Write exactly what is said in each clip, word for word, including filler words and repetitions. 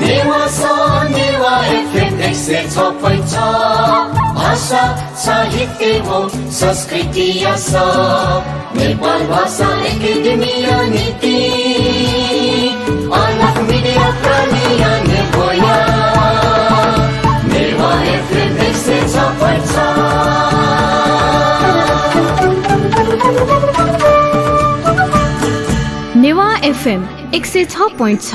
नेवाः स, नेवाः एफएम एक सय छ point छ। भाषा, साहित्य व संस्कृति यास। नेपाल भाषा एकेडेमीया निंतिं अलग मिडिया प्रालिया नेब्वया। नेवाः एफएम एक सय छ point छ। नेवाः एफएम एक सय छ point छ।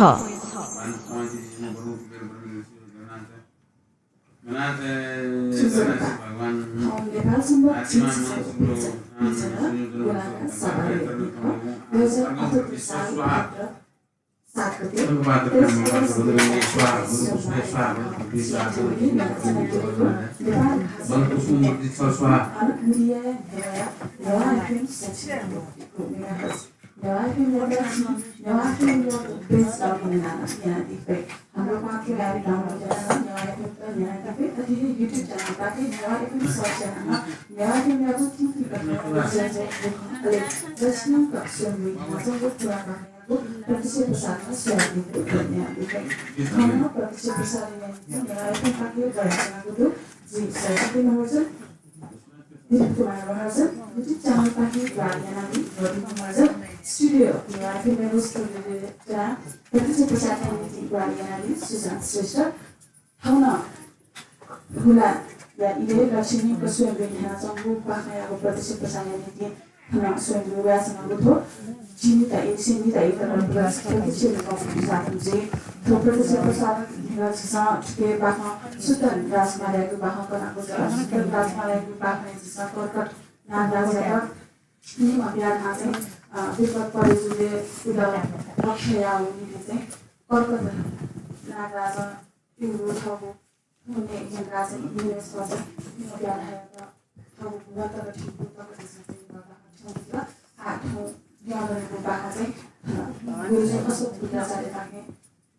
दिलीप कुमार महर्जन, YouTube च्यानलपाखें द्वारा यानादी रवि महर्जन, स्टुडियो नेवाः एफएम स्टुडियो प्रत्यक्ष प्रसारणया निंतिं द्वारा यानादी सुशान्त श्रेष्ठ। थौं नं हुलाया इलय् लक्षणीय स्वयम्भूइ न्ह्यानाच्वंगु बाखंयागु प्रत्यक्ष प्रसारणया निंतिं थन स्वयम्भूइ वयाच्वनागु थ्व झिंनिदँ, ए, झिंनिदँ, ए, प्रत्यक्ष प्रसारण जुइ। थ्व प्रत्यक्ष प्रसारण न्ह्यः झीसं थुकी बाखं सुदन राजकुमारयागु बाखं कनागु जुल। सुदन राजकुमारयागु बाखंय् झीसं कर्कट नागराजयात निम्ह ब्याहा धाःसा, अ, विपद परे जुले उदं रक्षा याःगु निंतिं चाहिँ कर्कट नागराजं इमिगु थःगु थौंया इमिगु राजा इन्द्रयात निम्ह ब्याहा धाःगु थःगु भुवं तक थ्यंगु तक झीसं चाहिँ बाखं थ्यंगु जुल। आः थौं द्यंदुगु बाखं चाहिँ, अ, गुरुजी अशोक भट्टाचार्यपाखें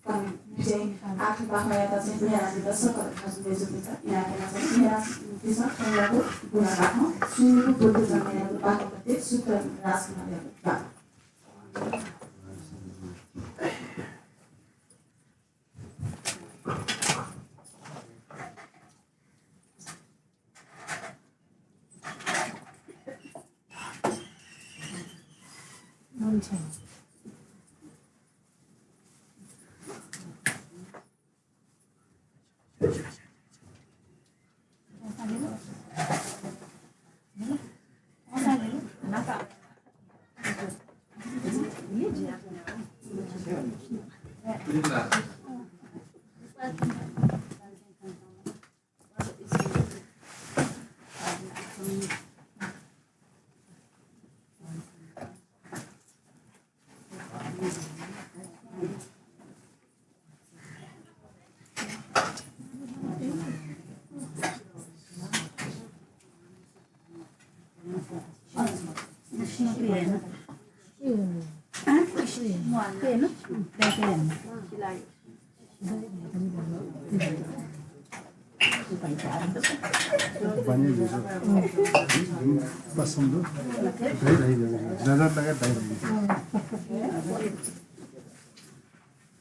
कने बिज्याइ। आः थ्व बाखंयात चाहिँ न्यनादीत सकल भाजु मय्जुपिन्त इनाप याना चाहिँ न्यनादिसँ थौंयागु गुना बाखं, स्वीनिगू बुद्ध जन्मयागु बाखं पति सुदन राजकुमारयागु बाखं।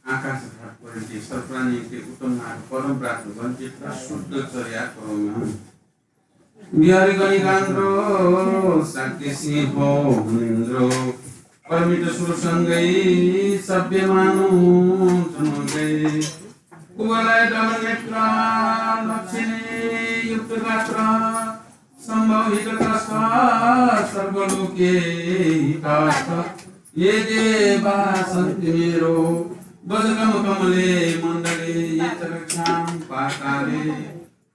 आकाश धात परिधि सर्वप्राणीके उत्तम मार्ग परम ब्राह्मण वंचित शुद्ध चर्या करोमा। बिहारी गणिकान्द्रो शाक्य सिंह मुनीन्द्रो परमित सुर संगै सभ्य मानु चनुगै कुवलय दल नेत्र लक्षणे युक्त गात्र संभव हित कष्ट सर्वलोके हितार्थ ये देवा सन्ति मेरो बजगम कमले मण्डले ये च रक्षां पाकारे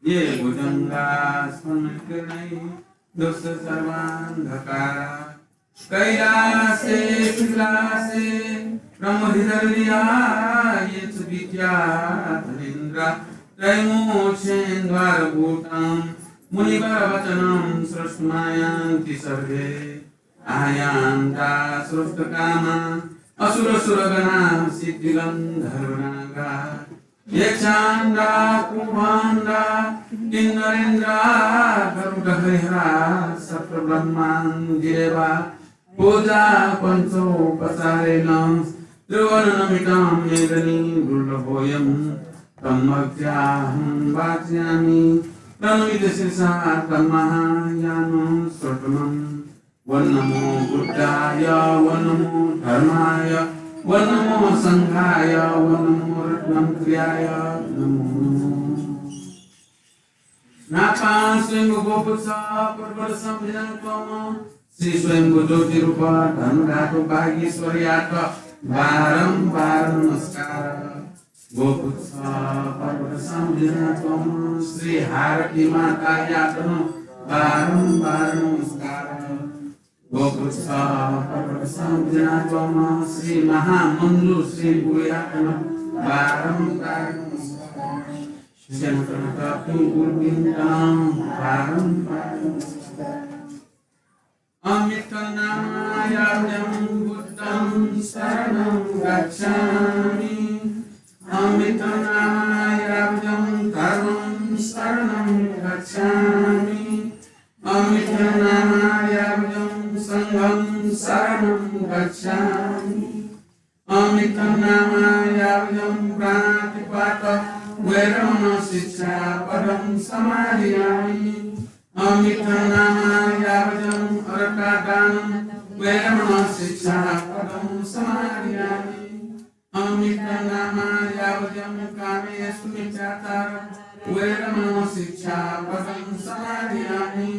ये भुजङ्गा स्मन्मकिरणै दुष्ट सर्वान्धकारा कैलासे कैलासे ब्रह्महृदया ये च विद्या धनेन्द्रा त्रयमोक्षेन्द्वारभूतं मुनिवर वचनं श्रोतुमायान्ति सर्वे आयान्ता श्रोतकामा असुर सुरगणा सिद्धिगन्धर्वनागा यक्षाण्डा कुम्भाण्डा किन्नरेन्द्रा गरुडहरिहरा सप्त ब्रह्माण्डिरेवा पूजा पञ्चोपचारेण त्रिवर्णनमितं मेदनी दुर्लभोऽयं तं भक्त्याहं वाचयामि। प्रणमित शीर्षा तं महायानं सर्वतोमुखं। ॐ नमो बुद्धाय, ॐ नमो धर्माय, ॐ नमो संघाय, ॐ नमो रत्नत्रयाय नमो नमः। नापं स्वयम्भू गोपुच्छ पर्वत संभुजनाच्वंम्ह श्री स्वयम्भू ज्योतिरूप धर्मधातु वागीश्वरयात बारम्बार नमस्कार। गोपुच्छ पर्वत संभुजनाच्वंम्ह श्री हारती मातायात नं बारम्बार नमस्कार। गोपुच्छ पर्वत संभुजनाच्वंम्ह श्री महामञ्जुश्री गुरुयात नं बारम्बार नमस्कार। स्यनाच्वनातःपिं गुरुपिन्त नं बारम्बार नमस्कार। अमितं नामयावजं बुद्धं शरणं गच्छामि। अमितं नामयावजं धर्मं शरणं गच्छामि। अमितं नामयावजं संघं शरणं गच्छामि। अमितं नामयावजं प्राणातिपात वेरमणं शिक्षापदं समादियामि। अमितं नामयावजं अरकादानं वेरमणं शिक्षापदं समादियामि। अमितं नामयावजं कामेसु मिथ्याचार वेरमणं शिक्षापदं समादियामि।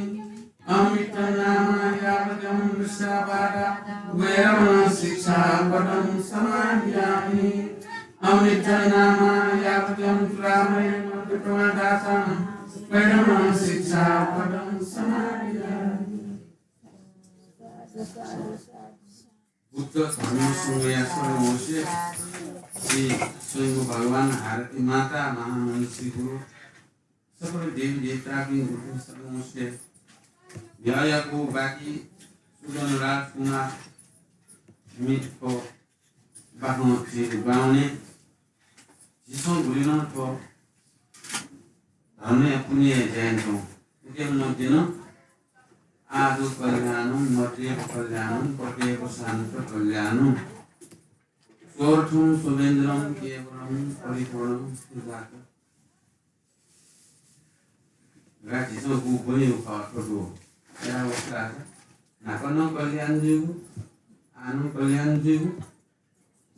अमितं नामयावजं मृषावादा वेरमणं शिक्षापदं समादियामि। अमितं नामयावजं चूडामणि मद्यपानादिं वेरमणं शिक्षापदं समादियामि। बुद्ध धर्म संघया शरण होस्ये। श्री स्वयम्भू भगवान, हारती माता, महामञ्जुश्री गुरु, सकल देवी देवतापिं गुरुपिं शरण होस्ये। यःयागु बाकी सुजन राजकुमार मित थ्व बाखं झी बावने झीसं गुलिं नं थ्व धर्मया पुण्य ज्या यानाच्वं। उके मध्ये नं आजु कल्याणं, मध्येव कल्याणं, पदेव सान्त कल्याणं। सोऽर्थं सुभेन्द्रं केवलं परिपूर्णं सुजात। ला झीसं गु ब्वनेगु खः थ्व दु। एला वस्ता न्हापा नं कल्याण जुइगु, आः नं कल्याण जुइगु,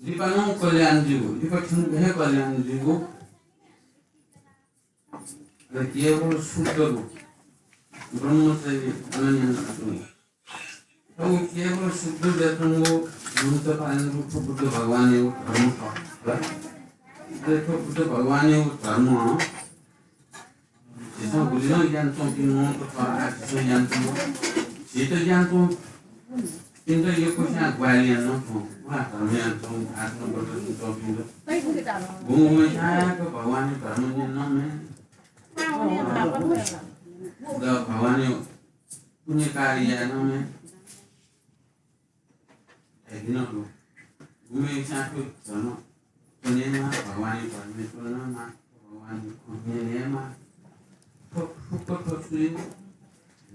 लिपा नं कल्याण जुइगु, लिपा थ्यंक हे कल्याण जुइगु। अले केवल शुद्ध दु, ब्रह्मचर्य अनन्य यानाच्वंगु। थ्व केवल शुद्ध जुयाच्वंगु मन्त्र पालन दु, थ्व बुद्ध भगवानया धर्म खः। अले थ्व बुद्ध भगवानया धर्म झीसं गुलिं नं यानाच्वंपिं मनूत खः, आः झीसं यानाच्वंगु। झीत यानाच्वंपिन्त यक्वस्यां ग्वाहालि याना नं च्वं। वा, धर्म यानाच्वंगु, आचरण व्रत यानाच्वंपिन्त। गुम्हस्यां थ्व भगवानया धर्म न्यने नं म्ये। द भगवानया पुण्य कार्य याये नं म्ये। धयापिं नं दु। गुम्हस्यां थ्व धर्म च्वनेमाः, भगवानया धर्मय् च्वनेमाः, भगवानया खँ न्यनेमाः। थ्व फुक्क थ्व सुयागु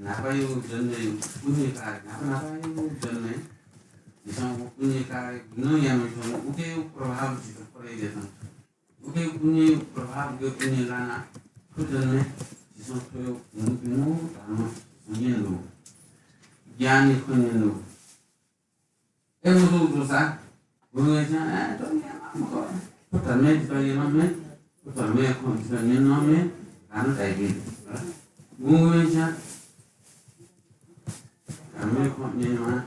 न्हापायागु जन्मयागु पुण्य कार्य, न्हापा न्हापायागु जन्मय् झीसं व पुण्य कार्य गुलि नं यानाच्वंगु, उकियागु प्रभाव झीत परे दयेच्वंगु। उकिया पुण्य प्रभाव, उकिया पुण्य लानाः थ्व जन्मय् झीसं थ्व भिंगु भिंगु धर्म न्यने दु, ज्ञानया खँ न्यने दु। अय् मजूगु जूसा गुम्हस्यां, "ए, थ्व न्यने माः मखु, थ्व धर्मय् जितः यने नं म्ये, थ्व धर्मया खँ जितः न्यने नं म्ये" धकाः धाइपिं दु। गुम्हस्यां धर्मया खँ न्यनेमाः,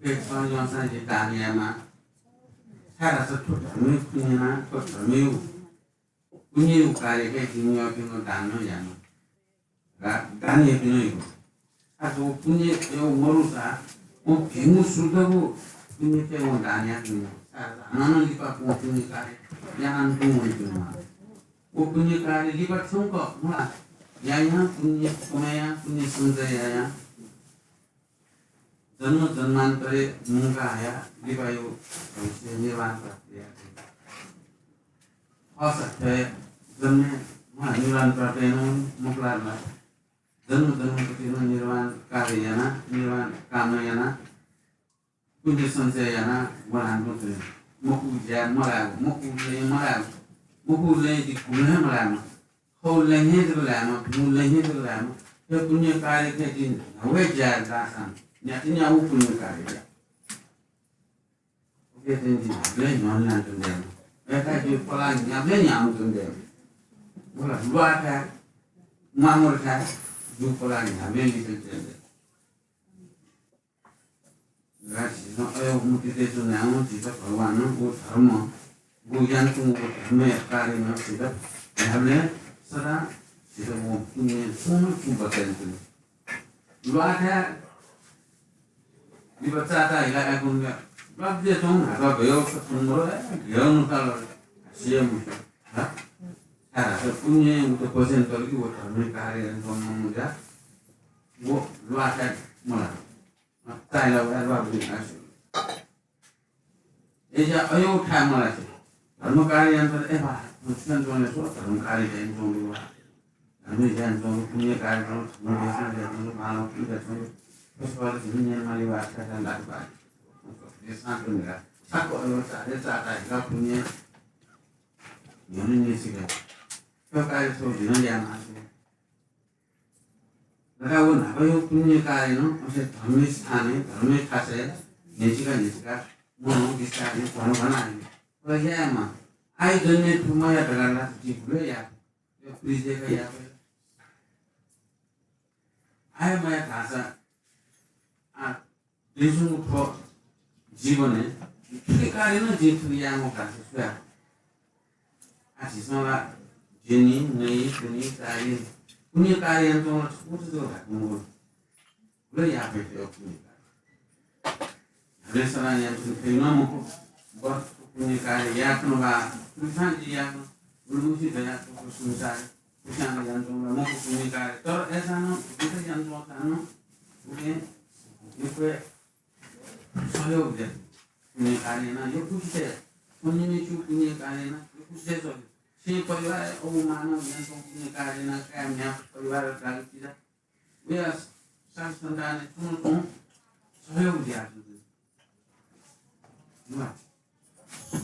अय् छं यंसां जिं दान यायेमाः, छाय्धाःसा थ्व धर्मया खँ न्यनाः थ्व धर्मया पुण्यया कार्य हे जिं यःपिं नं दान नं यायेमाः। दा-, दान याःपिं नं यः। आः थ्व पुण्य यः मरुसा, वं भिंगु शुद्धगु पुण्य हे वं दान याःपिं नं। छाय्धाःसा हानं नं लिपा वं पुण्य कार्य यानाः तुं वनीपिं नं। व पुण्य कार्य लिपा थ्यंक वं यायां पुण्य कमय् यायां, पुण्य सञ्चय यायां, जन्म जन्मान्तरय् मुंका हयाः लिपाया भविष्य निर्वाण प्राप्त याये। अय्सा थ्व जन्मय् वं निर्वाण प्राप्त यानावनी मखु ला? जन्म जन्मान्तरय् नं निर्वाण कार्य यानाः, निर्वाण कामना यानाः, पुण्य सञ्चय यानाः वं हानं तुं वनी। मखु ज्या मलायेगु, मखु लँय् मलायेगु, मखु लँय् जि घुल हे मलायेमा, खौ लँय् हे जक लायेमा, भिंगु लँय् हे जक लायेमा। थ्व पुण्य कार्य थें जिं न्ह्यागु हे ज्या यात धाःसां न्ह्याथे न्ह्यागु पुण्य कार्य या। उकिं जिं न्ह्याबलें न्ह्यानाच्वने दयेमा। अय्‌काः जिगु पलाः न्ह्याबलें न्ह्यानाच्वने दयेमा। मला ल्वाःथाय्, म्वाःमदुथाय् जिगु पलाः न्ह्याबलें लिच्वने दयेमा। झीसं अय् मतिइ च्वनावं झीत भगवानं व धर्म, व यानाच्वंगु व धर्मया कार्यं झीत न्ह्याबलें सदां झीत व पुण्य सुं सुं बचय् यानाच्वनी। ल्वाःथाय् लिपा चाःता हिला अय्‌कूगुलिं ल्वाभ्य च्वं हाकः गय् सफुन मरु, गय् नुताल सिया मुसु। हा? छाय्‌धाःसा पुण्य उत क्वछिन तल कि व धर्मया कार्य यानाच्वंम्ह मनूया व ल्वाःथाय् मला। ताइला वया ल्वाः बुइ आसु। अय्‌जा अय्‌गु थाय् मलासे धर्म कार्य यानाच्वन, ए बा, मछिकं च्वने स्व, धर्म कार्य यानाच्वंगु वा। धर्म यानाच्वंगु, पुण्य कार्य यानाच्वंगु, धर्म देशना यानाच्वंगु, बांलाःगु यानाच्वंगु, फसपाल झिंन्याय माली वा, थाय् थाय् लात बा। देशना च्वंगु ला। साक्व अय्‌गु चाःता, चाःता हिला पुण्य न्ह्यःने निसिका। थ्व कार्य थ्व झीनं यायेमाःसा। धकाः व न्हापाया पुण्य कार्यं अथे धर्मया स्थानय्, धर्मया थासय् न्ह्यचिका न्ह्यचिका मनू बिस्तारं घन घन आइ। अले यायेमाः। आइ जन्मे थ्व मया धकाः ला जिं गुलि याये। यो प्रिजेका याये। आइ मया धाःसा, आ, दइच्वंगु थ्व जीवनय् थुलि कार्य नं जिं थुलि याये मखु धाःसा छु याये? आ, झीसं ला ज्यनी, नइ, कुनी, चाःहि, पुण्य कार्य यानाच्वंगु ला छकूचा जक धाये मखु। गुलि याये फइ थ्व पुण्य कार्य। हरेक सदां यानाच्वने फइ नं मखु। बरु पुण्य कार्य याये फुम्ह ला, थुलिसां जि याये फु, गुलि मखुसे धयाच्वंगु संसार। उकिं यानाच्वंगु ला मखु पुण्य कार्य, तर अय्‌सां नं, जितः यानाच्वंसां नं, उकिं यक्व सहयोग दे। पुण्य कार्य यानाः यक्वसित, पुण्यमय्‌सिगु पुण्य कार्य यानाः यक्वसित सहयोग। छेँ परिवार, अबु मां नं यानाच्वंगु पुण्य कार्य यानाः काय् म्ह्याय् परिवार दाजुकिजा, वया साथी सन्तानय् तुं तुं सहयोग जुयाच्वंगु।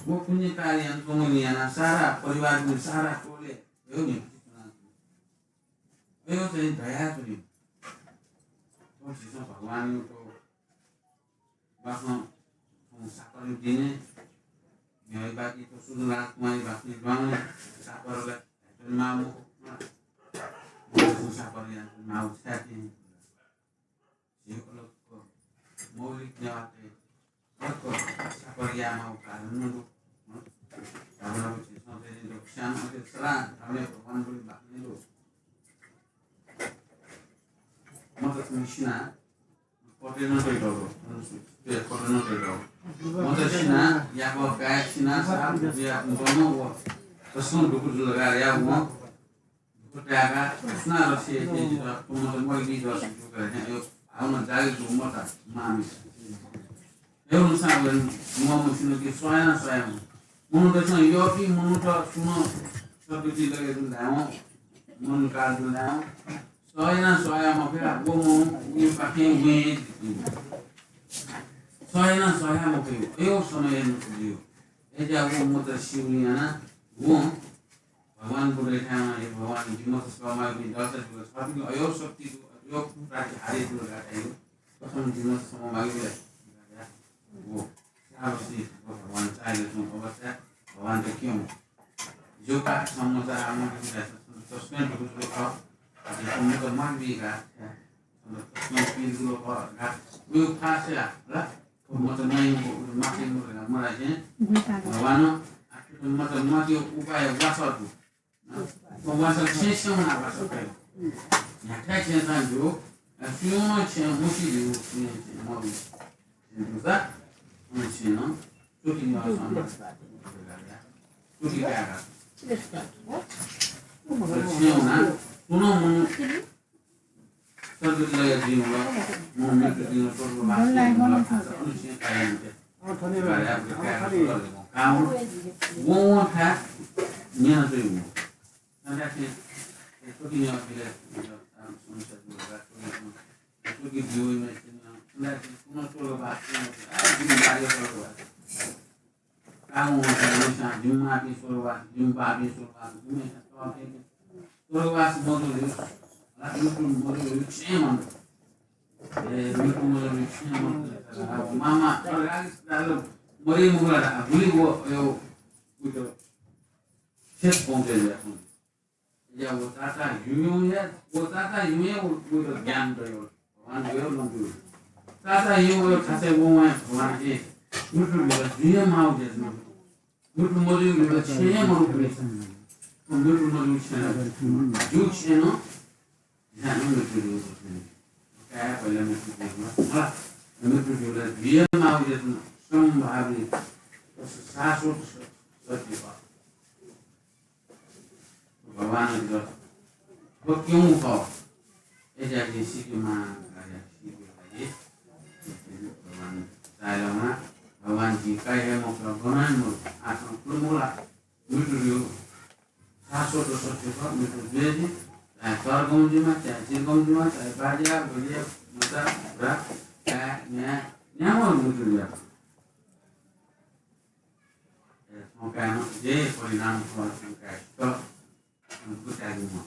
व पुण्य कार्य यानाच्वंगुलिं यानाः सारा परिवारपिं, सारा टोलय् अय् न्ह्यथु च्वनाच्वनी। अय् चाहिँ दया च्वनी। थ्व झीसं भगवानयागु बाखं थौं सापर दिने, न्ह्यः बाकी थ्व सुदन राजकुमारया बाखं द्वांगले सापर ला च्वने माः मखु। सापर यानाच्वने माःगु छाय् तिनि। झीगु अलग मौलिक नेवाःतय् अलग सापर यायेमाःगु कारण नं दु। हँ? धाःबलय् झीसं चाहिँ दक्वस्यां अथे सदां धाःबलय् भगवानबलय् बाखं दु। मत तुं सिना, पटय् नं तइतःगु, पटय् नं तइतःगु। मत सिना, याकः काय् सिना, साप दुया कुंकं व तसकं दुःख जुल धकाः या वं। दुःख ताय्‌काः सुनां रक्षा याइ जितः, थ्व मत मरि बी दस जूगु खः, अय्, हानं जागे जूगु मत माःमि। अय् अनुसार वं म्वाःम्हसिनं कि स्वयां स्वयां मनूतय्‌सं यःपिं मनूत सुनं सद्गति लगे जुल धायेवं, मनू काल जुल धायेवं, सह यानाः सह याये मफया, व मनू उकिपाखें वं हे जुइ। सह यानाः सह याये मफया, अय् समय हे नष्ट जुइ। अय्‌जुयाः व मत सिउलिं यानाः वं भगवान बुद्धयाथाय् वनाः, हे भगवान, जिमि मत सह माःगु दु, दःसा जिगु छपिनि अय् शक्ति दु, अय् प्राति हारे दु धकाः धाइ। प्रथम जिमि मत सह माःगु दु। व साहसी व भगवान चाःहिला च्वंगु अवस्था, भगवानयात क्यं। ज्यू का, सम्मत आमन्त्रण याःसा तसकं दुःख जुल खः। अझ सम्मत मरि बी का, तसकं पीर जुल खः का। उयो फासया ला, मत मयंगु, उयो माफी मदु का, मराय् चाहिँ। भगवान, आ, मत मतियो उपाय वासः दु। वासः छेँ छेँ वनाः वासः कइ। न्ह्याथाय् छेँ नं दु, सुयां छेँ मसी दु, सुयां छेँ मदु। छेँ दुसा, अन छेँ नं चोखि न्यासं चोखि कायेका। अन छेँ वनाः, सुनं मनू सद्गति लगे जुइम्ह, मनू मृत्यु जुइम्ह, स्वर्गवास जुइम्ह, अन छेँ कायेका। कायेका, कायेका, कायेका, वं वं थाय् न्यनाच्वंगु। कागु वंसा जिम्मापिं स्वर्गवासी, जिम्बापिं स्वर्गवासी, जिम्मेसा तःके स्वर्गवासी मजू रे। ला मृत्यु मजू रे, क्षय मन्त। ए, मृत्यु मजू रे, क्षय मन्त। मामा, स्वर्गवासी दाल मरे मुगला दा, गुली वो, यो, उतो, शेष पहुँचे जाए। या वो चाचा हिउँ या, वो चाचा हिउँ या, वो, वो तो ज्ञान तो यो। भगवान यो लंबी। चाचा हिउँ यो खासे वो वहाँ भगवान ए। मृत्यु मजू रे, जुया माउ जैसे मृत्यु मजू रे, क्षय मरु रे। मृत्यु मजू रे, क्षय। जू क्षय न, ध्यान मृत्यु रे। काय पहले मृत्यु रे। हाँ, मृत्यु रे, जुया माउ जैसे संभावी। शाश्वत सत्य। भगवान व क्यों हो। ए जाके सिटी मा, आया सिटी भाई। भगवान चाहेला वहाँ, भगवान जी का हे मौका बनाए मरु। आसन कुल मोला, मृत्यु रे। शाश्वत सत्य का, मृत्यु रे जी। चाहे स्वर्गम जीमा, चाहे चिरगम जीमा, चाहे बाजिया, बलिया, मता, ब्रा, चाहे न्या, न्यामो मृत्यु रे। ए, शंकाय् जे परिणाम खः, शंकाय् त, गुतागु म।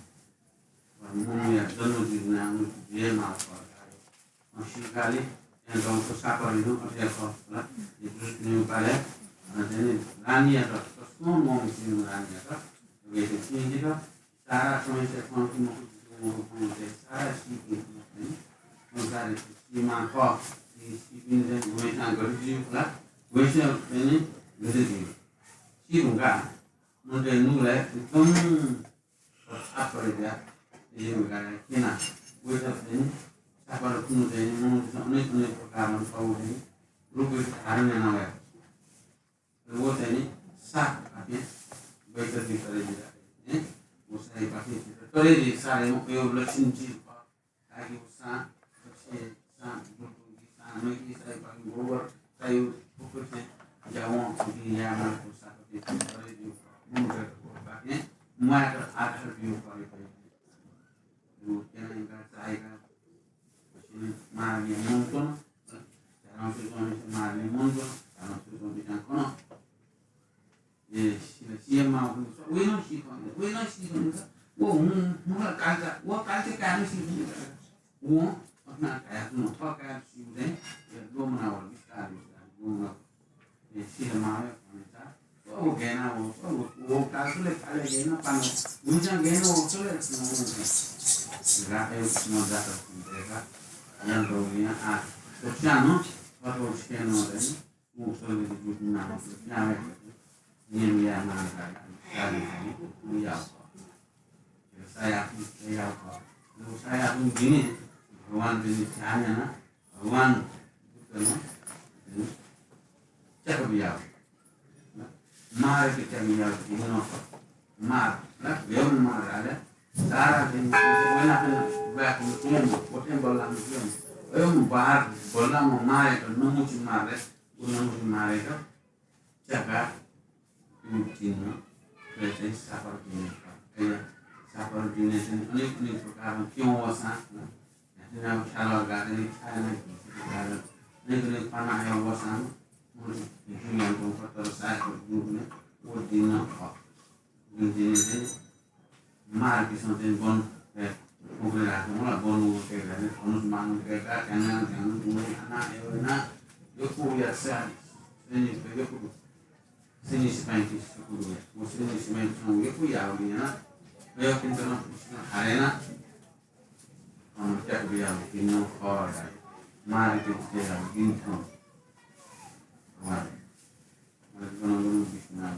मनूया जन्म जीवना जे माल खः। अ, सिकाली, ए, गाउँको सापरिनु, अथे खः, होला। ए, दुष्ट न्यू पाले, अ, जेने रानीया त, तस्कों मोम सिनु रानीया त, वे त चिन्तित, सारा समय से कौन की मौत से मौत कौन से सारा सी के संसार सीमा क सी सी बिन से वैसा गति जीव खुला वैसे मैंने गति जीव सी हुंका मुझे नू ले एकदम आप पड़े गया ये हुंका है कि ना वैसा से सापर कुनु से मनुष्य अनेक अनेक प्रकार में पाऊ है रूप धारण में ना हुआ वो चाहिँ नि सात आज्ञा वैकल्पिक तरिका है। वो साई पाखे तरिका सारे म यो लक्षण चिज ताकि वो सात अच्छे सात गुरु की सात में की साई पाखे गोबर साई ऊपर से जाओ की या ना को सात के तरिका जो मुझे को पाखे मैं तो आखिर भी ऊपर ही वो क्या इनका चाहेगा मारने मन को ना। Tangan susu ni se mali monto, tangan susu ni tan kono. Ye, sila siya ma ko so, we no si ko, we no si ko. Wo hum, hum la kalta, wo kalta ka no si ko. Wo, apna kaya ko no, pa kaya si ko de, ye, lo mana wo, biskar, biskar, lo mana. Ye, sila ma we ko ni ta. वो कहना वो, वो, वो काल से ले काले कहना पाना। मुझे कहना वो से ले सुनाना है। रात है उसमें जाकर सुनते का। यां तो यां आ। तो क्या नो? पर वो क्या नो है? वो सब भी कुछ ना हो। क्या है? ये भी आ ना का। क्या भी है? ये आ। साया, साया, साया तुम गिने। भगवान के लिए ध्यान है ना। भगवान बुद्धं च्याकबियाव। मारय् च्याकबियाव भिंगु मार, ना, बेउन मार आले। दारा दिन वना दिन ब्याक मुकेम, कोठे बल्ला मुकेम। एम बाहर बल्ला म मारय् नमुची मारय्, उ नमुची मारय् च्याका। तिनि, तिनि, थ्व चाहिँ सापर दिने खः। अय् सापर दिने चाहिँ अनेक, अनेक प्रकारं क्यं वःसां, न्हापा ख्यालः गाः, अनेक छाय् अनेक, अनेक, अनेक पाना आया वःसां, मनूत भिंतुना यानाच्वंगु खः, तर सायद गुरुकुलय् व दिं नं खः। गुरु दिने चाहिँ मारपिसं चाहिँ वन, ए, उग्र राख्नु होला, वन उग्र राख्नु, धनुष बाण उग्र राख्नु, ध्यान, ध्यान, गुण, खाना, एवं ना, यो को या सा, सैनिक, यो को, सैनिक सिपाही की सुकुर या, वो सैनिक सिपाही की सुकुर या, को या, वो या ना, यो किंतु ना, उसना हारे ना, हम क्या को या, वो किन्नो खा, मार के के या, वो किन्नो, मार, मार, मार, मार,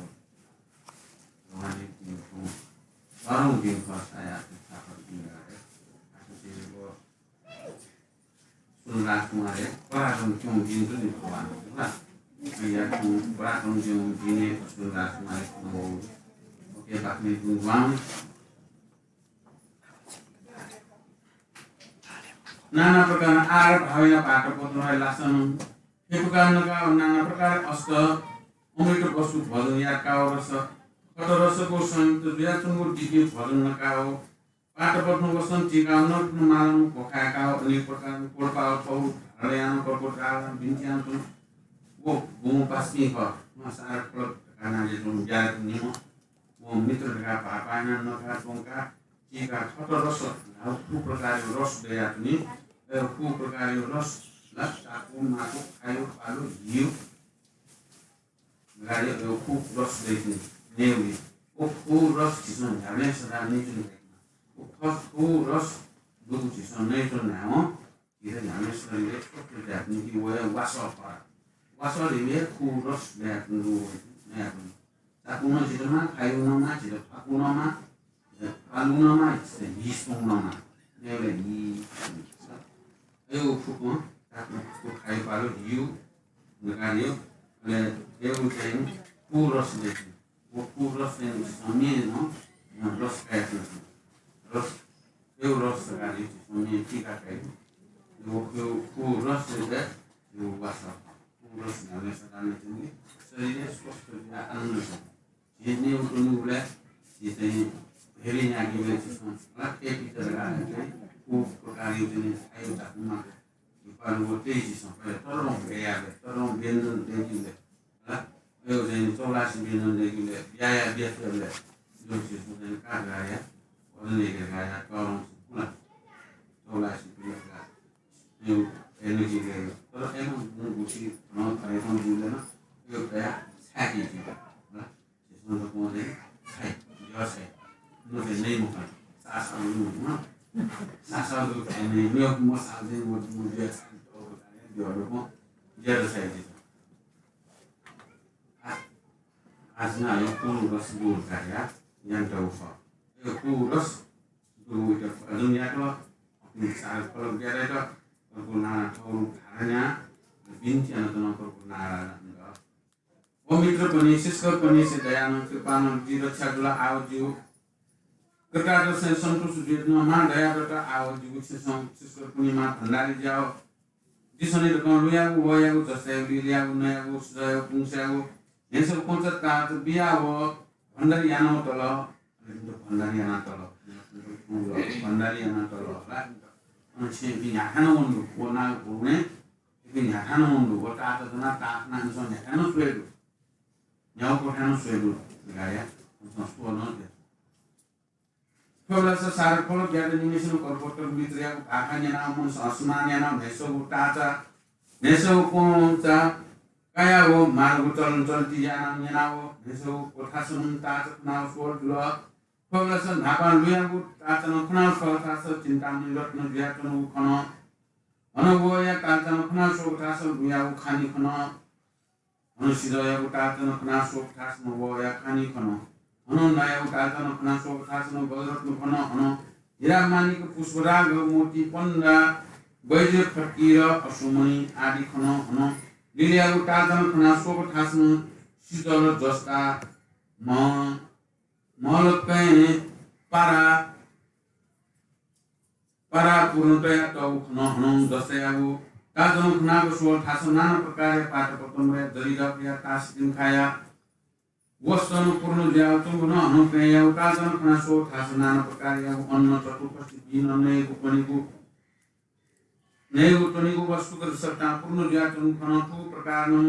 मार, मार, सुन राजकुमार हे पराक्रम क्यों दिन तो नहीं भगवान, है ना? या क्यों पराक्रम क्यों दिन है सुन राजकुमार हे क्यों हो? ओके, बाकी गुण वाम। नाना प्रकार आर भावना पाठ पत्र है लासन। हे प्रकार नका नाना प्रकार अष्ट अमृत वस्तु भोजन याकाव रस, कट रसको संयुक्त जुयाच्वंगु दिके भोजन नकाव, पाटपद्म वसनं टीकाव नरत्न मालानं घोखाय्काव अनेक प्रकारं कोडपाव पौ धारण यानाव कल्पद्रावः बिन्ति यानाच्वन। व गुं पासापिं खः। सारफल धकाः नां जुयाच्वंगु ब्याधि निम्ह वं मित्र धकाः भाःपा यानाः नकाः च्वंकाः चीकाः थःत रस धाःगु खू प्रकारया रस दयाच्वनी। अय् खू प्रकारया रस ला चाकु, माकु, खायु, पालु, हियु धकाः अय् खू रस दयाच्वनी। नयेगु व खू रस झीसं न्ह्याबलें सदां नयाच्वने। व खू रस दुगु झीसं नयाच्वने धायेवं झीत न्ह्याबलें शरीरय् स्वस्थ जुयाच्वनी कि वया वासः खः। वासः धइगु हे खू रस दयाच्वंगु वइ, नयाच्वंगु। चाकु नं झीत माः, खायु नं माः, झीत फाकु नं माः, झीत पालु नं माः, झीत हि स्वंगु नं माः। नयेबलय् हि। अय् व फुक्कं चाकु, फाकु, खायु, पालु, हियु धकाः यो, अले अय् व चाहिँ खू रस दयाच्वनी। व खू रस चाहिँ झीसं मेनं रस कायेच्वनी। रस, अय् व रस धकाः झीसं मेनं चीकाः काइ। व खू, खू रस चाहिँ यो वासः। खू रस न्ह्याबलें सदां नयाच्वनी। शरीर स्वस्थ जुयाः आनन्द जुइ। झी नयेगु त्वनेगुबलय् झी चाहिँ हेरे न्ह्याकेबलय् झीसं ला खय् पित धकाः चाहिँ खू प्रकारया चाहिँ खायु, चाकु, माकु, पालु व तये झीसं पहिले तःधंगु हे याःबलय्, तःधंगु व्यञ्जन दयेकेबलय् ला, अय् व चाहिँ चौलासी व्यञ्जन दयेकेबलय्, ब्याहा ब्याहा यायेबलय्, झीसं चाहिँ काठगाया, भजन याकेगाया, तःधंगु खू ला, चौलासी व्यञ्जन का। अय् व, अय् नं जिं गाइ। तर अय् नं गुसी नं, अय् नं जिं गाइ नं, अय् व तया छाय्‌के जिं ला। झीसं दक्वं चाहिँ छाइ, ज्या छाइ। न चाहिँ नइ मखु। सासः दु, हँ। सासः दु चाहिँ नइ, मेगु मसाल चाहिँ व, व ज्या छाइ, ज्या दक्वं, ज्या छाइ झीसं। आ, आः नं यो खू रस दु धकाः यानातःगु खः। यो खू रस दुगु इमित भजन यात, सारफल ब्याधायात, प्रभु नारायण थःगु धारणा बिन्ति यानातःगु प्रभु नारायण। व मित्रपनि, शिष्करपनिसे दयाः नं कृपां नं जि रक्षा जुल। आः व जिगु कृतार्थताय् सन्तुष्ट जुयाच्वनाः मां दयादत्त, आः व जिगु छेँसं शिष्करपनि मां भण्डारी जुयाः दिसनि तकं लुँयागु, वहःयागु, जस्तायागु, लिलयागु, नयागु, सुजायागु, पुंसायागु, न्हय्सःगु ख्वंचा ताःचा बियाः व भण्डारी यानाः तल। अले इमित भण्डारी यानाः तल। भण्डारी यानाः तल। अन छेँय् इपिं न्ह्याथाय् नं वन दु। व नागपुरय् इपिं न्ह्याथाय् नं वन दु। व ताःचा ज्वनाः ताःसा नं इमिसं न्ह्याथाय् नं स्वये दु। न्ह्यागु क्वथाय् नं स्वये दु। गाया, इमिसं स्वः नं दु। थ्व बेलस सारफल ब्याधा निम्हय्सिनं कल्पतरु मित्रयागु भाखा न्यनाः मनसं हसमान यानाः न्हय्सःगु ताःचा, न्हय्सःगु ख्वंचा कायाः व मार्गगु चलनचल्ति यानाः न्यनाः व न्हय्सःगु क्वथासनं ताःचा खनाः स्वल जुल। थ्व बेलस न्हापां लुँयागु ताःचा नं खनाः स्वल धाःसा चिन्तामणि रत्न जुयाच्वनागु खन। अन वहःया ताःचा नं खनाः स्वल धाःसा लुँयागु खानि खन। अन सिजःयागु ताःचा नं खनाः स्वल धाःसा नं वहःया खानि खन। अन नयागु ताःचा नं खनाः स्वल धाःसा नं गजरत्न खन। अन हिरा माणिक पुष्पराग मोती पन्दा वैजयंती फतिक अश्वमणि आदि खन। अन लिलयागु ताःचा नं खनाः स्वल धाःसा नं शीतल जस्ता म-, मलकय् पारा पारा पूर्ण तयातःगु खन। हनं जस्तायागु ताःचा नं खनाः स्वल धाःसा नाना प्रकारया पाटपतंगया जरिदःखया तासतिंखाया वस्त्रं पूर्ण जुयाच्वंगु खन। हनं कँय्‌यागु ताःचा नं खनाः स्वल धाःसा नाना प्रकारयागु अन्न चतुष्पदी बिनं नयेगु पनिगु, नयेगु त्वनेगु वस्तुगत सत्तां पूर्ण जुयाच्वंगु खन। थ्व प्रकारनं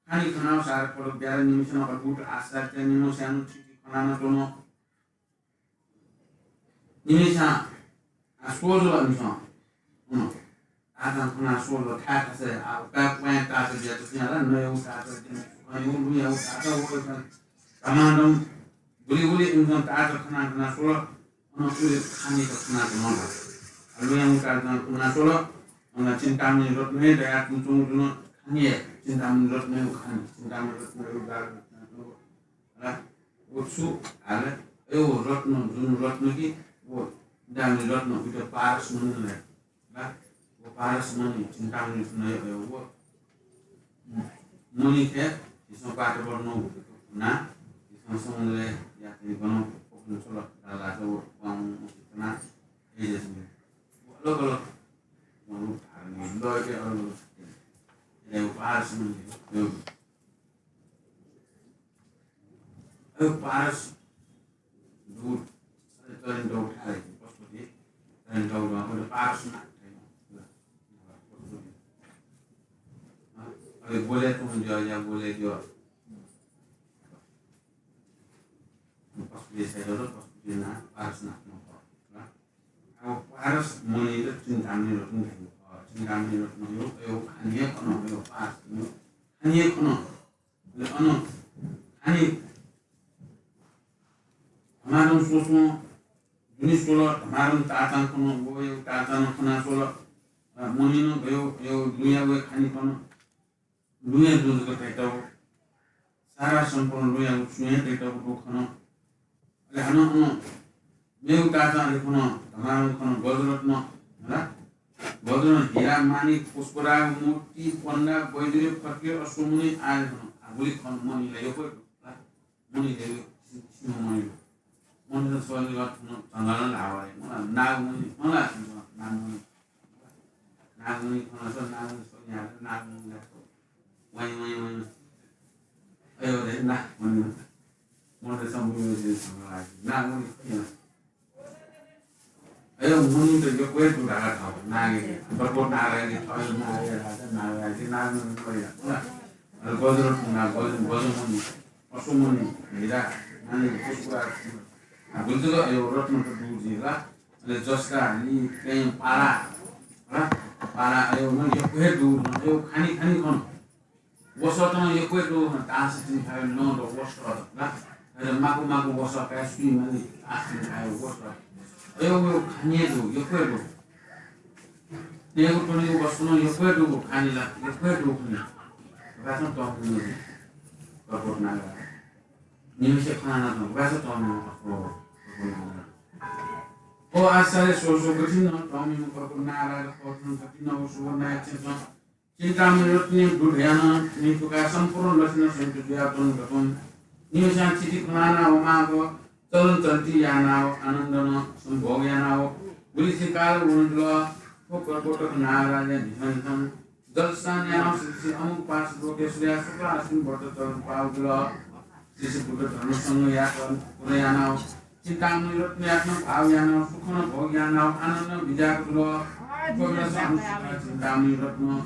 खानि खनाः सारफल ब्याधा निम्हय्सिनं अद्भुत आश्चर्य निम्हय्सिनं थीथी खनाः नं च्वन। निम्हय्सिनं आ, स्वल जुल इमिसं। हुँ। ताःचा नं खनाः स्वल जुल, थाय् थासय् आ, उपाय उपाय ताःचा जुयाच्वंगु ला, नयागु ताःचा जुयाच्वंगु, खनाः लुँयागु ताःचा व धमाधम गुलि गुलि इमिसं ताःचा खनाः खनाः स्वल। अन उलि खानित खनाः च्वन। आ, लुँयागु ताःचा नं खनाः स्वल। अन चिन्तामणि रत्न हे दयाच्वंगु जुन खानि हे, चिन्तामणि रत्नयागु खानि, चिन्तामणि रत्नयागु दाग ला, व छु हाल, अय् व रत्न, जुन रत्न कि, व चिन्तामणि रत्न, उइत पारस मणि ला, ला, व पारस मणि, चिन्तामणि रत्न, अय् व मणि खे, झीसं पाटपतंगु ना, झीसं समुद्रय् यात्री गनं पकड़न छ्वल, ला, ला, व पाउँ, ना, ए, जे, अलग अलग, व रूप धारण, व अलग अलग, ए, व पारस मणि, अय् पारस दूत, अले तरेन्‍द्रयागु थाय्, पशुपति, तरेन्‍द्रयागु थाय्, अले पारस नां थाय्। अले ब्‍वले तुं ज्‍या, या ब्‍वले ज्‍या। देशय् जक पशुपति नारायण पारसनाथ खः। अब पारस मणि त चिन्तामणि रत्न धाइगु खः। चिन्तामणि रत्न यो, यो खानि हे खन, यो पारस, यो खानि हे खन। अले अन खानि धमाधम स्वस्वं दुने स्वल, धमाधम ताःचां खन, व यो ताःचां खना स्वल। अ, मणि नं गयो, यो लुँया व खानि खन। लुँया लुँ जक तइतःगु, सारा सम्पूर्ण लुँयागु छुँ हे तइतःगु दु खन। अले हानं अन मेगु ताःचां अले खन, धमाधम खन वज्ररत्न, हला? वज्ररत्न, हीरा, माणिक, पुष्पराग, मोती, पण्डा, वैडूर्य, खड्ग, अश्वमणि आदि खन। आ, गुलि खन मणि ला यक्व दु, हला? मणि ला यो सि-, सिंहमणि दु। मणि त स्वलिगत खन, झंगलं धाःगु हे। मला नागमणि, मला नागमणि। नागमणि खन, नागमणि स्वयाः, नागमणि ला वाइ, वाइ, वाइ। अयो रे, नागमणि। मणि त सम्पूर्ण यो झंगल लागे। नागमणि खन। अयो मणि त यक्व हे दु धाःगु खः। नागया, पर्वत नागया, थः नागया राजा, नागया, नागमणि खः। अले वज्र, नाग, वज्र, वज्रमणि, अश्वमणि, हीरा, माणिक, पुष्पराग, आ, गुलि जक अयो रत्न त दु जुइ ला। अले जसका नि कय् पाला, हला? पाला अयो नं यक्व हे दु, अयो खानि खानि खन। वसः नं यक्व हे दु, दास तिनि थाय् नं दु वसः, हला? अले माकु माकु वसः काये सुइ माली, दास तिनि थाय् वसः। अयो, अयो खानि हे दु, यक्व हे दु। नेगु त्वनेगु वस्तु नं यक्व हे दु, खानि ला यक्व हे दु खनि। बासं तःमिम्ह पर्वत नाग। निम्हसे खनाना तं, बासं तःमिम्ह पर्वत नाग। ओ आश्चर्य, सो, सो कठिन, तःमिम्ह पर्वत नागराज, कठिन, कठिन, ओ सुवर्णाय छेँसं चिन्तामणि रत्नय् दुधयानं नितुका सम्पूर्ण लक्षण संयुक्त जुयाच्वन दकं निम्हस्यां थिति खनाना व माग चलन चल्ति याना व आनन्दनं सम्भोग याना व गुलिसिं काल वंजुल। थ्व पर्वत नागराजया न्हिथं न्हिथं जलस्नान याना व श्री श्री अमुक पास लोकेश्वरया शुक्ल आश्विन व्रत चलन पाव जुल। श्री श्री बुद्ध धर्म संघ याचन पुनः याना व चिन्तामणि रत्नयात भाव याना व सुखनं भोग याना व आनन्दनं बिज्याक जुल। थ्व बेलस अनुसुता चिन्तामणि रत्न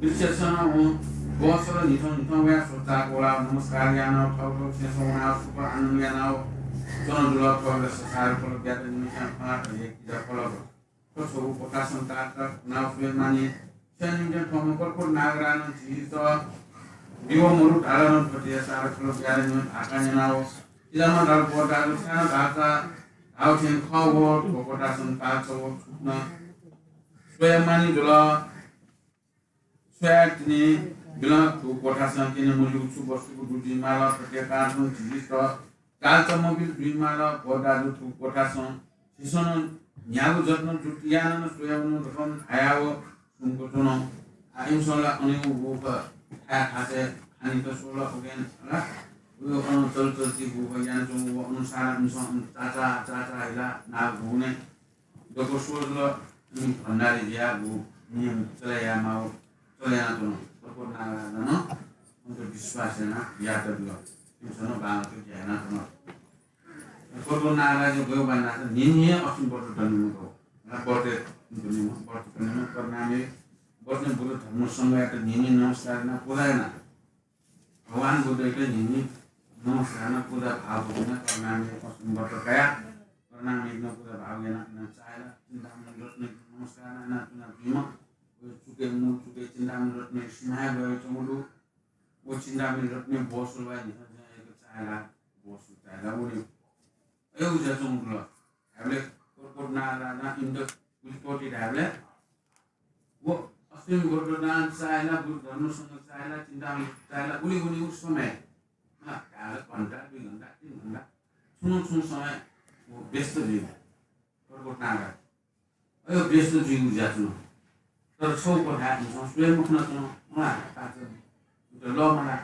वृक्षासन व बसर न्हिथं न्हिथं वया सोचा कोला नमस्कार याना व थव थव छेँसं वना व सुख आनन्द याना व च्वन जुल। थव बेलस सार फल ब्यात निम्हस्यां खना धया किजा फल। थ्व छगू कोठासं ताःचाः खना व स्वयेमानि स्वये निम्हं थ्वम्ह पर्वत नागराजं झीत बिव मरु धाल नं थ्व थें सार फल ब्यात निम्हं धाःथें न्यना व किजाम्ह धाल, भो दाजु, थ्यान धाःसा धाःथें खः व थ्व कोठासं ताःचाः व छुं नं स्वयेमानि जुल। स्वयाः तिनि बिल, थ्व कोठासं क्यने मज्यूगु छु वस्तु दु जुइमाल, थ्व थें कारणसं झीत ताःचाः मबिल जुइमाल। भो दाजु, थ्व कोठासं झीसं नं न्ह्यागु जत्न जुक्ति यानाः नं स्वये वनेगु धकं धाया व सुम्क च्वन। आ, इमिसं ला अनेगु गुफा थाय् थासय् खानेत स्वल, उकिं ला व अन चलचल्ति गुफा यानाच्वंगु व अनुसार इमिसं अन ताःचाः ताःचाः हिला नागभुवनय् दक्व स्वल। इमि भण्डारी जुयाः गु नियम चले यायेमाःगु चले यानाच्वन। दक्व नागराजं नं उमित विश्वास यानाः यात बिल। इमिसं नं बांलाक ज्या यानाच्वन। पर्वत नागराज गयो बांलाक न्हिं न्हिं अश्विन व्रत दनेमाः। व्रत दनेमाः, व्रत दनेमाः, परिणामय् व्रत नं बुद्ध धर्म संघयात न्हिं न्हिं नमस्कार यानाः पुजा यानाः भगवान बुद्धयात न्हिं न्हिं नमस्कार यानाः पुजा भाव यानाः परिणामय् अश्विन व्रत कयाः परिणामय् नं पुजा भाव यानाः यानाः चाःहिला। चिन्तामणि रत्नयात नमस्कार यानाः यानाः च्वना जुइम्ह व चुकय्, मूल चुकय् चिन्तामणि रत्नया सिमाय् ब्वयाच्वंगु दु। व चिन्तामणि रत्नया बसुल वा न्हिथं न्हिथं एक चाःहिला, बसुल चाःहिला वने। अय् उज्या च्वंगु दु ला। धायेबलय् पर्वत नागराजं इमित गुलि त्वःती धायेबलय् व अश्विन व्रत दनाः चाःहिला, बुद्ध धर्म संघ चाःहिला, चिन्तामणि चाःहिला, गुलि वनेगु समय। हाँ, धायेबलय् घण्टा, दुई घण्टा, तीन घण्टा, छुं नं छुं समय व व्यस्त जुइगु। पर्वत नागराज अय् व्यस्त जुइगु ज्या च्वन। तर छगू कथाय् इमिसं स्वये मखनाच्वन। उहाँ ताःचाः लःमलाः।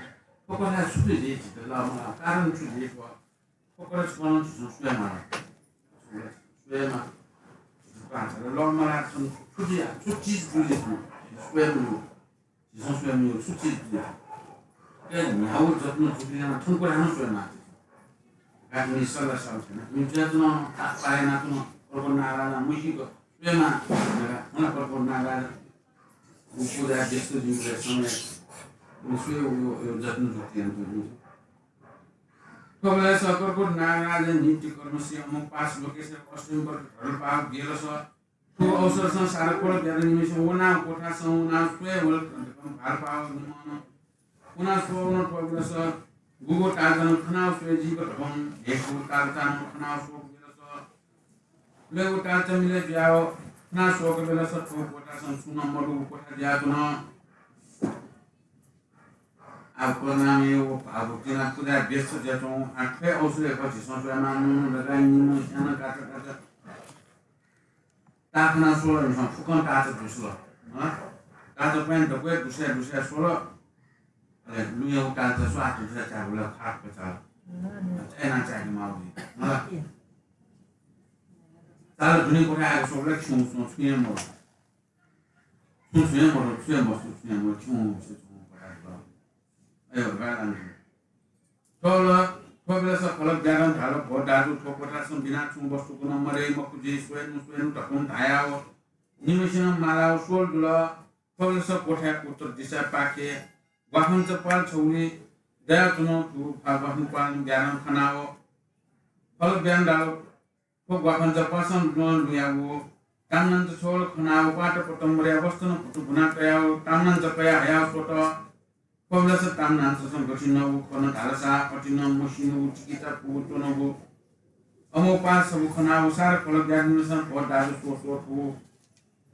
थ्व कथाय् छु जुइ झीत लःमलाः? कारण छु जुइ? थ्व कथाय् छकः नं झीसं स्वयेमाः। स्वयेमाः। ताःचाः लःमलाः। छु जुइ? छु चिज जुइ? स्वये मखु। झीसं स्वये मखु, छु चिज जुइ? अय् न्ह्यागु जत्न जुक्ति यानाः थन कोठासं स्वयेमाः। गातिनि सल्लाह सल्लाह थें इमि जुयाच्वन, ताःचाः यानाच्वन, पर्वत नागराजं मसीक स्वयेमाः। मला पर्वत नागराज व पुजाय् व्यस्त जुइगु समय व स्वये, व, व जत्न जुक्ति यानाच्वन। थ्व बेलस कर्कोट नागराज नित्य कर्मसि अमुक पास लोकेश अष्टमी व्रत धर्म पाव गेलस। थ्व अवसरसं सारा खोल ब्याधा निम्हैसं वनाव कोठासं वनाव स्वये वल धकं भार पाव निम्हं वनाव स्वः वन। थ्व बेलस गुगु तालचानं खनाव स्वये जीव धकं हेकु तालचानं खनाव स्वः गेलस। लय् व तालचा मिले जुयाव खनाव स्वःक बेलस थ्व कोठासं छुं नं मदुगु कोठा जुयाच्वन। आः कोरोनामय् व भावभक्तिना पुजा व्यस्त जुयाच्वं। आः थ्व अवसरय् झीसं स्वयेमाः नुनु दगाइ निम्ह स्यानं काचा काचा ताः खनाव स्वल, इमिसं फुक्कं ताःचा दुसल। हँ? ताःचा प्वाँय् दक्वय् दुस्याः दुस्याः स्वल। अले लुँया व तालचा स्वाः दुस्याः चाःगु ला फाक्क चाल। चायेना चायेके माः वइ। हँ? चाल दुने कोठाय् आःगु स्वल ला खिउँ सुं छुं हे मदु। छुं छुं हे मदु, छुं हे मस्यू, छुं हे मदु, खिउँ छुं छुं कोठाय् दु। अय्, गाय् लानि। थ्व ला, थ्व बेलस खलक ब्याधां धाल, भो दाजु, थ्व कोठासं बिना छुं वस्तुक नं मदइ, मखु जुइ, स्वयेनु, स्वयेनु धकं धायाव निम्हसिनं मालाव स्वल जुल। थ्व बेलस कोठाया उत्तर दिशापाखे ग्वाखंचा प्वाल छगुलिइ दयाच्वनागु थ्व ग्वाखंचा प्वालं ब्याधां खनाव खलक ब्याधां धाल, थ्व ग्वाखंचा प्वासं लुँ लुँयाव ताम्हनांचा छगू खनाव पाटपतंबरया वस्त्रं भुतु बुना तयाव ताम्हनांचा कया हयाव स्वत। थ्व बेलस ताम्हनांचासं गथिं नःगु खन धालसा अतिं नं मसिनुगु चिकिचा फुगु च्वनागु अमोपाः सफू खनाव सारा खोल ब्याधा निम्हसिनं भो दाजु स्वः स्वः फुगु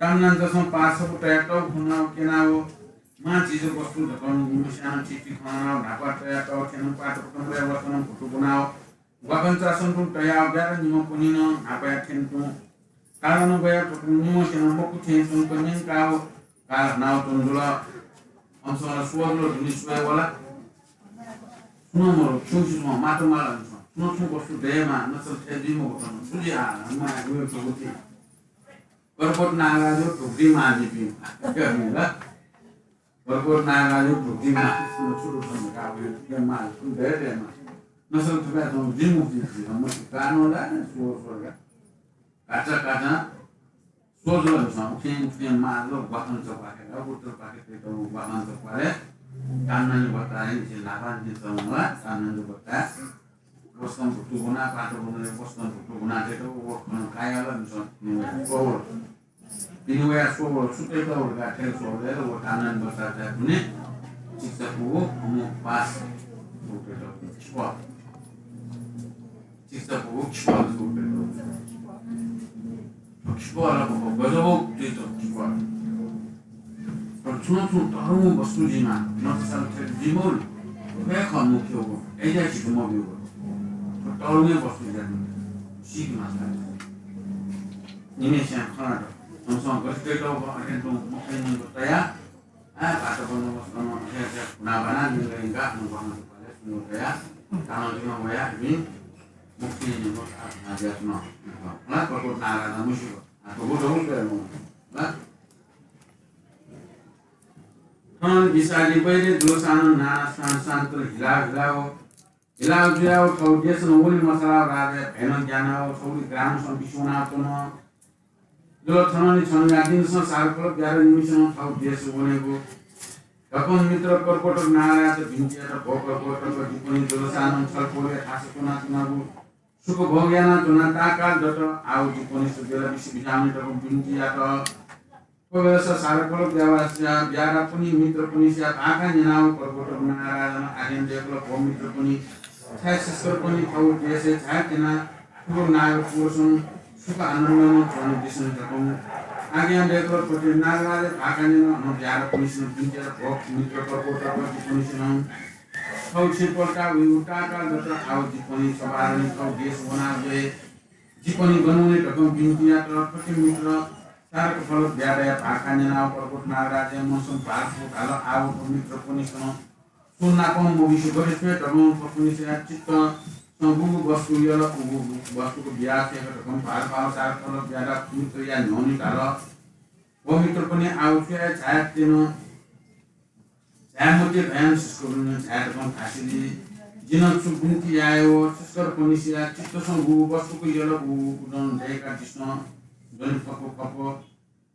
ताम्हनांचासं पाः सफू तयातःगु खनाव क्यनाव मां चिज वस्तु धकं निम्हसिनं चिचि खनाव न्हापा तयातःगु थें नं पाटपतंबरया वस्त्रं भुतु बुनाव ग्वाखंचासं तुं तयाव ब्याधा निम्हपनिं नं न्हापाया थें तुं तालं वयाव थुकथं निम्हसिनं मखु थें च्वंक न्यंकाव काल हनाव च्वन जुल। अनसं ला स्वः जुल, दुने स्वये वल। सुनं मदु, खिउँसे च्वं, मातु माल अनसं। सुनं छुं वस्तु दयेमाः, नसल थथे जुइ मखु थन। छु जुइ आः, मां गुयो थुगुति। कर्कोट नागराजया धुकुति माः जिपिं। कर्कोट नागराजया धुकुति माः, सुनं छु दु थन का, गुयो थुगुति माः, सुनं दये दयेमाः। नसल थुका च्वं, जुइ मखु जुइ, मखु कानं ला, स्व, स्वर्ग। काचा काचा स्वः जुल इमिसं। उखें उखें माल ग्वाखंचा प्वाखे ला, उत्तर प्वाखे तयेतःगु ग्वाखंचा प्वालय् ताम्हनांचा बत्ताय् निसें न्हापां निसें च्वंगु ला ताम्हनांचा बत्ताय् वस्त्रं भुतु बुना, पाटपतंबरया वस्त्रं भुतु बुना तयेतःगु व खन कायाव इमिसं पिने वयाव स्वः वल। पिने वयाव स्वः वल, छु तयेतःगु धकाः थथे स्वः वल, व ताम्हनांचा बत्ताय् दुने चिकिचा फुगु अमोपाः सफू तयेतःगु खिपः। चिकिचा फुगु खिपः। खिपः ला गजब तयेत खिपः। तर छुं छुं तःधंगु वस्तु जुइमाः, नसा ला थथे जुइ मखु नि। थ्व हे खः मुख्य व, अय्‌जुयाः झीत मब्यूगु। थ्व तःधंगु वस्तु जुयाच्वन। सीके मास्ति। निम्हसिनं खनात। अनसं गथे तयेतःगु अथें तुं मखुथें न्यंक तयाः आः पाटपतंबरया वस्त्रं अथे अथे भुना बाना न्यंक यंकाः अन ग्वाखंचा प्वालय् सुंक तयाः तालं लिहां वयाः इपिं मखुथें न्यंक आः भुना जुयाच्वन। अन कर्कोट नागराजं मुसिक। आः थुगु दु स्वये मखु। ला? थन विषादी वैरी जुलसानं नाना स्थान स्थानतल हिलाव हिलाव हिलाव जुयाव थःगु देशं वने मछालाव राजाया भय नं ग्यानाव थःगु ग्रामसं बिस्युं वनाच्वन। जुल। थनंलि छन्हुया दिनसं सारा खोल ब्याधा निम्हसिनं थःगु देश वनेगु। धकं मित्र कर्कोटक नागराजयात बिन्ति यात, भो कर्कोटक, जिपनि जुलसानं छलपोलया थासय् च्वनाच्वनागु सुख भोग यानाच्वना ताःकाल दत। आव जिपनिस्त बेला बिसे बिज्याहुने धकं बिन्ति यात। थ्व बेलस सारा खोल ब्याधाया, ब्याधापनि मित्रपनिसया भाखा न्यनाव कर्कोटक नागराजं आज्ञा दय्‌कल, भो मित्रपनि, छाय् सिसकरपनि थःगु देशय् झाये त्यना, थुगु नागपुरसं सुख आनन्दनं च्वने दिसँ धकं आज्ञा दय्‌कल। थथे नागराजया भाखा न्यनाव अन ब्याधापनिसनं बिन्ति यात, भो मित्र कर्कोटक, जिपनिसनं थःगु छेँ त्वःताः वइगु ताःकाल दत। आव जिपनि सवारं थःगु देश वनाः वये। जिपनि गन वने धकं बिन्ति यात। थथे मित्र सारा खोल ब्याधाया भाखा न्यनाव कर्कोटक नागराजया मनसं भार फुगु धाल। आव थ्व मित्रपनिसं सुं नापं मबिसे गथे स्वये धकं थ्वपनिसया चित्तसं गुगु वस्तु यल, उगु वस्तुक बियाः स्वयेक धकं भार पाव सारा खोल ब्याधा मित्रया न्ह्यःने धाल। व मित्रपनि, आव छु याये, झाये त्यन झाये मते धयां सिसकरपनिसं झाये धकं धासेंलि जिं नं छुं बिन्ति याये, व सिसकरपनिसया चित्तसं गुगु वस्तुक यल, उगु नं दयेकादिसँ, दने फक्व फक्व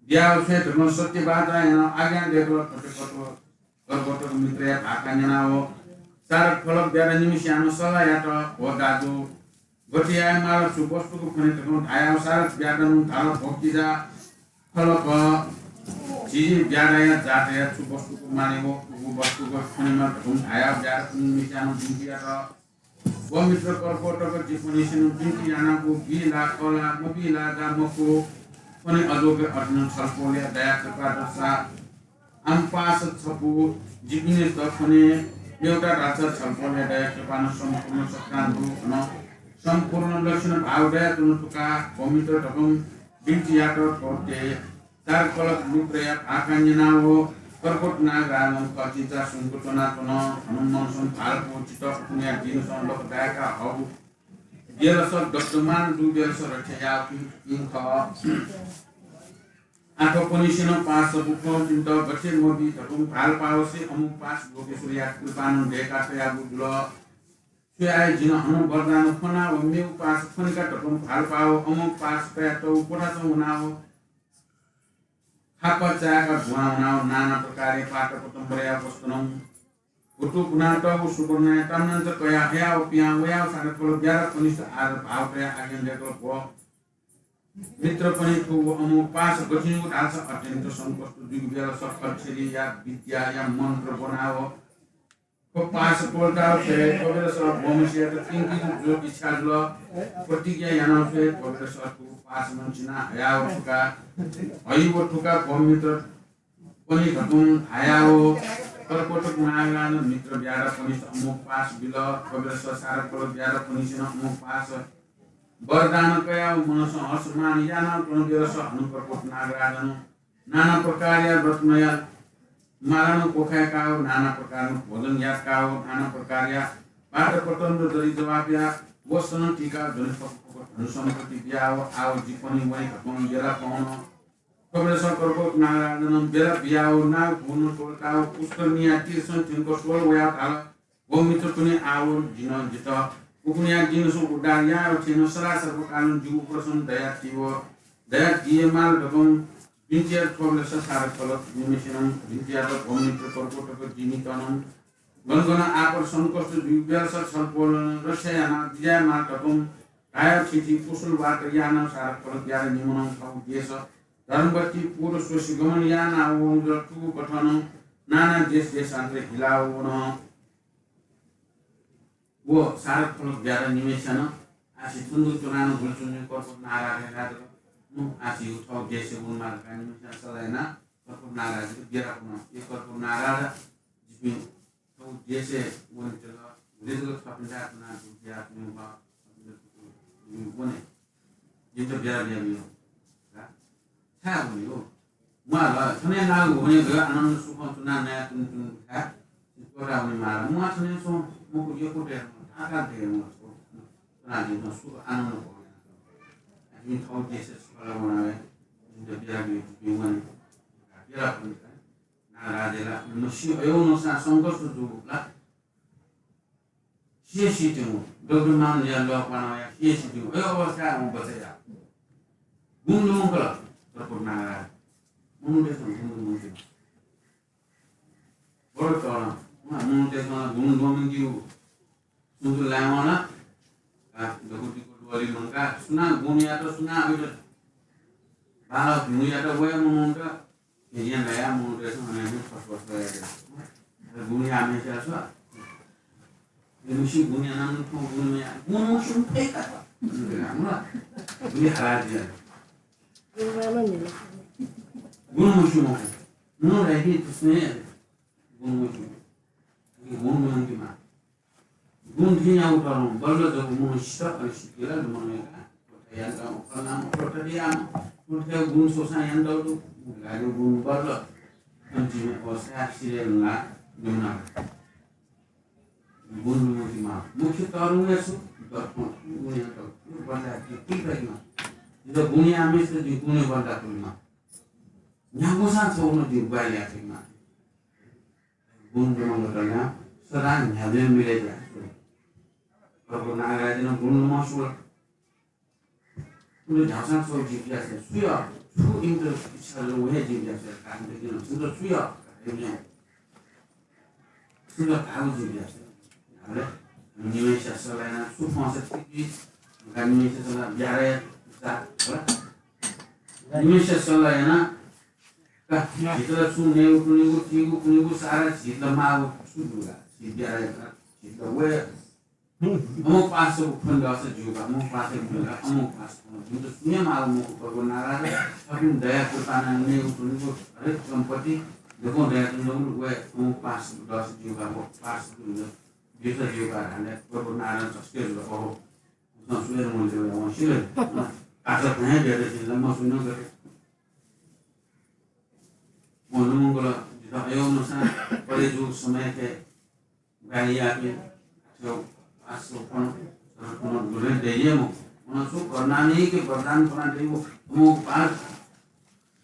बियाः स्वये धकं सत्य वाचा यानाव आज्ञा दय्‌कल। थथे कर्कोटक मित्रया भाखा न्यनाव सारक फलक ब्यादा निम्हसिनं सल्लाह यात, "हो दाजु, गथे याये माल, छु वस्तुक फ्वने?" धकं धायाव सारक ब्यादां धाल, "भो किजा, फलक झी ब्यादाया जातया छु वस्तुक माने व उगु वस्तुक फ्वने माल?" धकं धायाव ब्यादां निम्हसिनं बिन्ति यात। "व मित्र कर्कोटक, जिपिनिसें बिन्ति यानागु बी ला कला, मबी ला जा मखु, फ्वने अजोके अतिनं छलपोलया दया कृपा दसा आम पास छपु जिपिनित फ्वने मेवता धालसा छलपोलया दया कृपानं सम्पूर्ण सत्तां दु अन सम्पूर्ण लक्षण भाव दया तुं तुका व मित्र धकं बिन्ति यात। थ्व ते सारक फलक मित्रया भाखा न्यनाव कर्कोट नागराजं खचिचा सुंक च्वनाच्वन। हनुमंसं भालपु चित उकुन्या दिनसं लक दाय्का हव बेलस दक्तमान दु बेलस रक्षा याव पिं खः। आथोपनिसेनं पास बुकं तिन्त गथे मबी धकं भालपावसे अमुक पास लोकेश्वरया कृपानं दय्का तयागु जुल। छु याये, जिं हनं वरदान फ्वनाव मेव पास फ्वनेका धकं भालपाव अमुक पास कयातःगु कोठासं वनाव खापा चाय्का दुहां वनाव नाना प्रकारया पाटपतम्बरया वस्त्रं हुतु कुनातःगु सुवर्णया ताम्रांचा कया हयाव पिहां वयाव सारक फलक ब्यादा फनिस आदर भाव तया आज्ञा दय्कल। भो मित्रपनि, थुगु अमुक पास गथिंगु धालसा अत्यन्त संकष्ट जुइगु बेलस खलछेरीया विद्याया मन्त्र ब्वनाव थ्व पास त्वःताव स्वये। थ्व बेलस भो मित्रयात तिंकिगु जो इच्छा जुल। प्रतिज्ञा यानाव स्वये। थ्व बेलस थुगु पासनं चिना हयाव थुका हइव थुका भो मित्र पनि धकं धायाव कर्कोटक नागराजं मित्र ब्यादा पनिस अमुक पास बिल। थ्व बेलस सारक फलक ब्यादा पनिसेनं अमुक पास वरदान कयाव मनसं हर्षमान यानाव च्वन बेलस हनं कर्कोटक नागराजं नाना प्रकारया रत्नया मालानं क्वखाय्काव नाना प्रकारं भोजन याकाव नाना प्रकारया पाटपतम्बर जरि जवाफया वस्त्रनं तिकाव जने फक फक धन सम्पत्ति बियाव आव जिपनि वने धकं बेला पावन। थ्व बेलस कर्कोटक नागराजनं बेला बियाव नागफुनं त्वःताव पुष्करिणीया तीरसं थ्यंक स्वल वयाव धाल, भो मित्रपनि, आव जिं जितः उकुन्या दिनसं उद्धार यायेव थें सदा सर्वकालं जिगु उपरसं दया तिव दया दिये माल धकं बिन्ति यात। थ्व बेलस सारक फलक निम्हसिनं बिन्ति यात, भो मित्र कर्कोटक, जिमित नं गन गन आपत संकष्ट जुइगु बेलस छलपोलं रक्षा यानाव बिज्याये माल धकं धायाव थीथी कुशल वार्ता यानाव सारक फलक ब्यादा निम्हनं थःगु देश धर्मवती पुर स्वसि गमन यानाव वंगु जुल। थुगु कथनं नाना देश देशान्तर हिलाव वन। व सारक फलक ब्यादा निम्हसिनं आः छि थन दुने च्वनाव नं गुलि च्वने, कर्कोटक नागराज हे राजा। नु आः छि थःगु देशय् वनेमाल धकाः निम्हसिनं सल्लाह यानाव कर्कोटक नागराजयात ब्यादा फ्वन। ए कर्कोटक नागराज, जिपिं थःगु देशय् वनेत्यंगु, गुलि जक थःपिन्थाय् च्वनाव दुगु ज्या तुं वने। जिमित ब्यादा बियाबिउ। छाय् वने हो? म्वाल, थन हे नागफुनं गय् आनन्द सुखं च्वनाव नया तुं तुं थाय् त्वःताव वनेमाल। म्वाः, थन हे च्वँ, मखु, यक्व दये म्वाः, थाय् थाय् दये म्वाः, च्वनाव जिमित सुख आनन्द भोग यानाच्वँ। जिमि थःगु देशय् सुखं वनाव जिमित ब्यादा बिउ, जिपिं वने। ब्यादा फ्वन। नागराजया ला मसि अय् नसां संघर्ष जूगु ला। सिया सितिं, दग्धमानया लः क्वानावया सिया सितिं, अय् अवस्थाय् वं बचय् याः। गुण लुमंकल, कर्कोटक नागराज। मनूतय्सं गुण लुमंकीगु। बडो तःधं, मनूतय्सं गुण लुमंकीगु। सुं तुं लायेवं ला, आ, दक्व दिक्व ल्वःल्वः मंकाः, सुनां गुण यात, सुनां अय्त बांलाः भिंगु यात, वया मनूत, भिंया नया मनूतय्सं अनयाम्ह फसफस यात। अले गुण याःम्हय्सित छु? अले मिसिं गुण यानाम्ह, थौं गुण मयाः, गुण मस्यूम्ह फय्का थ्व। गुण हालादिया। गुण मस्यूम्ह। मनू धाइपिं थुस्ने गुण मस्यूम्ह। गुण लुमंकेमाः। गुण थें याःगु तःधं बल्ल जक मनू सित, अले सित जुयाः ला लुमं वय्काः थ्व थथे यानातःम्ह, फलानाम्ह, थ्व थथे याःम्ह, थ्व थथे गुण स्वसां यानातःगु दु। गाय्गु गुण बल्ल। अन्तिम अवस्थाय् सिधये धुंकाः लुमनाः। गुण लुमंकेमाः। मुख्य तःधं वया छु? दर्पण। गुण यानातःगु बल्लाय् थुइ फय्केमाः। जितः गुण याःम्हय्सित जिं गुण बल्लाः थुइमाः। न्ह्यागुसां छगू नं जिं ग्वाहालि याये फय्केमाः। गुण लुमंकाः तयाः सदां न्ह्याबलें मिलय् जुयाः स्वये। कर्कोटक नागराजं गुण लुमंकाः स्वल। उलि धाःसां छगू जिं बियाच्वने। छु यः? छु इमित इच्छा जुल व हे जिं बियाच्वने। कारण त जिं छिमित छु यः? छिमित धाःगु जिं बियाच्वने। हले, निम्हय्‌सिया सल्लाह याना छु फंसा ठीक जुइ, का निम्हय्‌सिया सल्लाह ब्याहा याये जा, हला। निम्हय्‌सिया सल्लाह याना का, झीत ला छु नयेगु कुनेगु, थीगु कुनेगु, सारा झीत ला माःगु छु दु ला, झी ब्याहा याये का, झीत ला वये। अमोघ पास फुन दःसा ज्यू का, अमोघ पास फुन का, अमोघ पास फुन। जिमित सुया माःगु मखु, प्रभु नारायण, थकिं दया कृपा याना नयेगु कुनेगु हरेक सम्पत्ति दक्वं दया तुं दंगु वये, अमोघ पास दःसा ज्यू का, अमोघ पास फुन दः। बिर्ता ज्यू का, हाले प्रभु नारायण चस्के जुल, ओहो। उसं सुया मुल ज्यू, वं सिल। काचा थें बेटा सिल, म सुन गरे। वं लुमंगल, जितः अयो मसा, परे जू समय के गाली याके, छेउ आसो पण, सरपण गुरे दैये मो। उन छु करनामे के वरदान पना दैवो, अमोघ पास,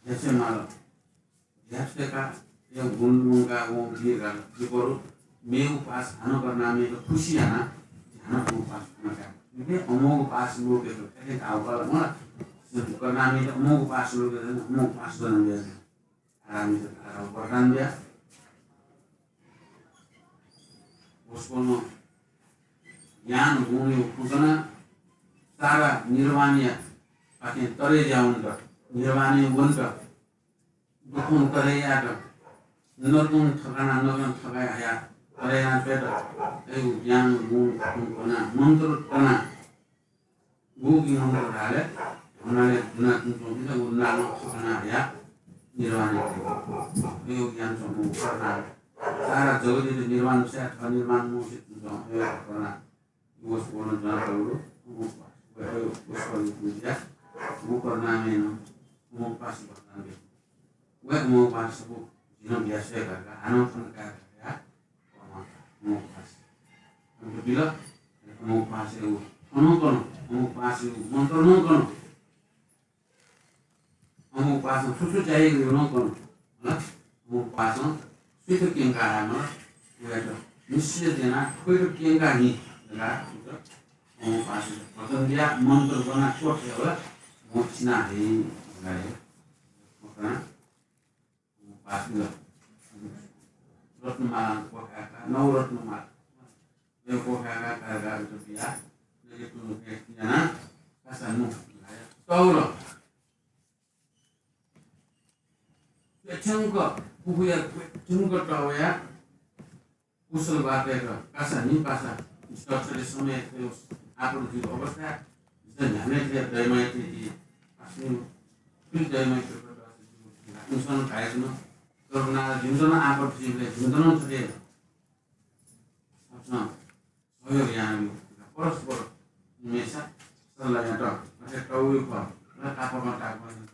जैसे माल। ध्यात्वय्‌काः यः गुण मुंकाः वं बियाः धाल, जि बरु मेगु पास हानं करुणामययात खुसि यानाः जि हानं अमोघ पास कना काये। इपिं अमोघ पास लुकेत थथे धाःगु खः ला मला। करुणामययात अमोघ पास लुकेत अमोघ पास कना बियाः आरामयात आराम वरदान बियाः। वसपोलं ज्ञान गुणया खँ कनाः सारा निर्वाणया पाखें तरे ज्या वनेत, निर्वाणय् वनेत। दुःखं तरे यायेत, नरकं थकाना, नरकं थकाइ हयाः तरे याना च्वयेत, अय् ज्ञान गुण कनाः मन्त्र कनाः, गुगु मन्त्र धाःले, हनाले दुना तुं च्वंपिन्त व नालं थकाना हयाः निर्वाणय् वयेत। अय् ज्ञान च्वंपिं करुणा। सारा जगतयात निर्वाण स्वयाः थः निर्वाण मवसें तुं च्वं, अय् करुणा। वसपोलं ज्वनातःगु, वसपोलं ज्वनातःगु, व करुणामयनं अमोघ पास वरदान बिल। वय् अमोघ पास सकल जिं बियाः स्वये का, हानं कना काये का, अमोघ पास। अमोघ बिल, अमोघ पासया व थनं कन, अमोघ पासया व मन्त्र नं कन। अमोघ पासं छु छु चाहियो नं कन। हला? अमोघ पासं सुइत क्यंका हयामल, वयात निश्चय यानाः थ्वइत क्यंका नि धकाः अमोघ पासं वचन बियाः मन्त्र कनाः क्वथय् हला, वं सिना हइ धकाः हे। अमोघ पासं रत्नमाला क्वखाय्‌काः, नवरत्नमाला। अय् क्वखाय्‌काः काय्‌काः बियाः, नके तुं के यानाः कासा नु तौल। क्वथ्यंक, उखुया क्वथ्यंक तौया कुशल बातय्‌क कासा निपासा, जितः थथे समय थ्व आपत जुइगु अवस्था, जितः न्ह्याम्हय् थें दय्‌म्हय् थें जि पासापिं थुलि दय्‌म्हय् थें इमिसं धायेधुन, करुणा जिमित नं आपत जुइबलय् जिमित नं थथे सकसिनं सहयोग यानाबिउ। परस्पर इमिसं सल्लाह यात। अथे तौया खँ, अले तापाकं तापाकं।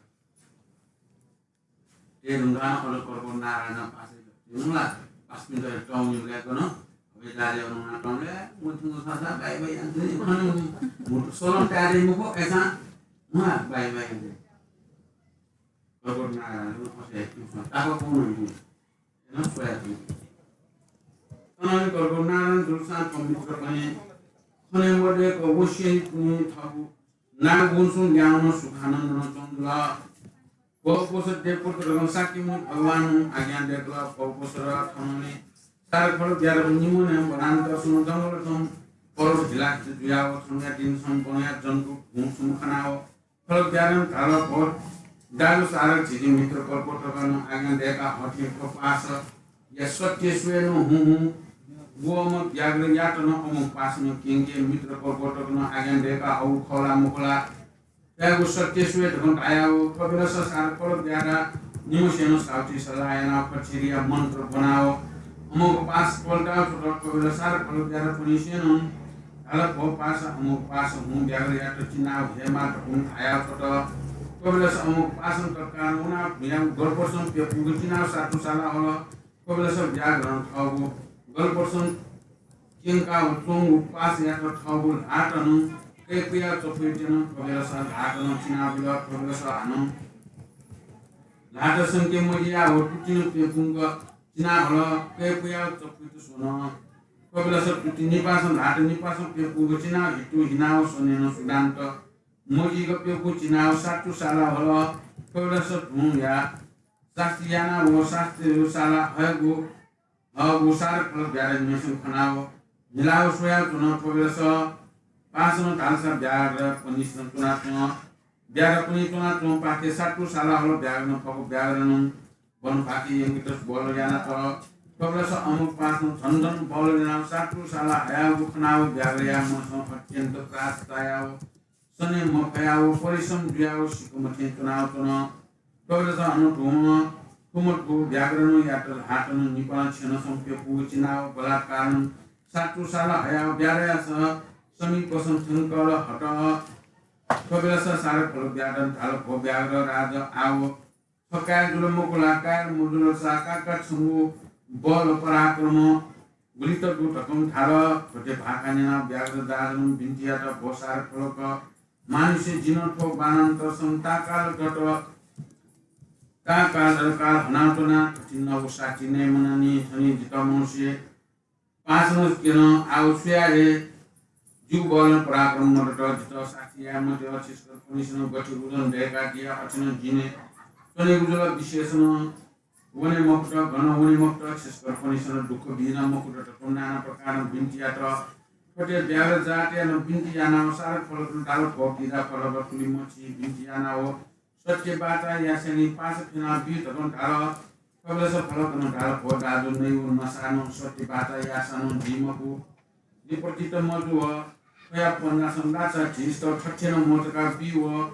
ते धुंकाः नं अले कलपत नारायण पासय् ला पासापिन्त तौनिबलय् गन। अबे दाले अन तौले, मथुंगु सासा बाइ बाइ यान्थ्वनि, खने मुत सोलं तयारी मखु, अय्‌सां उहाँ बाइ बाइ यान्थ्वनि। कलपत नारायण अथे तापाकं नं। थनंलि कलपत नारायण दुर्सां थ्व मित्रपनि खने मदय्‌क वसियां थःगु नागवंशं ल्याहां नं सुखानन्दं च्वंगु जुल। कल्पवसः देवपुत्र धकाः शाक्यमुनि भगवानं आज्ञा दय्‌कल। कल्पवसः थनंलि सारखल ब्याधं निम्हं वनान्तरसं जंगलसं पर्वत हिलाखिति जुयाव थनया दिनसं वनया जन्तु भुसुम खनाव खलक ब्याधं धाल, भो दाजु सारक, झी मित्र कल्पवसं आज्ञा दय्‌का हःथें थ्व पासया सत्य स्वयेनं हुं हुं वःम्ह व्याघ्रयात नं अमोघ पासं क्यंके मित्र कल्पवसं आज्ञा दय्‌का हःगु खः ला मखु ला? थ्वयागु सत्य स्वये धकाः धयाव। कपिलस सारक कल्पवसं निम्हसिनं साहुति सल्लाह यानाव कछेरीया मन्त्र ब्वनाव अमोघ पास पल्टाव छ्वत। कपिलस सारक कल्पवसं पनिसेनं धाल, भो पासा, अमोघ पास हुं व्याघ्रयात चिनाव हयेमाः धकाः धायाव छ्वत। कपिलस अमोघ पासं तत्कालं वनाव भुंयागु गलपसं प्यपुंक चिनाव सातुसाला हल। कपिलस व्याघ्रं थःगु गलपसं क्यंकाव च्वंगु पासयात थःगु ल्हातं कय्‌पुयाव चफुइत त्यन। कपिलस ल्हातं चिनाबिल। कपिलस हानं ल्हातं संके मजियाव तुतिं प्यपुंक चिनाव हल, कय्‌पुयाव चफुइत स्वन। कपिलस तुति निपासं ल्हातं निपासं प्यपुंक चिनाव हितु हिनाव स्वनेनं सुदान्त मजिक प्यपु चिनाव सातुसाला हल। कपिलस धुंया सास्ति यानाव सास्ति साला हयेगु हःगु सारक कल्पवसं ब्याधंनिसें खनाव हिलाव स्वयाव च्वन। थ्व बेलस पासनं धालसा व्याघ्र पनिसनं च्वनाच्वं। व्याघ्र पनि च्वनाच्वं पाखे सातु साला हल। व्याघ्रनं फक्व व्याघ्रनं वन पाखे यंकेत बल यानात। थ्व बेलस अमोघपासनं झन झन बल यानाव सातु साला हयाव खनाव व्याघ्रया मनसं अत्यन्त त्रास चायाव सने मफयाव परिश्रम जुयाव सिक्क मथें च्वनाव च्वन। थ्व बेलस अन धुं थुमधु व्याघ्रनं यात हातनं निपालं छेनसं प्यपु चिनाव बलात्कारनं सातु साला हयाव व्याघ्रया समीपसं थ्यंकल हत। थ्व बेलस सारफल व्याघ्रनं धाल, भो व्याघ्र राज, आव छ काय् जुल मखु ला? काय् मजुल सा? काका छंगु बल पराक्रम गुलि तक दु धकं धाल। थथे भाखा न्यनाव व्याघ्र दाजुनं बिन्ति यात, भो सारफलक मानिसे, जिं थ्व बानान्तरसं ताकाल दत, ताकाल दत काल हनाव च्वना। थथिंगु साक्षी नये मनानि। थनि जितः मनुष्य पासनं क्यन, आव सुया हे जिगु बलं पराक्रम मदत, जितः साक्षी याये मते। छिसकर पनिसनं गथे उजं दय्कादिया, अथेनं जिं च्वनेगु जुल। विशेषनं वने मखुत, गनं वने मखुत, छिसकर पनिसनं दुःख बियानं मखुत धकं नाना प्रकारनं बिन्ति यात। थथे व्याघ्र जातयानं बिन्ति यानाव सारफलकनं धाल, भो किजा फलक, थुलि मछि बिन्ति यानाव सत्य बाचा यासेंलि पासा फ्यना बी धकं धाल। थ्व बेलस फलकनं धाल, भो दाजु, नइगु नसानं सत्य बाचा यासानं जुइ मखु। जि प्रतीत मजू व थ्वया पन्जासं लासा झीसत थथे नं मोचका बी व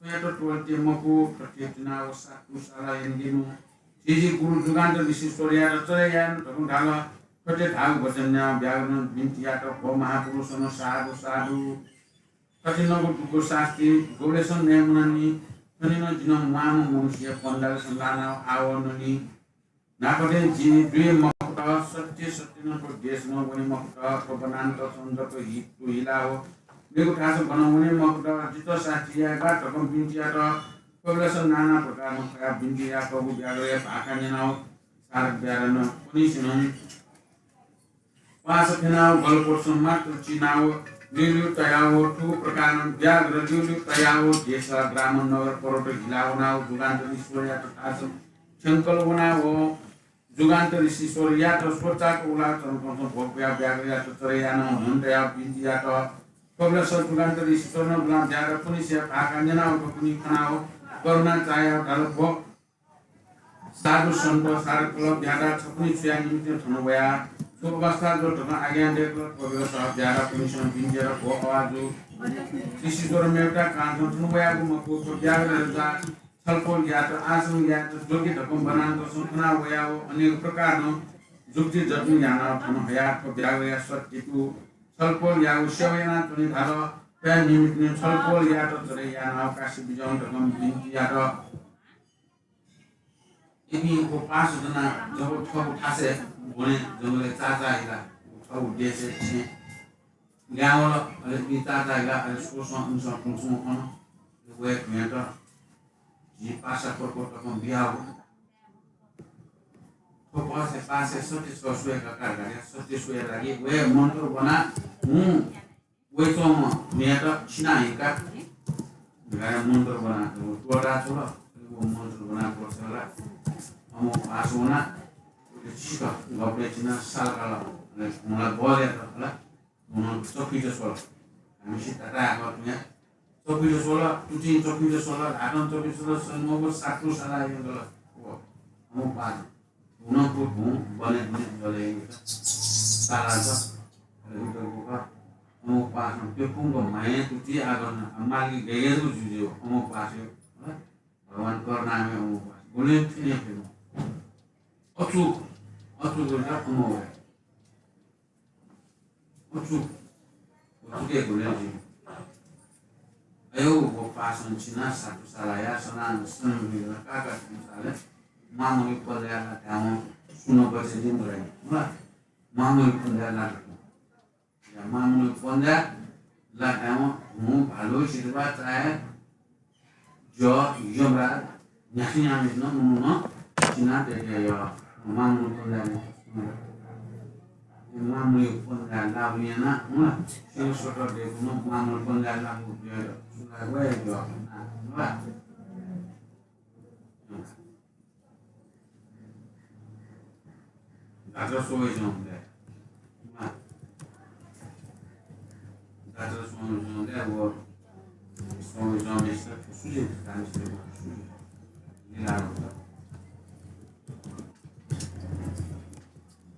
थ्वयात त्वःते मखु। थथे च्वनाव सातु साला यंकेनु झीसि गुरु जुगान्त ऋषीश्वरयात चले यायेनु धकं धाल। थथे धाःगु वचन न्यनाव व्याघ्रनं बिन्ति यात, भो महापुरुषनं साधु साधु। थथिंगु दुःख सास्ती गुबलेसं नये मनानि। थनिनं जिं म्वाःम्ह मनुष्य पन्जालसं लानाव आवः ननि। नापथें जि जुइ मखुत, सत्य सत्यनं थ्व देशनं वने मखुत, थ्व वनान्तरसं जक हि-, तु हिलाव मेगु थासं गनं वने मखुत, जितः सास्ती यायेका धकं बिन्ति यात। थ्व बेलस नाना प्रकारनं खयाव बिन्ति याःगु व्याघ्रया भाखा न्यनाव सारक व्याघ्रनं पनिसनं पासा फ्यनाव गलपोतसं मात्र चिनाव ल्यूल्यू तयाव थुगु प्रकारनं व्याघ्र ल्यूल्यू तयाव देश ग्राम नगर पर्वत हिला वनाव जुगान्त ऋषीश्वरयात थासं थ्यंकल वनाव जुगान्त ऋषीश्वरयात स्वचाक उलाव चनकंसं भोग पुयाव व्याघ्रयात चले यानाव न्ह्यःने तयाव बिन्ति यात। थ्व बेलस जुगान्त ऋषीश्वरनं दुलां व्याघ्र पनिसया भाखा न्यनाव थुपिं खनाव करुणा चायाव धाल, भो साधु सन्त सारक फलक, व्याघ्र छपुनि छुया निमित्तं थन वया छु अवस्था जुल धकं आज्ञा दयेकल। थ्व बेलस व्याघ्र पनिसनं बिन्ति यात, भो अवाजु, ऋषीश्वर मेवता कालसं थन वयागु मखु। थ्व व्याघ्र जात छलपोल यात, आसन यात, जोग्य धकं वनान्तरसं थना वयाव अनेक प्रकारनं जुक्ति जत्न यानाव थन हयाव थ्व व्याघ्रया सत्य तु छलपोल याव सेवा यानाच्वने धाल। थ्वया निमित्तं छलपोल यात चले यानाव काशी बिज्याहुँ धकं बिन्ति यात। इपिं व पासा दनाव जब थःगु थासय् वने जंगलय् चाःचाः हिला, थःगु देशय् छेँ ल्याहां वल। अले इपिं चाःचाः हिला, अले स्वसं उनसं पुंसं खन। अले वया धुँयात झी पासा पर्वत तकं बियाव थ्व पासा, पासा सत्य छकः स्वये का धाःसा सत्य स्वये लागि वया मन्त्र ब्वना हुँ वयाच्वंम्ह धुँयात छिना हिंका धकाः मन्त्र ब्वना त्वःता छ्वल। व मन्त्र ब्वना त्वःता छ्वल। अमोघपास वना, छित गबलें छिना सालकाल। अले धुँला बल यात। अले धुँनं चफुइत स्वल। हमिसि तातायाक धुँया चफुइत स्वल, तुतिं चफुइत स्वल, ल्हातं चफुइत स्वल, सन्मोग सातु साला यंकल। व अमोघपास धुँनं पु धुँ बने बने जले यंकल। साला ज अले उत गुक अमोघपासं प्यपुंक म्हाया तुति आगन मालि गय्‌गय्‌गु जुजु अमोघपास। भगवान करुणामय अमोघपास। गुलें फिने फिनु। अचूक, अचूक अमोघ। अचूक, अचूक गुलें फिनु। अयो व पासं छिना सातु सालाया सनान सनमिल काका संसार मामूली पल्ला धावं सुन बचे दिन रही। मला मामूली पल्ला ना। या मामूली पल्ला ला धावं हूँ भालू सिरबा चाहे ज यमराज न्यासि न्यामिस न मुनु न चिना देखे य। मामूली पल्ला ने। मामूली पल्ला ला बुनिया ना, हुँ ला? सिंह सोटर देखु न मामूली पल्ला ला बुनिया। सुला वे ज। हुँ ला? गात्र सोय जं हुँ ला? राजा स्वामी जंले अब स्वामी जंले सुले काम सुले सुले लीला होता।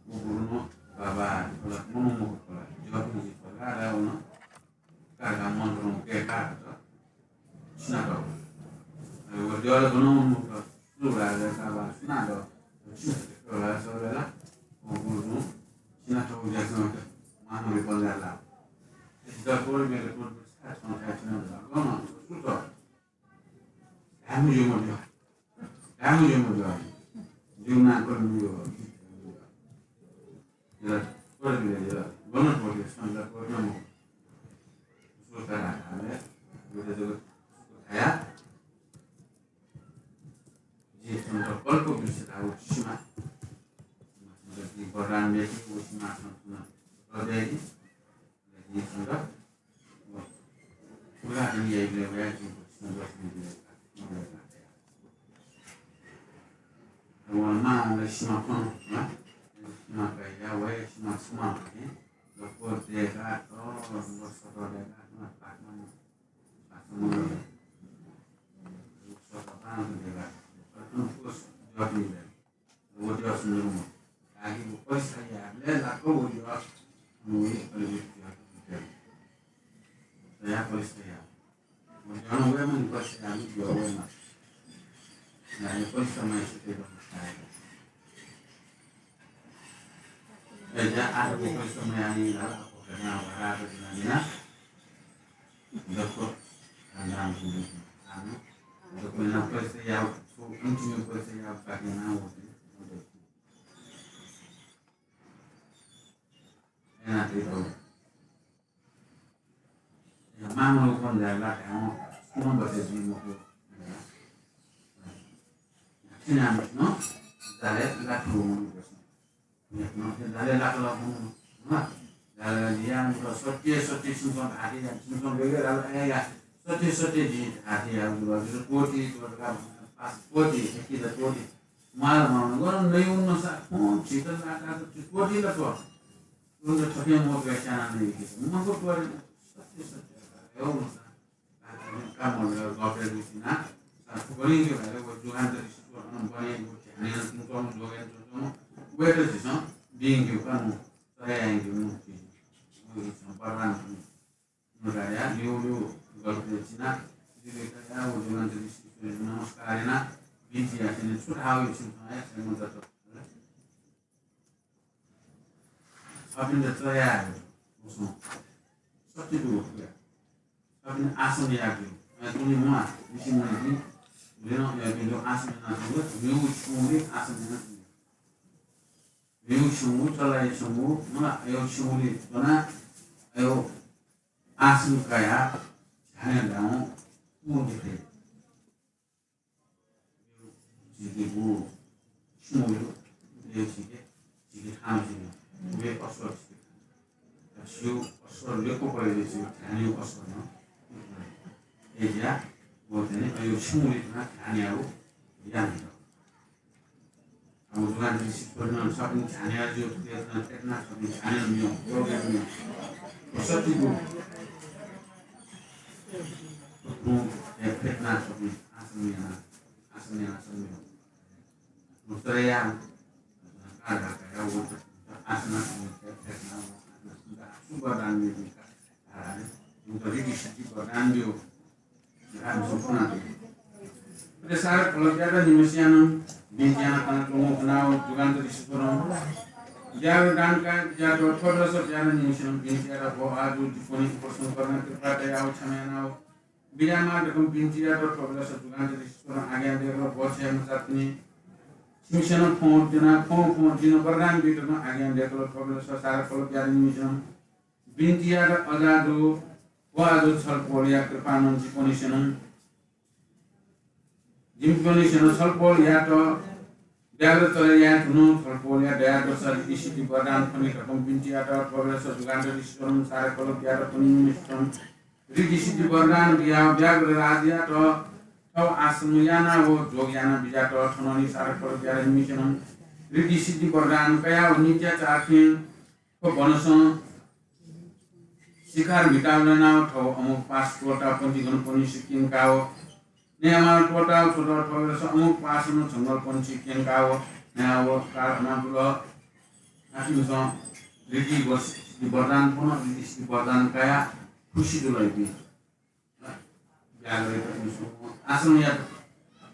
वो गुरुनो बाबा होला मनो मो होला जब मुझे होला रा होना का का मन करो के का तो सुना दो। अरे वो जब बनो मो तो सुला रा का बा सुना दो। सुना दो रा सो रा वो गुरुनो सुना तो जैसे मानो भी बोल जाला। इस दर कोई मेरे कोई साथ में साथ में बोला कौन सुतो। Kamu yo mo yo. Kamu yo mo yo. Yo na ko mo yo. Yo. Ko yo yo. Bono ko yo san la ko no mo. So ta na ale. Yo de yo. Aya. Ji san la ko ko bi se ta wo shima. Di boran me ki wo shima san na. Ko de ji. Ji san la. Ula ni ya ile wa ji san la. Wa ma la shima ko. Shima ka ya wa shima suma. Lo ko de ga to lo so de ga na pa ma. Maintenant, c'est d'aller là que l'on, hein, la, la, il y a une sortie, sortie, si on a dit, si on veut, la, la, la, sortie, sortie, dit, a dit, a dit, कोटि, कोटि, पाँच कोटि, एक ही कोटि। माल, माल, गरम नहीं उनमें सा, कौन चीज ला, ला, तो कोटि ला तो। उनके थके मौत का क्या नाम नहीं किया। उनको तो सत्य, सत्य, है, उनका। काम गर्दा गफे गुसिना, सा, थुबरिं के भएर, वो जुगान त रिसोर्स को हम बने, वो ध्यान याना तुम कम लोग हैं, जो, जो, वो तो जिसम, बीइंग के काम, तरह आएंगे, वो चीज, वो जिसम, बरदान, वो राजा, यो, यो, गलत है, चिना, जो बेटा या, वो जुगान त रिसोर्स को नमस्कार है ना, बीच या, चिने, छुट हाव, ये चिन, आया, चिन, मतलब, अपिन्त चया, उसम, सत्य दु, या। अपिन्त आसन याःगु। अ, तुनि मुना, निसि मुना दि, रेनो, अ, बिन्दु आसन याना दु, म्यू छुंगुली आसन याना दु। म्यू छुंगु, चलाय छुंगु, मुना, अयो छुंगुली बना, अयो आसन कया, ध्यान दाउ, पूर्ण दिखे। झीके गु छुं वय्, झीके, झीके थां झीके, वे असर झीके थां। झीउ असर लेको परे झीउ ध्यानयु असर न। ए ज्या, वो ध्यान, अयो छुं वय् ना ध्यान याउ, यान याउ। अब जुगान दृष्टि परिणाम सब ध्यान याउ, जो चेतना, चेतना सब ध्यान याउ, योग याउ। वो सत्य गु। वो, ए, चेतना सब आसन याना। आसन याना, आसन याना। मुस्तरया, आसन, आसन, सुबह दान में भी का, आ, उनको रिद्धि सिद्धि प्रदान भी हो। आ, मुझे सुना दे। अरे सारा फलक ज्यादा निमसियाना, बीच याना खाना तो मुख ना हो, जुगान तो रिश्वत हो। ज्यादा दान का, ज्यादा थोड़ा सा ज्यादा निमसियाना, बीच याना हो, आज उस कोने को प्रसन्न करना, कृपा दया हो, क्षमा याना हो। बिरामा दकं बिन्ति यात, थ्व बेलस जुगान्त ऋषिश्वरं आज्ञा दयेकल, बचय् मचातुनि। छिमिसं फुं द्यना, फुं फुं जिं वरदान बीत धकं आज्ञा दयेकल, थ्व बेलस सारा फल ब्यात निमिसं बिन्ति यात, अजा दु, व आजु छलपोलया कृपानं जिपिनिसेनं जिपिनिसेनं छलपोलयात व्याघ्र चले याये धुन, छलपोलया दया दृष्टि रिद्धि सिद्धि वरदान खनी धकं बिन्ति यात। थ्व बेलस जुगान्त ऋषिश्वरं सारा फल ब्यात खनी निमिसं रिद्धि सिद्धि वरदान बिया व्याघ्र राजयात थव आश्रम याना व जोग याना बिजात। थनंलि सारा फल ब्यात निमिसं रिद्धि सिद्धि वरदान कया व नित्याचार थें थ्व वनसं शिकार म्हिताः ल्यानाव थव अमुक पास त्वःताव पन्थी गन पनिसे क्यंकाव नयामाव त्वःताव छ्वल। थव बेलस अमुक पासं जंगल पनिसे क्यंकाव नयाव काल अनाजुल। आखिरसं ऋद्धि व सिद्धि वरदान पन, ऋद्धि सिद्धि वरदान काया खुसी जुल इपिं। ब्यागरे त इमिसं आश्रम यात,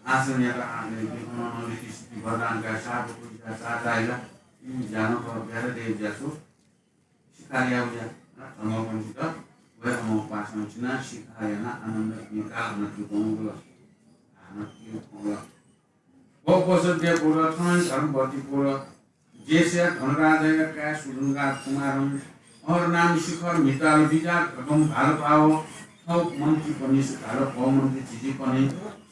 आश्रम यात आने इपिं अन ऋद्धि सिद्धि वरदान काया साप कुजा चा जाइला। इमि जानो पर ब्यागरे दे जासु शिकार याव या, जंगल पनिसे त वय् अमुक पासं चिना शिकार याना आनन्द इपिं काल अनाजुल। आनन्द इपिं व उपसद्य पुर थन धर्मवती पुर देशया धनराजाया काय् सुधन राजकुमारं अहर नाम शिखर म्हिताल बिजाक धकं भालपाव थव मन्त्री पनिसे भालपाव मन्त्री झिझिपनि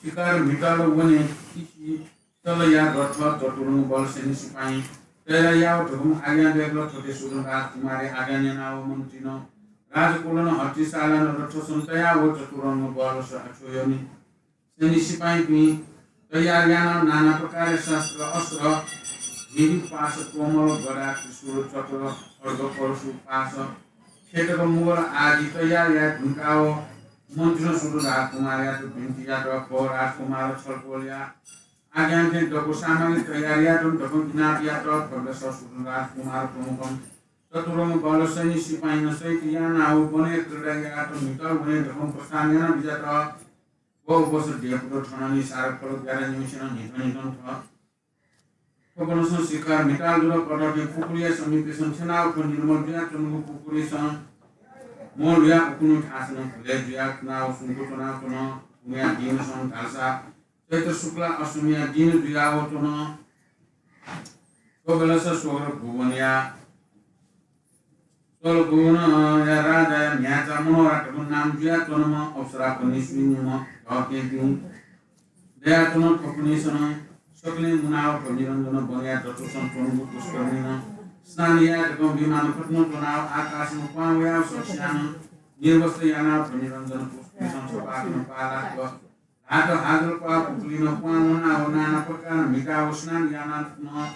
शिकार म्हिताल वने इति सलया रथ चतुरंग बल सैन्य सिपाइँ तयार याव धकं आज्ञा दयकल। थथे सुधन राजकुमारया आज्ञा न्यनाव मन्त्रीनं राजकुलनं हत्तीसालानं रथ सन्तयाव चतुरंग बल स-, छोयनि सैन्य सिपाइँपिं तयार यानाव नाना प्रकारया शस्त्र अस्त्र, हीरी पास, तोमर, गदा, त्रिशूल, चक्र, खड्ग, परशु, पास, खेटक, मुगल आदि तयार याये धुंकाव मन्त्रीनं सुधन राजकुमारयात बिन्ति यात, भो राजकुमार, छलपोलया आज्ञा थें दक्व सामग्री तयार यात धकं इनाप यात। थुबलय् सुधन राजकुमार प्रमुखं चतुरंग बल सैन्य सिपाइँनं सहित यानाव वने क्रीडा यात म्हितः वने धकं प्रस्थान याना बिजात। व उपसद्य पुर थनंनि सारखल ग्यारा निमिषं न्हिथं न्हिथं थ्व। थ्व वनसं शिकार म्हिताल जुल। कदथें पुखुरीया समीपय् थ्यनाव थ्व निर्मल जुयाच्वंगु पुखुरीसं मं लुयाः उखुन्हु थासं भुलय् जुयाच्वनाव सुंक च्वनाच्वन। उमिया दिनसं धालसा चैत्र शुक्ला अष्टमीया दिन जुयाव च्वन। थ्व बेलस स्वर्ग भुवनया स्वलभुवनया राजाया म्ह्याय्‌चा मनोहरा धकं नाम जुयाच्वंम्ह अप्सरापनि स्वीनिम्ह धःकेहेँपिं दयाच्वन। थ्वपनिसं सकलें मुनाव थ्व निरञ्जन वनया दथुसं च्वंगु पुष्करणीनं स्नान याये धकं विमान कथं च्वनाव आकाशं क्वहां वयाव सकस्यानं निर्वस्त्र यानाव थ्व निरञ्जन पुष्करणीसं छपाः खँ पाः लात। हात हाजल क्वहां पुखुलीनं क्वहां वनाव नाना प्रकारं म्हिताव स्नान यानाव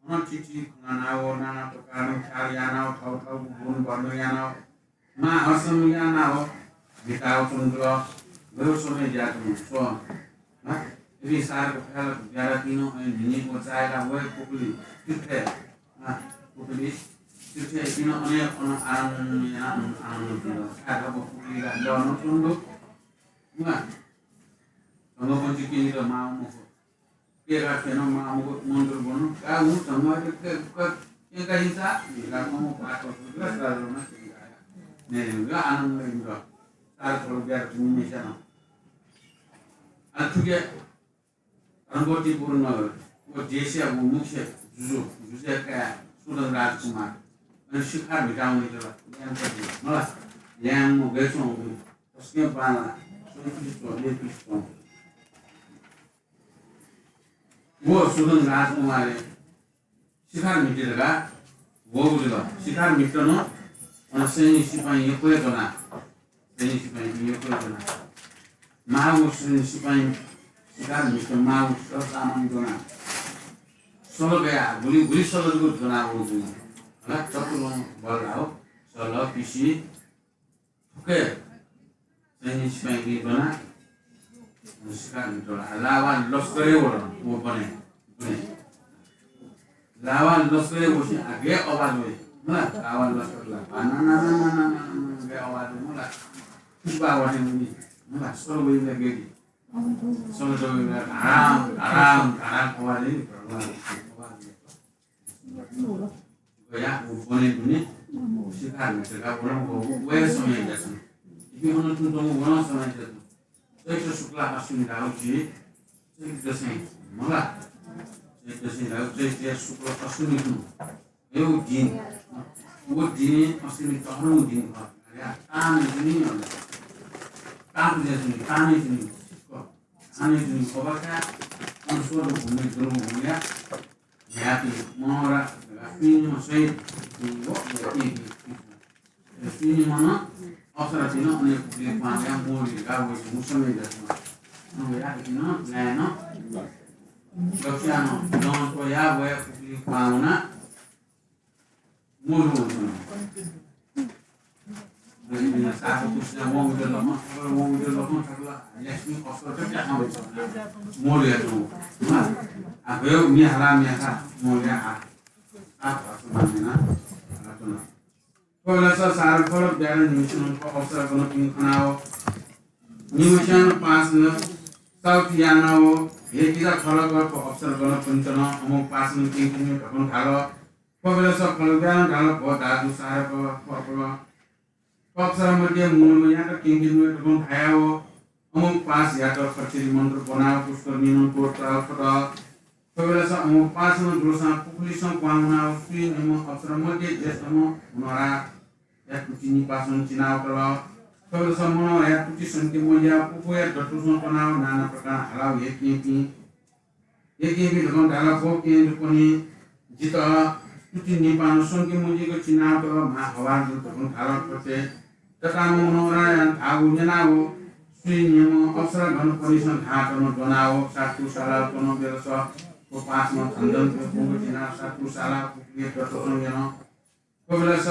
अन चिचि खनाव नाना प्रकारं ख्याल यानाव थव थव गुण वर्णन यानाव महाहर्षं यानाव म्हिताव च्वंगु जुल। गय् समय ज्यात स्व। इपिं सारखल ग्यारा तिनि अन न्हिं व चाय्‌ला वये पुखुली तीर्थय्, पुखुली तीर्थय् इपिं अनेक अन आनन्द यानाव आनन्द जुल। आः थ्व पुखुली ला ल्यः नं च्वंगु दु। वा। धंगःपंचि क्यनेत माःम्ह मखु। केरा छ्वयेत माःम्ह मखु, मन्त्र ब्वनु। का हुँ धंगः के, के, के, केंका हिंसा, हिंसा मखु, पाठ गर्नु, ग्रस गर्नु, केंका। नेरे, यो आनन्द इन्द्र। तार थोर ब्यार तुमि मेस्यान। आ थुके धनपतिपुर नगर, व देशया व मुख्य जुजु, जुजुया काय् सुधन राजकुमार। अन शिकार म्हिताव वनेत ल्याय् नं, मला, ल्याय् नं गय् च्वं वनी। तसकं बांला, स्वइपिं च्वं, ल्यइपिं च्वं। व सुधन राजकुमारं शिकार म्हिते धकाः वःगु जुल। शिकार म्हितन अन सैन्य सिपाइँ यक्व हे ज्वना। सैन्य सिपाइँ यक्व हे ज्वना। माःगु सैन्य सिपाइँ शिकार म्हित माःगु सरसामान ज्वना। सल गया, गुलि, गुलि सल जक ज्वना वःगु जुल। हला, चतुरंग बल धाःगु, सल, पिसि, थुके सैन्य सिपाइँपिं ज्वना, शिकार म्हित ला, लावा लस्करय् वल, व बने, बने। लावा लस्करय् वःसिं आ गय् आवाज वइ, मला, लावा लस्कर ला, आ, ना, ना, गय् आवाज वइ, मला। पुष्पा वाटे मुनि, मला, सल वइ ला गय्। सल वइ ला, धाराम, धाराम, धाराम आवाज वइ, आवाज वइ। गया, व बने दुने, शिकार म्हित धकाः वलं व, वया समय ज्यात। इपिं अन तुं च्वंगु वनं समय ज्यात। चैत्र शुक्ला अष्टमी धाःगु झी चैत्र दशैं, मला। चैत्र दशैं धाःगु चैत्र शुक्ला अष्टमी खुन्हु। वया दिन, व दिने अष्टमी तःधंगु दिन खः। अले तामे जुनि, तामे जुनि, तामे जुनि, तामे जुनि, अबका, अन स्वर्ग भूमि दुर्ग भूमिया न्ह्याति मनोहरा धकाः स्वीनिम्ह सहित व, व, स्वीनिम्ह नं अप्सरापिं नं अन पुखुली क्वहां वयाः मोहरी धकाः वइच्वंगु समय दत। अन वयाः इपिं नं ल्याय् नं दक्वस्यां नं दँ त्वयाः वयाः पुखुली क्वहां वनाः मोहरी वंच्वन। सात कुछ वं उधर लखन ठकल, वं उधर लखन ठकल, लक्ष्मी अवसर पे क्या हम मोल या तो। आ गयो म्याहा ला म्याहा मोल या आ। आ भाषा मान्यना। थ्व बेलस सारं खलक ब्याहारं निम्हस्यां अवसर गनपिं खनाव निम्हस्यां पासां साउथ यानाव हे किजा खलक अवसर गनपिन्त नं अमो पासां क्यंकेनु धकं धाल। थ्व बेलस खलक ब्याहारं धाल, भो दाजु सारं खलक अवसर मध्ये मूलम्ह यात क्यंकेनु धकं धायाव अमो पास यात खच्चरी मन्त्र ब्वनाव पुष्करिणी नं त्वःताव थ्वत। थ्व बेलस अमो पासां दुलसां पुखुलिसं क्वहां वनाव सुइ निम्ह अवसर मध्ये ज्येष्ठम्ह मनोहराया तुति निपासं चिनाव कल। थ्व बेलस मनोहराया तुति संके मज्याव पुखुया दतुसं कनाव नाना प्रकार हालाव हे क्यंपिं हे क्यंपिं धकं धाल, भो क्यं दुपनि जितः तुति निपानं संके मज्यूक चिनाव तल, म्हा हवार जु धकं धाल। थथे तताम्ह मनोहराया धाःगु न्यनाव सुइ निम्ह अवसर गनपनिसं धाःतन ज्वनाव सातु साला च्वन। बेलस व पासां झन्झन प्यपुंगु चिनाव सातु साला पुखुलिया दतुसं यन। थ्व बेलस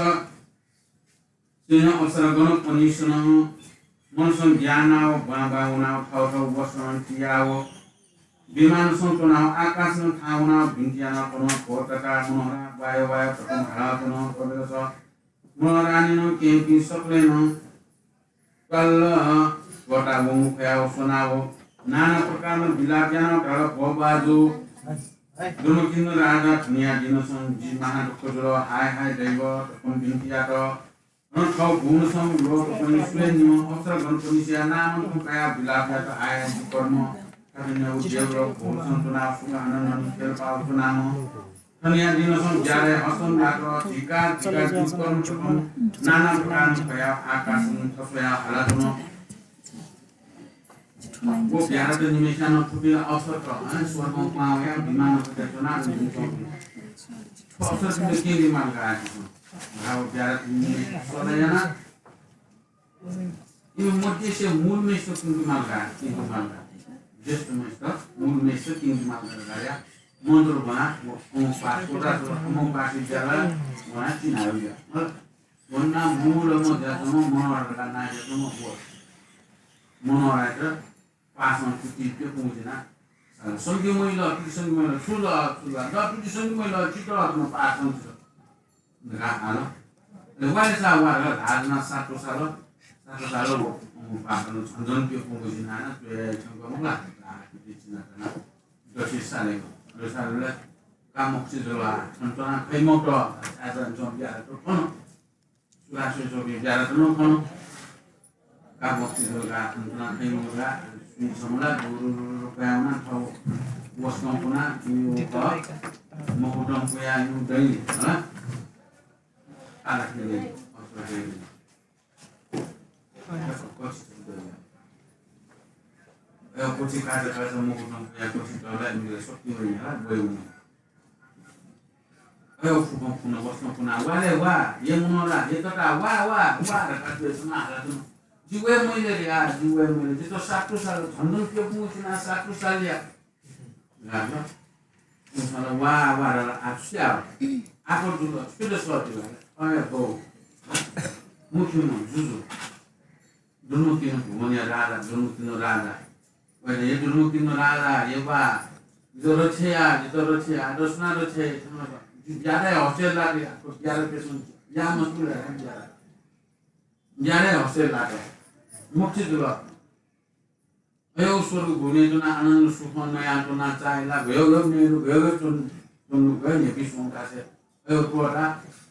सुइनं अवसर गनपनिसं मनसं ग्यानाव बां बां वनाव थव थव वसनं तियाव विमानसं च्वनाव आकाशं थाहां वनाव बिन्ति यानाव कन, भो तता मनोहरा, वायो वायो धकं हालाव कन। थ्व बेलस मनोहरानिनं क्यंपिं सकलेनं त्वाल्ल त्वःता वंगु खयाव स्वनाव नाना प्रकारनं विलाप यानाव धाल, भो बाजु, दुर्मुखिन्हु राजा धुनिया दिनसं जि महादुःख जुल, हाय हाय दैव धकं बिन्ति यात। अन थव गुणसं लोकपनि सुइ निम्ह अवसर गनपनिसया नामं कयाव विलाप यात, हाय जि कर्म कठिन उद्योग गुणसं च्वनाव सुख आनन्दनं तेलपाव च्वनाम्ह थनिया दिनसं ज्यारय् हसं लात, धिक्कार, धिक्कार, दुष्कर्म सकर्म नाना प्रकारनं कयाव आकाशं थस्वयाव हालाच्वन। व ब्याहारत निम्हस्यां थुपिं अवसर त, अन स्वर्गं क्वहां वयाव विमानं कयाव च्वनाव अवसर तिनि क्यंके माल का आकाशं। व ब्याहारत निम्हस्यां सल्लाह याना इमि मध्यसे मूलम्हेसित क्यंके माल का, क्यंके माल का। ज्येष्ठम्हेसित मूलम्हेसित क्यंके माल का धकाः मन्त्र ब्वना, व अमोघपाश, कोटा अमोघपाश विद्यालय ब्वना चिनाबिल। वना मूलम्ह ज्याझ्वःम्ह मनोहर धकाः नां ज्याझ्वःम्ह व मनोहरायात पासां तुति प्यपुंगु चिना। संके मजिल, तुति संके मजिल, छु ल, छु ल, द तुति संके मजिल, चित अथवा पासां चित। धकाः हाल। अले वाले सा वा धकाः धाःना सातो साल, सातो साल व, व पासां झन्झन प्यपुंगु चिना, प्यपुंगु ला, तुति चिना तना। दसि साले, दसि साले का मखुसे जुल, थन तना खै मखुत, आजा जम ब्याहारत थन। सुलासे जम ब्याहारत थन। का मखुसे जुल का, थन तना खै मखुत, सुइ समला, गुरु, गुरु, गुरु, कयावना, थव, वसकं पुना, यु, क, मखुदं पुया, यु, दइ, हला? आला खेले, अस्त्र खेले। कोठी काचा काचा मखुदं पुया कोठी तला मिले शक्ति वइ ला वइ उन। अयो फुकं फुन वसकं फुना वाले वा, ये मनोहरा, ये तता, वा, वा, वा, धकाः तुति समा हालाच्वन। जि वये मजिल रे आ, जि वये मजिल। जि त सातु साल, झन्डन प्यपुंगु चिना सातु साल या। गार्न। उन्होंने वा, वा, रा, रा, आप क्या हो? आप और जुल, फिर सर जुल। अरे हो। मुख्य मन, जुजु। दुर्मुखिन्हु भुवनया राजा, दुर्मुखिन्हु राजा। वय्‌कलं, हे दुर्मुखिन्हु राजा, हे वा, जितः रक्षा या, जितः रक्षा या, दसना रक्षा या, थन जि ज्यादा हसे लागे, ज्यादा पेसं, या मस्तु ला, ज्यादा। ज्यादा हसे लागे। मुक्ति जुल। अयो स्वर्ग भुवनय् च्वना आनन्द सुख नया च्वना चाय्‌ला, गयो गयो नेरु, गयो गयो च्वन, च्वनु गयो नेपि सोंकासे। अयो त्वःता,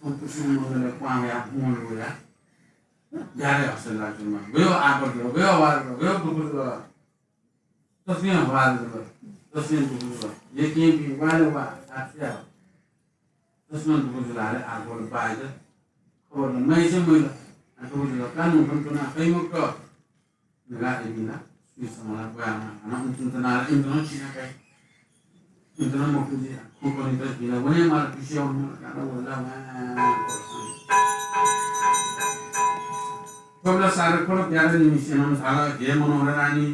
अन पुसि मण्डलय् क्वहां वया, मोल वया। ज्यादा हसे लागे च्वना। गयो आपत जुल, गयो वार जुल, गयो दुःख जुल। तसकं वार जुल, तसकं दुःख जुल। यक्यंपिं वाले वा, आत्या। तसकं दुःख जुल हाले आगोल बाय्‌त। खबर माइसे मजिल। आ दुःख जुल, कानुन खन च्वना खै मखुत। नगा एबिना, सुइ समला, बयाना, हाना उन्चुन तना, इन्धन चिना काइ। इन्धन मखुजी, खुकनी त बिना वने माल पिसिया उन्मुन काना वला वा। खबला सारे खलो ब्याहारत निम्हस्यां धाल, हे मनोहर रानी,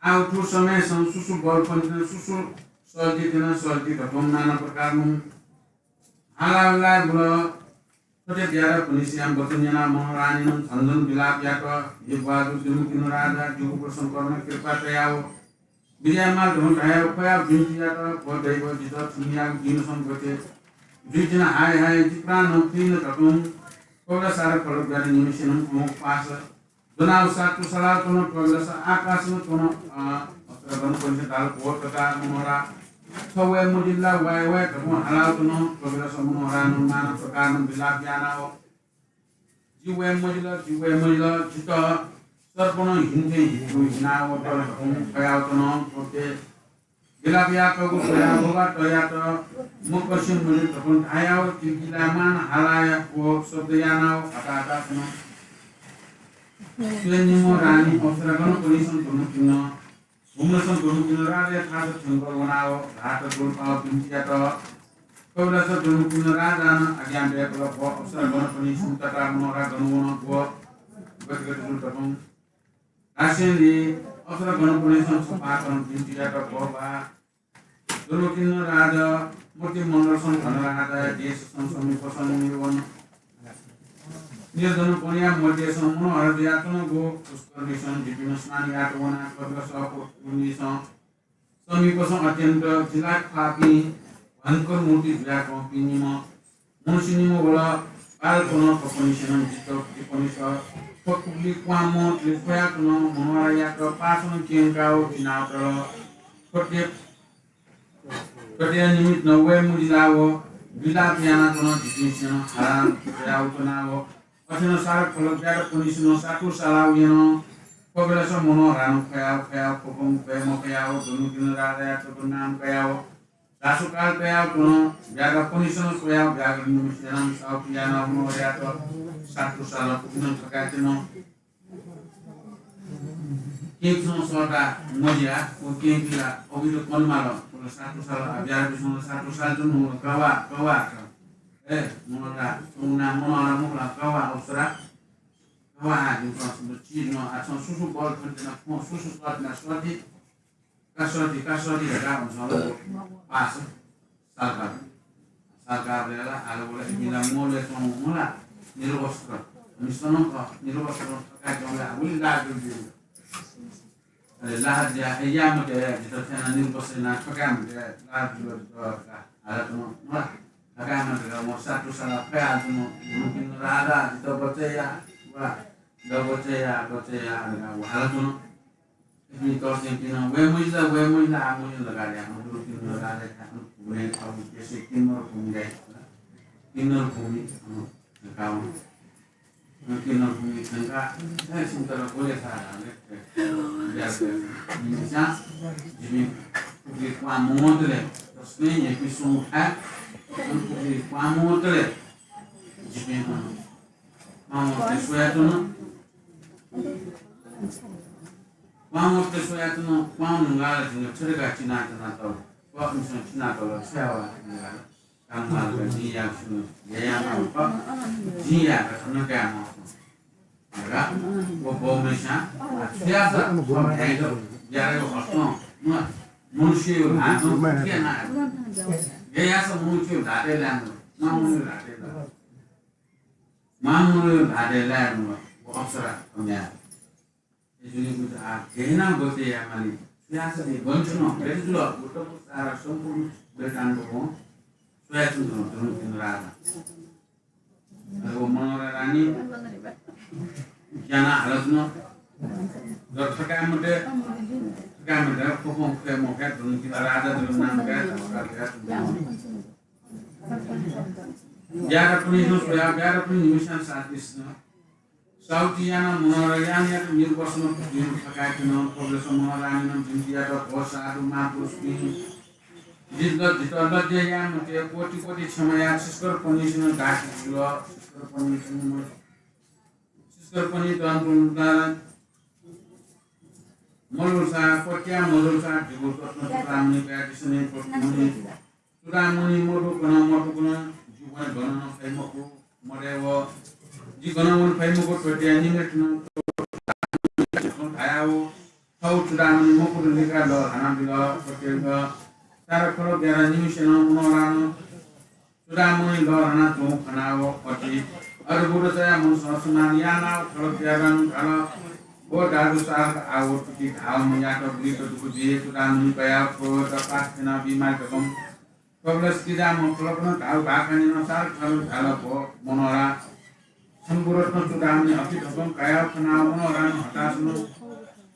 आः थ्व समयसं सुसु बल पनित, सुसु सल्ति तिन, सल्ति धकं नाना प्रकारनं हालाव लाये बुल। थथे ब्याधापनिसेयां वचन न्यनाः मनोहरानीनं झन झन विलाप यात। हे ब्वाजु, दुर्मुखिन्न राजा, जिगु प्रसन्न कर्म कृपा तयाव। विद्यामाल धुन धायाव ख्वयाव बिन्ति यात। भो दैव, जितः थुमियागु दिनसं गथे जुइ तिनि हाय हाय, जि प्राण नं फुइन धकं कबिला सारखलक ब्याधा निम्हसिनं अमुक पास ज्वनाव सातु सलाव च्वन। कबिलास आकाशं च्वन, अ, अप्सरा गणपनिसें धाल, भो तता मनोहरा, छ वये मजिल ला, वाये वये धकं हालाव च्वन। कबिलास मनोहरानं नाना प्रकारनं विलाप यानाव, जि वये मजिल, जि वये मजिल, जितः सर्पनं हिन्थें हिनाव तल धकं ख्वयाव च्वन। थथे विलाप याःगु स्वयाव भोगातयात मुक्कसिनं मजिल धकं धायाव किलकिलायमान हालाया व शब्द यानाव हताहता च्वन। स्वयं निम्ह रानी अप्सरा गणपनिसेनं दुर्मुखिन्न, हुम्रसं दुर्मुखिन्न राजाया थासय् थ्यंक वनाव ल्हात ग्वलपाव बिन्ति यात। कबिलास दुर्मुखिन्न राजानं आज्ञा दयकल, भो अप्सरा गणपनिसें तता मनोहरा गन वन, व गथे गथे जुल धकं धासेंलि अप्सरा गणपनिसेनं छपाः कनं बिन्ति यात, भो बा, दुर्मुखिन्न राजा, मूर्ति मण्डलसं धनराजाया देशसं समीपसं निवन। निर्धन वनया मध्यसं मनोहर जुयाच्वनागु पुष्करनिसें जिपिं स्नान यात वना। कबिलास पुष्करनिसें समीपसं अत्यन्त जिलाख्वाःपिं भयंकर मूर्ति जुयाच्वंपिं निम्ह मनुष्य निम्ह वल। पाल च्वन। थ्वपनिसेनं जितः, जिपनिसें थ्व पुखुली क्वांम्ह थ्व स्वयाच्वन। मनोहरायात पासनं क्यंकाव तिनातल। थ्व थ्वया निमित्तं वये मजिलाव विलाप यानाच्वन। जिपिंसेनं हालाव स्वयाव च्वनाव अथेनं सारखलक ब्याधापनिसेनं सातु सलाव यन। कबिलास मनोहरानं ख्वयाव ख्वयाव ख्वपं ख्वये मफयाव दुर्मुखिन्न राजायात बदनाम कयाव धासु काल तयाव च्वन। ब्याधापनिसेनं स्वयाव ब्याघ्र निम्हसिनं सातु यानाव मनोहरायात सातु सलाव पुखुलिं थकाय् च्वन। केहेँपिसं सःता मजिया, व केहेँपिं ला अबुइत कनेमाल, व ला सातु सलाव, आ, ब्याधापिसं ला सातु सलाव च्वन, व ला कवा, कवा, ए, मनोहरा, व नां मनोहरा मखु ला, कवा अप्सरा, कवा, आ, जिमिसं सुन्दर चिज नं, आ, छं सुसु बल थन तिना, थ्वं सुसु सः तिना सति, का सति, का सति धकाः भन्छ, पास। सालकाप। सालकाप ला आल वल इपिं ला मोलय् च्वंम्ह ला निर्वस्त्र। मिसनं खः, निर्वस्त्र थकाय् च्वंम्ह ला उलि लाज जुल। अले लाज या, ए, या मते, जितः थ्यनाः निर्वस्त्र यानाः थकाय् मते, लाज जुल जितः धकाः हालाच्वन। मला, थकाय् मते धकाः व सातु सलाव ख्वयाच्वन। दुर्मुखिन्न राजा, जितः बचय् या, वा, द बचय् या, बचय् या धकाः व हालाच्वन। इपिं तःस्यां पिनं वये मजिल, वये मजिल, आ मजिल धकाः धाःसा दुर्मुखिन्न राजाया थासय् थुगुलें थःगु देशय् किन्नर भूमि गाइ। किन्नर भूमि, अँ, धकाः व। अँ, किन्नर भूमि थ्यंकाः, ए, छिमित ला ग्वलय् थाय् धाःसा, ए, जिपिं पुखुली क्वां मवंतले, तसकं हेपि स्वंगु थाय्, अन पुखुली क्वां मवंतले, जिपिं, अँ, क्वां मवंतले स्वयाच्वन। क्वां मवंतले स्वयाच्वन, क्वां न्हुंगाः ला जिमिसं छु धकाः चिनाच्वनातल। क्वां इमिसं चिनातल, छ्वया वा न्हुंगाः ला। काममाल का जिं याःगु छुं गय् यानाः वा, जिं याःगु थन काये माःगु। धकाः व बौम्हस्यां, आ, छु याःसा, थ्व म्ह्याय्‌यात ब्याधाया हस्तं, म-, मनुष्यया ल्हातं छु याना। गय् याःसा मनुष्यया ल्हातय् लाये नं, मां मनूया ल्हातय् लाये। मां मनूया ल्हातय् लाये नं व अप्सरा कन्या। ए जुनिगु आ, गय् यानाः बचय् यायेमाली। छु याःसा नि गन च्वन, गथे जुल, व तक सारा सम्पूर्ण वृत्तान्त वं स्वयाच्वन धुन, धुन राजा। अले व मनोहरा रानी ग्यानाः हालाच्वन। तर थकाय् मते, थकाय् मते, ख्वपं ख्वये मफया, धुन राजा जक नाम काये, ब्याधापनिसेनं स्वयाः, ब्याधापनि निम्हस्यां सातु यानाः मनोहरा रानीयात निर्वस्त्रं पुखुलिं थकाय् च्वन। कबिलास मनोहरा रानीनं बिन्ति यात, भो साधु महापुरुषपिं, जितः, जितः लज्या याये मते, कोटि कोटि क्षमा याये। शिष्कर पनिसेनं दासी जुल। शिष्कर पनिसेनं, शिष्कर पनि तन्त्रुन्ता मलुसा, पत्या मलुसा, जिगु रत्न चूडामणि कयादिसँ नि प्रभु मुनि। चूडामणि मदुकन, मदुकन, जि वने गनं फइ मखु, मदय् व, जि गनं वने फइ मखु, त्वःते निमित्त नं धयाव, थव चूडामणि मखुत लिकाः लः हानाबिल, त्वःते सारा खलः ब्याधा निम्हस्यां मनोहरानं चूडामणि लःल्हानाच्वंगु खनाव अति अद्भुत च्वयाः मनसं असमान यानाव थल प्यादां धाल, व दाजु सारक, आव तुति धाःम्हयात गुलि दुःख जुइ, चूडामणि कयाव थ्व पास थ्यना बीमाल धकं थ्वबलय् किजाम्ह खलकनं धाःगु भाखा न्यन। सारक खलक धाल, भो मनोहरा, छंगु रत्न चूडामणि अथे धकं कयाव खनाव मनोहरां हताश नं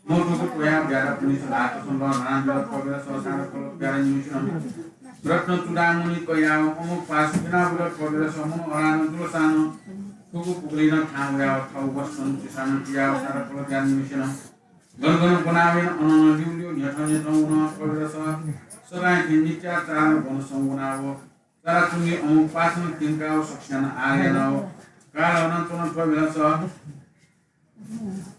मजूक त्वयाव ब्याधापनिस ल्हातसं लःल्हानादिल। थ्वबलय् सारक खलक ब्याधा निम्हसिनं रत्न चूडामणि कयाव अमुक पास पिनाबिल। थ्वबलय् मनोहरां जुलसां नं थुगु पुखुलिइ नं थाहां वयाव थव वसं तिसां नं पियाव सारक खलक ब्याधा निम्हसिनं गन गन ब्वनाव याना। अनं नं ल्यू ल्यू न्ह्यथं न्ह्यथं वन। थ्वबलय् सदां थें नित्याचार वनसं वनाव चराचुंगि अमुक पासं क्यंकाव सकस्यां आहार यानाव काल हनाच्वन। थ्वबलय्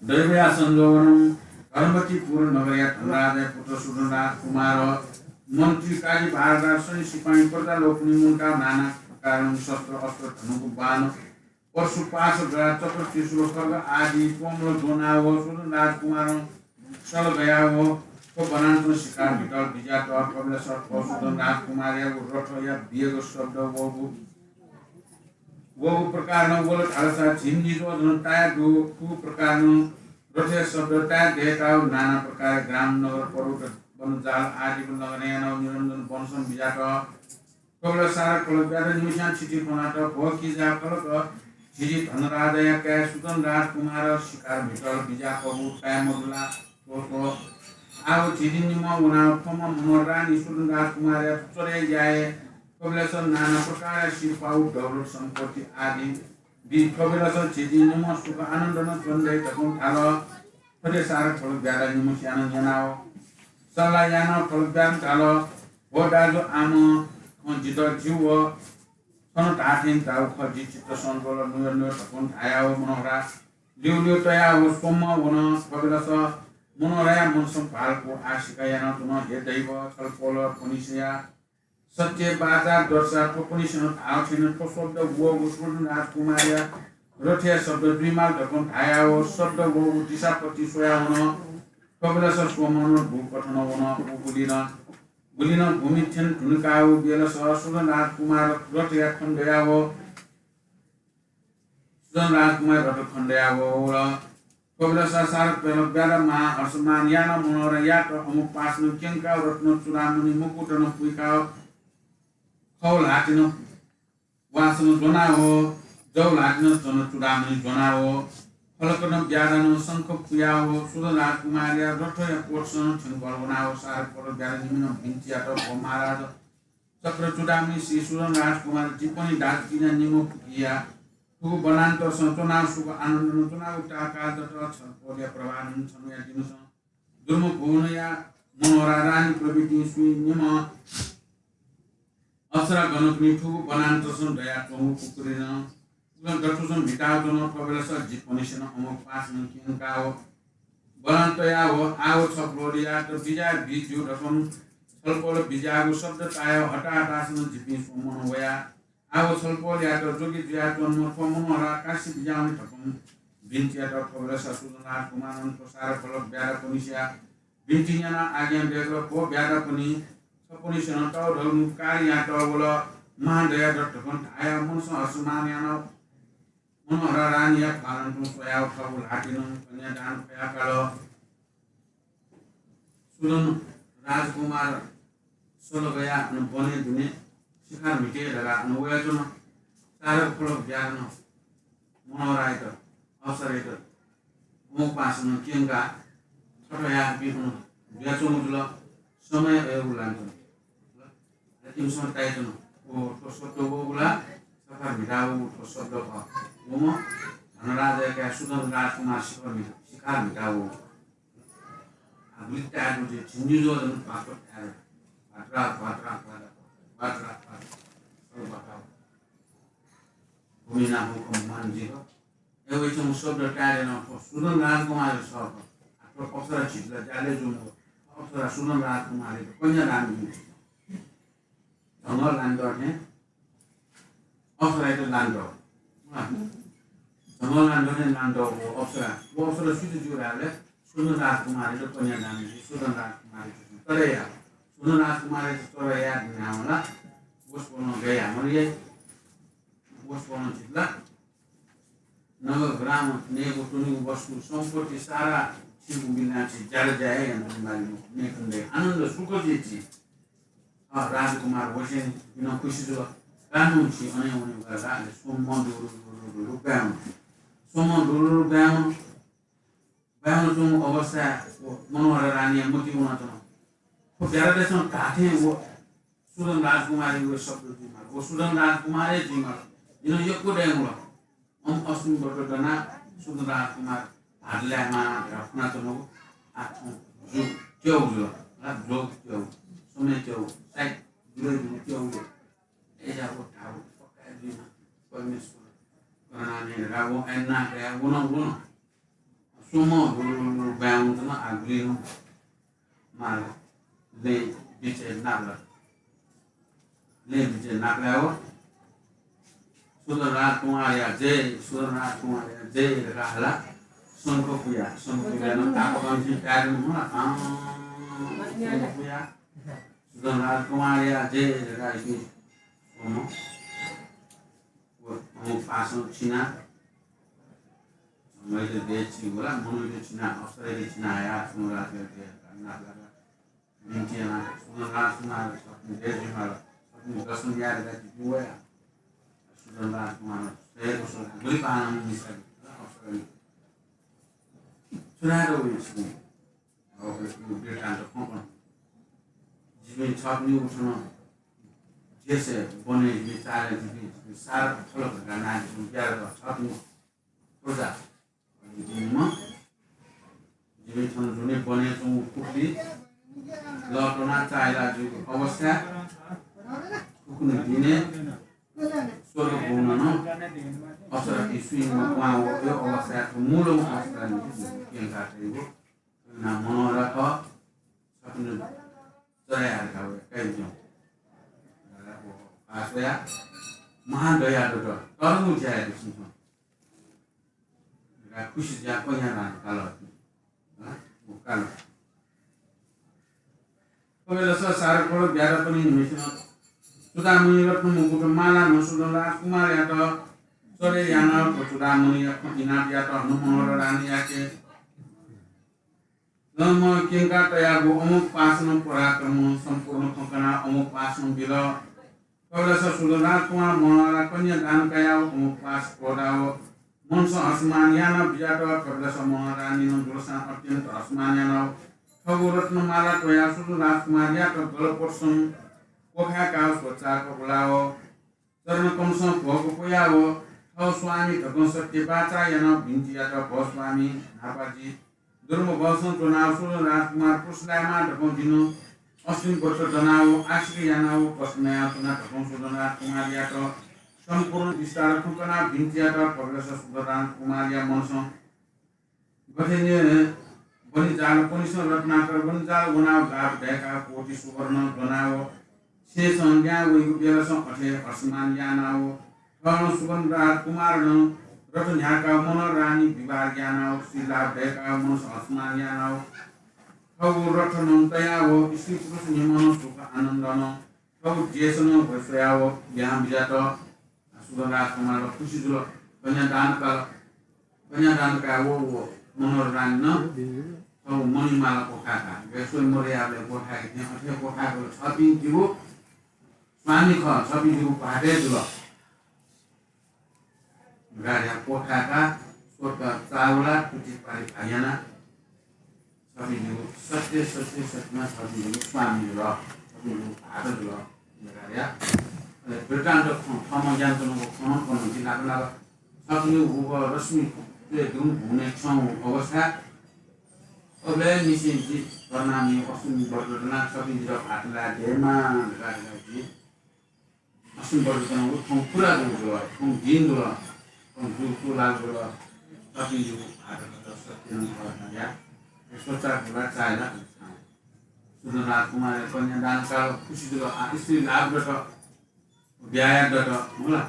दैवया संजोगनं धर्मवतीपुर नगरया धनराजया पुत्र सुधनराज कुमार, मन्त्री काजी भारदार, सैन्य सिपाइँ, प्रजा लोकनि मुंकाव नाना प्रकारं शस्त्र अस्त्र धनुक बाण परशु पाश गदा चक्र त्रिशूल खड्ग आदि तोमर ज्वनाव सुधनराज कुमारं सल गयाव थ्व वनांचं शिकार भितल बिज्यात। थ्वबलय् थ्व सुधनराज कुमारयागु रथया वेग शब्द वःगु वःगु प्रकारं वल धालसा झिंनिज्वः जन ताये दु। थुगु प्रकारं रथया शब्द ताये दयेकाव नाना प्रकार ग्राम नगर पर्वत वन जाल आदि नगरया नं निरञ्जन वनसं बिज्यात। थ्वबलय् सारक खलक ब्याधा निम्हस्यां छिति फ्वनात, भो किजा खलक, झी धनराजया काय् सुधनराज कुमार शिकार भितल बिज्याकःगु ताये मदु ला? थ्व थ्व। आव झी निम्ह वनाव थ्वम्ह मनोहर रानी सुधनराज कुमारयात चोरय् याये। थ्वबलय् नाना प्रकारया सिरपाः दौलत सम्पत्ति आदि बी। थ्वबलय् झी निम्ह सुख आनन्दनं च्वने दइ धकं धाल। थथे सारक खलक ब्याधा निम्हस्यां नं न्यनाव सल्लाह यानाव खलक ब्याधां धाल, भो दाजु, आम खँ जितः ज्यू व छं धाःथें धाःगु खः, जि चित्त संतोल नुगः नुगः धकं धायाव मनोहरा ल्यू ल्यू तयाव स्वम्ह वन। थ्वबलय् मनोहराया मनसं भालकू आशिका यानाच्वन, हे दैव, छलपोलपनिसेया सत्य वाचा दर्शा थ्वपनिसेनं धाःथें थ्व शब्द वःगु सुधनराज कुमारया रथया शब्द जुइमाल धकं धायाव शब्द वःगु दिशापट्टि स्वयावन। थ्वबलय् स्वम्हं गुकथं वन। व गुलिनं गुलिनं भूमि थ्यन धुंकाव बेलस सुधनराज कुमार रथया खँ दयाव सुधनराज कुमार रथ खँ दयाव वल। थ्वबलय् सारक खलक ब्याधा मां असमान यानाव मनोहरायात अमुक पासनं क्यंकाव रत्न चूडामणि मुकुटनं पुइकाव खव ल्हातिनं वासनं ज्वनाव जव ल्हातिनं जन चूडामणि ज्वनाव खलकनं ब्याधानं शंख पुयाव सुधनराज कुमारया रथया कोठसं थ्यंकल वनाव सारक खलक ब्याधा निम्हनं बिन्ति यात, भो महाराज, चक्र चूडामणि श्री सुधनराज कुमार, जिपनि दाजुकिजा निम्ह पुकिया थुगु वनान्तरसं च्वनाव सुख आनन्दनं च्वनागु ताःकाः दत। छलपोलया प्रभावं छन्हुया दिनसं दुर्मु भुवनया मनोहरा रानी प्रभृतिं स्वयाः निम्ह अप्सरा गणपनि थुगु वनान्तरसं दयाच्वंगु पुखुलिइ नं उलं दथुसं म्हिताच्वन। थ्वबलय् जिपनिसेनं अमुक पासनं क्यंकाव बलं तयाव आव छलपोलयात बिज्याये बी ज्यू धकं छलपोल बिज्याःगु शब्द तायाव हताहतासनं जिपिं स्वम्हं वया आव छलपोलयात जोगी जुयाच्वंम्ह थ्व मनोहरा काशी बिज्यावने धकं बिन्ति यात। थ्वबलय् सुधनराज कुमारं थ्व सारक खलक ब्याधापनिसेया बिन्ति न्यनाव आज्ञा दय्कल, भो ब्याधापनि, छपनिसेनं तःधंगु कार्य यानातःगु ला महादया दत धकं धायाव मनसं असमान यानाव मनोहरा रानीया ख्वालं तुं स्वयाव थःगु ल्हातिनं कन्यादान फयाकाल। सुधन राजकुमार सल गयाव अन वनय् दुने शिकार म्हिते धकाव अन वयाच्वन। सारक खलक ब्याधानं मनोहरायात, अप्सरायात अमुक पासनं क्यंकाः थथयाःपिं अन जुयाच्वंगु जुल। समय अय्गु लानाच्वन। इमिसं तायाच्वन, व थ्व शब्द वःगु ला सफा म्हितावःगु थ्व शब्द खः। वम्ह धनराजया काय् सुधन राजकुमार शिखर म्हिता, शिकार म्हितावःगु। आ, गुलि ताये दु, झिंनिज्वः जन भात्रा ताये दु। भात्रा, भात्रा, भात्रा, भात्रा, भात्रा, भात्रा। भूमि नापं कम मान जिक। ए, वइच्वंगु शब्द ताये दु नं थ्व सुधन राजकुमारया सः खः। आ, थ्व अप्सरा झीत ला ज्यालय् जूम्ह अप्सरा सुधन राजकुमारयात कन्यादान जुल। झंगः लानेत थें अप्सरायात लानेत। झंगः लानेत थें लानेत व अप्सरा। व अप्सरा सुइत ज्यू धाःबलय् सुधन राजकुमारयात कन्यादान जुल। सुधन राजकुमारयात चोरय् याः। सुधन राजकुमारयात चोरय् याः धुनावं ला वसपोलं गय् याः। मरि पोषण झीत ला नगर ग्राम नयेगु त्वनेगु वस्तु सम्पत्ति सारा छिगु मिलां छि ज्यादा ज्या हे यानातःगु माली मखु। मेखन दे आनन्द सुख जे छि। अ, राजकुमार वसें इनं खुसी जुल। कानुन छि अने वने वला अले सोम दुरु दुरु दुरु ब्याउन। सोम दुरु दुरु ब्याउन। ब्याउन च्वंगु अवस्था व मनोहरा रानीया मति वनाच्वन। थ्व ब्यारादेशं धाःथें व सुदन राजकुमारया व शब्द जुइमाल। व सुदन राजकुमार हे जुइमाल। जिं यक्व दयेगु ला। अन अश्विनी व्रत दनाः सुदन राजकुमार भात लायेमाः धकाः फुनाच्वनागु। आः थौं जु त्यःगु जुल। ला, जु त्यःगु। समय त्यःगु। सायद जुलै जुल त्यःगु जुल। अय्‌सा व धाःगु पक्का जुइमाः। परमेश्वर करुणा नये धकाः व अय्‌नं कयाः वन वन। सोम हुरु हुरु ब्याउन च्वन। आः गुलि नं माल। लँय् बिचय् नापलात। लँय् बिचय् नापलायेवं सुदन राजकुमारया जय, सुदन राजकुमारया जय धकाः हाला। शंख पुया, शंख पुया नं तापाकंसिं कायेधुन हुँ ला, अँ, शंख पुया। सुदन राजकुमारया जय धकाः इपिं सोम व अमुक पासं छिना। मनूत देय् चिनाः, मनूत चिनाः, अप्सरात चिनाः हयाः सुदन राजकुमारया नापलात। बिन्ति यानाः सुदन राजकुमार, छपिं देय् जुइमाल, छपिं दर्शन याये धकाः जिपिं वया। सुदन राजकुमार सय्‌गु सय्‌गु गुलि पाहां नं मिसा अप्सरात। सुनायेत वइ छिपिं? अ, वृत्तान्त खँ कन। जिपिं छपिं उठन देशय् वनय् जिपिं चालय् जिपिं, जिपिं सारा थल धकाः नां जिपिं ब्यारत छपिं प्रजा। जिपिं निम्ह, जिपिं थन दुने वनय् च्वंगु खुकुली लः त्वनाः चाःहिला जुइगु अवस्था। उखुन्हु दिने स्वर्ग भुवन नं अप्सरापिं सुइनं क्वहां वःगु अवस्थाय् थ्व मूल अवस्थाय् निंतिं क्यंका तइगु। ना मनोहरा खः, छपिं चले याये धकाः वया, काय् जुयाः। आः स्वयाः महान दया दत, तःधंगु ज्या यात छिमिसं। धकाः खुसी जुयाः कन्यादान काल। हँ, व काल। कबलय् सारा खलः ब्यारापनि न्ह्यसिनं चूडामणि रत्न मुकुट मालां सुदन राजकुमारयात चले यानाः व चूडामणिया खँ इनाप यात। हँ मनोहरा रानीयाके लंम्ह क्यंका तयागु अमुक पासनं पराक्रम सम्पूर्ण खँ कनाः अमुक पासनं बिल। कबलय् सुदन राजकुमार मनोहरा कन्यादान कयाः अमुक पास क्वथाः मनसं हर्षमान यानाः बिज्यात। कबलय् मनोहरा रानीनं दुलसां अत्यन्त हर्षमान यानाः थःगु रत्नमाला त्वयाः सुदन राजकुमारयात गलपटसं क्वखाय्काः स्वचाः ककुलाः चरणकमलसं भ्वय्क पुयाः थः स्वामी धकं सत्य बाचा यानाः बिन्ति यात, भो स्वामी, न्हापा जि दुर्मगलसं च्वनाः सुदन राजकुमार पुरुष लायेमाः धकं जिं अश्विनी व्रत दनाः आशिका यानाः कष्ट नयाच्वना धकं सुदन राजकुमारयात सम्पूर्ण विस्तार खँ कनाः बिन्ति यात। कबलय् सुदन राजकुमारया मनसं गथे नि बनिजाल पनिसं रत्नाकर बनिजाल वनाः लाभ दयेकाः कोटि सुवर्ण ज्वनाः छेँसं ल्याहां वइगु बेलसं अथे हर्षमान यानाः थनं सुदन राजकुमारं रथ न्ह्याकाः मनोहरा रानी विवाह यानाः श्री लाभ दयेकाः मनसं हर्षमान यानाः थःगु रथनं तयाः स्त्री पुरुष निम्हं सुख आनन्दनं थःगु देशनं भ्वय् स्वयाः बिहां बिज्यात। सुदन राजकुमार खुसी जुल। कन्यादान काल। कन्यादान कायेवं मनोहरा रानीनं थःगु मणिमाला क्वखाय्काः, गथे स्वयंवर याःबलय् क्वखाय्के थें अथे क्वखाय्कल। छपिं जिगु स्वामी खः, छपिं जिगु भाःत हे जुल। गाड्या क्वखाय्काः स्वत चाःहुलाः तुति पारि भाग यानाः छपिं जिगु सत्य, सत्य, सत्यमा छपिं जिगु स्वामी जुल, छपिं जिगु भाःत जुल। गाड्या अले वृत्तान्त खँ, थःम्हं यानाच्वनागु खँ नं कन जि नाप नाप छपिं जिगु उगु रश्मि दुने छ्यं अवस्था। अबलय् निसें जि धर्मामि अश्विनी व्रत दनाः छपिं जितः भाःत लाये दयेमाः धकाः जि अश्विनी व्रत दनागु थौं पूरा जूगु जुल, थौं दिं जुल, थौं जूगु तुलागु जुल। छपिं जिगु भाःत सत्यनं खः धयाः स्वचाः ककुलाः चाःहिला। सुदन राजकुमारया कन्यादान काल, खुसी जुल। आ, स्त्री लाभ दत, ब्याहा दत, होला।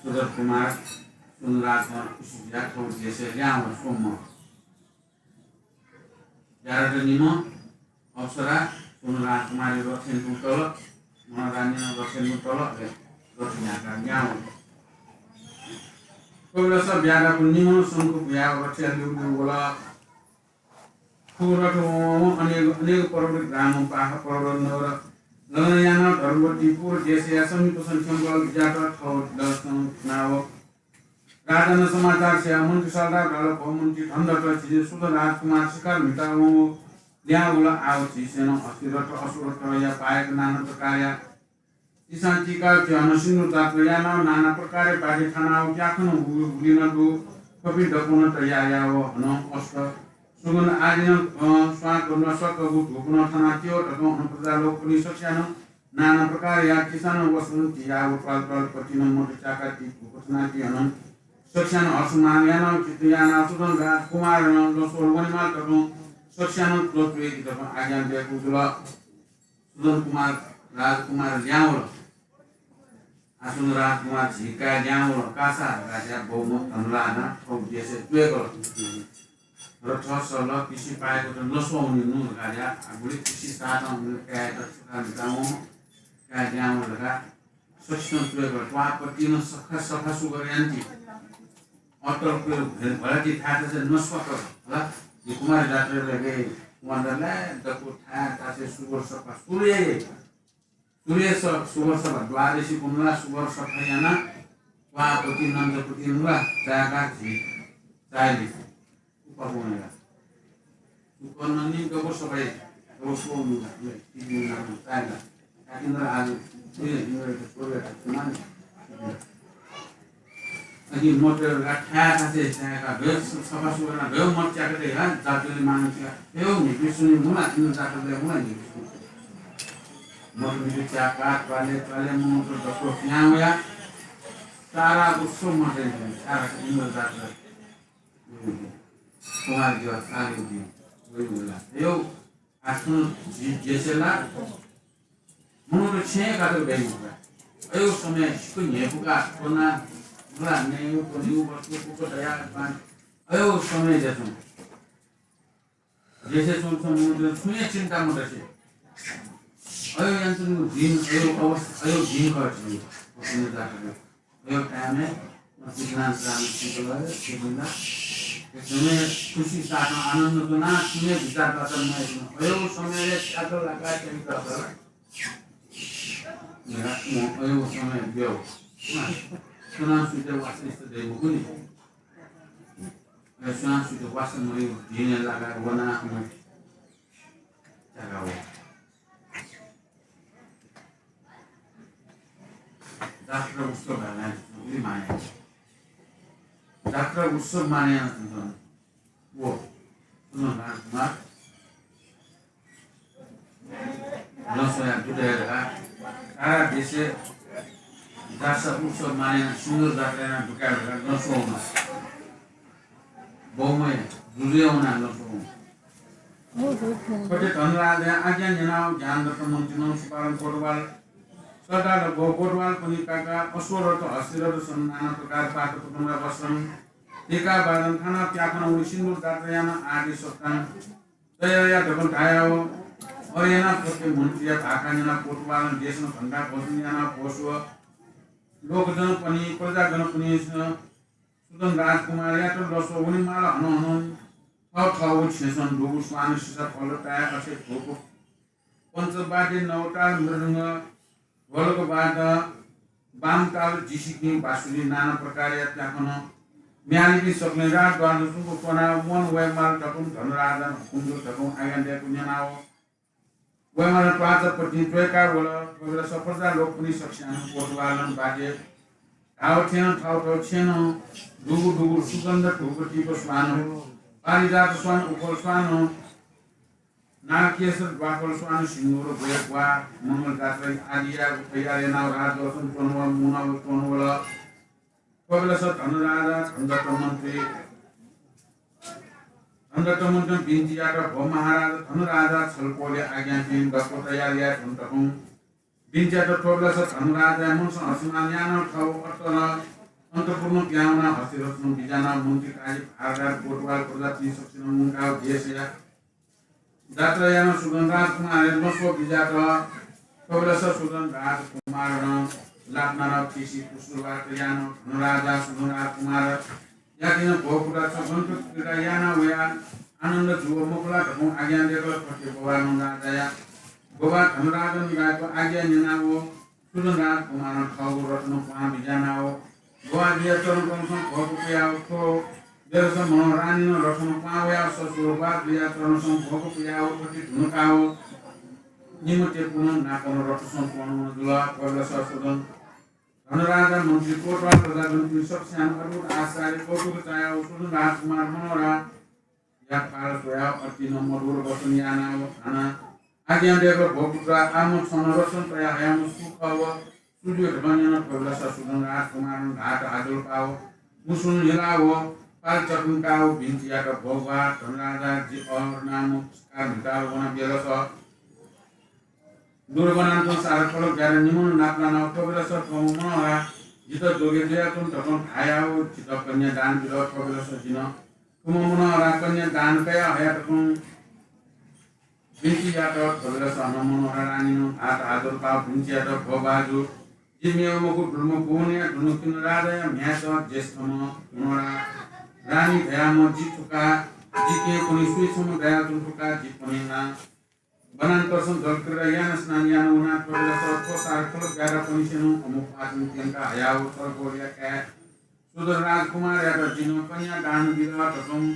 सुदन कुमार, सुदन राजकुमार खुसी जुयाः थःगु देशय् ल्याहां वल। सोमं ब्यारात निम्ह अप्सरा सुदन राजकुमारया रथय् तुं तल, मनोहरा रानीया रथय् तुं तल। रथ न्याकाः न्याः वल। थ्व बेलस ब्याधापु निम्हं शंख बुयाः रथया ल्यूल्यू वल। थ्व रथ वंवं अनेक अनेक पर्वत ग्राम, पाखा पर्वत नगर, ललन यानाः धर्मवती पुर देशया समीपसं थ्यंक बिज्यात थव दर्शन नाव। राजानं समाचार स्याः मन्त्री सरदार धाल, भो मन्त्री धनदत्त, झी सुध राजकुमार शिकार म्हिता वंव ल्याः वल। आव झीसं हस्तिरथ अश्वरथया पायक नाना प्रकारया तिसां तिका च्वयाः सिन्दूर जात्रा यानाव नाना प्रकारया बाजी थानाव प्याखनं हुलिनं दु। थपिं दक्वनं तयार याव हनं अष्ट सुगन्ध आदिनं, अ, स्वां करुणा सक्कगु धूपनं थानाव त्यो धकं हनं प्रजा लोकपनि सक्स्यानं नाना प्रकारया तिसानं वसनं तियाव त्वाल त्वाल पतिनं मत च्याका ति धूप थानाव ति हनं सक्स्यानं हर्षमान यानाव चित्त यानाव सुधन राजकुमारनं लसोल वनेमाल धकं सक्स्यानं त्वत्वेति धकं आज्ञा दयेकु जुल। सुधन कुमार राजकुमार ल्याः वल। आ सुधन राजकुमार झी काय् ल्याः वल। कासा राजा बहुमत धनराजा थव देशय् त्वय्कल। रथ सल कृषि पायकत नस्वः वनेनु धकाः ल्याः। आ गुलि कृषि सातं उनले काय्‌यात छुटा मितावं काय् ल्याः वल धकाः सक्षम त्वय्कल। त्वापतिनं सफा सफा सुगर यान्ति। अतल कुमारी धात्रा चाहिँ नस्वाकर होला। यो कुमारी धात्रा लगे वंदले दक्व थाय् तासे सुगर सफा सुरु याये। सुरु याये स-, सुगर सफा द्वादशी कुमला सुगर सफा याना। वापति नन्दपति नुला चायका झी चायली। उपा कुमला। उपननी दक्व सफा याये। दक्व सुगर नुला, तिनी नाम चायला। काकिन्द्र आज, ए, इन्द्र त छोडेर त माने। अघि मोटर ला ठाया थासे ठाया का, भेव सफा सुगना, भेव मत च्याका दे हा, जातुले माने च्या। भेव नि विष्णु मुना, इन्द्र जातुले मुना नि विष्णु। मोटर नि च्याका, त्वाले, त्वाले, मोटर दक्व प्यां वया। तारा उत्सव मत, तारा इन्द्र जातुले। कुमार दिवस, आलु दिवस, वही होला। भेव आखुन जि-, जेसेला मनूत छेँ कातर गइ मखु। अयो समय सिक्क न्ह्यपुका त्वना, मला नेउ, त्वनिउ, वस्तु, कुक दया, बान। अयो समय जेसुन। जेसे सुन सुन मनूत छुने चिन्ता मत से। अयो यन्त्रनु दिन, अयो अवस्था, अयो दिन खर्च। अयो time-य् सिद्धान्त राम सिद्धान्त सिद्धान्त। एकदमै खुसी साथ आनन्द जना सुने विचार बाचा नयाँ सुने। अयो समय रे छात्र लगा चरित्र होला। मेरा, म अयो समय ब्यो। सुनाम सुते वास्तविक दे मुकुनी। अयो सुनाम सुते वास्तव मयो दिने लगा वना। जगा हो। जात्रा उत्सव धाल उलि माने। जात्रा उत्सव माने याना तुमतन। वो, सुनो राजकुमार। लसोया दुटया धका। सारा देशे जात्रा उत्सव माने याना सुन्दर जात्रा याना दुकाया धका लसो हुना। बहुमय जुजुया हुना लसो हुना। कते धनराजया आज्ञा न्यनाव ज्ञानदत्त मन्त्रीनं सुपालं कोटवाल सरदार व कोटवालपनि काका अश्वरथ हस्तिरथ सन नाना प्रकार पात्र कुटुम्बा वस्त्रं टीका बादन थाना प्याखन उलि सिन्दूर जात्रा याना आदि सत्तां तयार या धकं धायाव अरे याना फते मन्त्रीया भाखा न्यना कोटवालं देशं घण्टा घोषण याना घोष व लोकजनपनि प्रजाजनपनि सुदन राजकुमारयात लसो वनेमाल हनं हनं थः थःगु छेँसं दुगु स्वान सिसा फल ताये अथे धुप पञ्चवाद्य नवताल मृदंग ढोलक वाद्य बामताल जिसिकिं बाँसुरी नाना प्रकारया प्याखन म्यालीपिं सकलें राजद्वार नं सुंक त्वनाव मन वयेमाल धकं धनराजानं हुकुम दु धकं आज्ञा दयेकु न्यनाव वयेमाल त्वाःचा पतिं त्वय्का वल। थ्व बेलस प्रजा लोकपनि सकस्यां कोटवालं बाजे धाव थें थव थव छेँनं दुगु दुगु सुगन्ध धूप दीप स्वान, पारिजात स्वान, उपल स्वान, नागकेशर, द्वापल स्वान, सिन्दूर, ब्वया ग्वाः, मंगल जात्रा आदि यायेगु तयार यानाव राजद्वारं च्वंवल, मुनाव च्वंवल। थ्व बेलस धनराजा धनदत्त मन्त्री, धनदत्त मन्त्रीं बिन्ति यात, भो महाराज धनराजा, छलपोलया आज्ञा थें दक्व तयार याये धुन धकं बिन्ति यात। थ्व बेलस धनराजाया मनसं हर्षमान यानाव थव अत्तर अन्तःपुरं पिहां वनाव हस्तिरथं बिज्यानाव मन्त्री काजी भारदार कोटवाल प्रजापिं सकसिनं मुंकाव देशया जात्रा यानाव सुदन राजकुमारया लसो बिज्यात। थ्व बेलस सुदन राजकुमारनं नापनाराव थिसि कुशलवात यानाव धनराजा सुधनराज कुमार यातिन भोगपुत्र छ ग्रन्थ क्रीडा याना वया आनन्द जुव मखुला धकं आज्ञा देकल। थथे बवा नं राजाया बवा धनराजन गाय्क आज्ञा न्यनाव सुधनराज कुमारं थःगु रथनं क्वहां बिज्यानाव बवा जुया चरणकमलसं भोग पुयाव थ्व बेलस मनोहर रानीनं रथनं क्वहां वयाव ससुर बवा जुया चरणसं भोग पुयाव थथे धुनुकाव निम्ह टेकुनं नापनं रथसं त्वनं जुल। थ्व बेलस सुधन धनराजा मन्त्री कोटवाल प्रजाजनपिं सकस्यां अद्भुत आश्चर्य कौतुक चायाव सुधन राजकुमार मनोहरया पाल स्वयाव अति नं मधुर वचन यानाव हानं आज्ञा देकल, भोगपुत्र, आम छन रथनं तया हयाम्ह सु खः व सु जुइ धकं न्यन। थ्व बेलस सुधन राजकुमारं धाःत हाजल पाव मुसुन हिलाव पाल चकंकाव बिन्ति यात, भोगवार धनराजा, जि अहर नाम शिकार भिंकाव वना बेलस दुर्गनान्तं सारा खलक ग्यारा निम्हं नापलानाव थ्व बेलस थ्वम्ह मनोहरा जितः जोगे जुयाच्वन धकं धायाव जितः कन्या दान बिल। थ्व बेलस जिनं थ्वम्ह मनोहरा कन्या दान कया हया धकं बिन्ति यात। थ्व बेलस अन मनोहरा रानीनं भात आदर पाव बिन्ति यात, भो बाजु, जि मेव मखु, दुम्ह भुवनया दुनुकिन राजाया म्ह्याय्‌चा ज्येष्ठम्ह मनोहरा रानी धयाम्ह जि थुका, जि केहेँ पनी सुइछम्ह दयाच्वन थुका, जि पनी ना वनान्तरसं जलक्रीडा याना स्नान याना वना। थ्व बेलस थ्व सारा खलक ग्यारापनिसेनं अमुक पाचन त्यंका हयाव सरगोलया काय् सुधन राजकुमारयात जिनं कन्या दान बिल धकं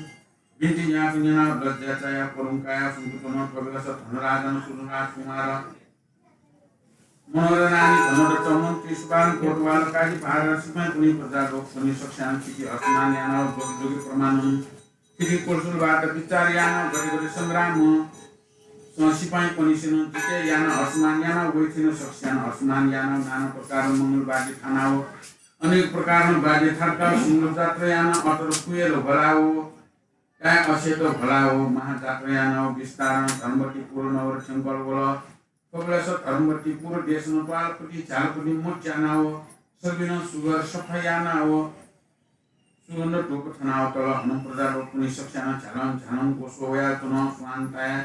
बिन्ति याःगु न्यनाव लज्या चायाव पलुं कायाव सुम्क च्वन। थ्व बेलस धनराजन सुधन राजकुमार मनोहर रानी धनदत्त मन्त्री सुबान कोटवाल काजी भारत सिपाइँपनि प्रजा लोकपनि सकस्यां थिति हर्षमान यानाव जोगे जोगे प्रमाणं थिति कुशलवात बिचार यानाव गथे गथे संग्रामं सिपाइँपनिसेनं जितः यानाव हर्षमान यानाव वइथिन सकस्यां हर्षमान यानाव नाना प्रकारं मंगल वाद्य थानाव अनेक प्रकारं वाद्य थाकाव सिंगल जात्रा यानाव अतर कुयल भलाव काय् असेत भलाव महाजात्रा यानाव बिस्तारं धर्मवतीपुर नगर थ्यंकल वल। थ्व बेलस धर्मवतीपुर देशनं त्वालपति झ्यालपति मच्यानाव सबिनं सुगर सफा यानाव सुगन्ध धूप थनाव तल। हनं प्रजा लोकपनि सकस्यां झ्यालं झ्यालं ग्वस्व वयाच्वन। स्वां ताया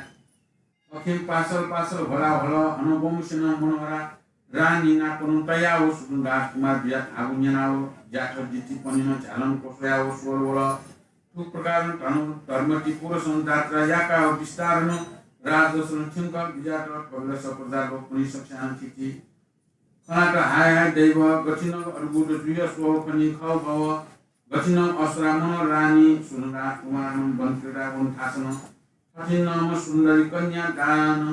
अखिं पासल पासल भलाव हल। हनं बमुसेनं मनोहरा रानी नापनं तयाव सुधन राजकुमार बिया धाःगु न्यनाव ज्याथ दितिपनिनं झ्यालं क्वस्वयाव स्वल वल। थुप्रकारं धन धर्मवतीपुरसं जात्रा याकाव बिस्तारनं राजदशरथ थ्यंकल बिज्यात। थ्व बेलस प्रजा लोकपनि सकस्यां थिति खनात हाय हाय दैव, गथिनं अद्भुत जुय स्वःपनि खः भव, गथिनं असुरा मनोहर रानी सुधन राजकुमारनं वनक्रीडा वन थासनं थथिंम्ह सुन्दरी कन्या दान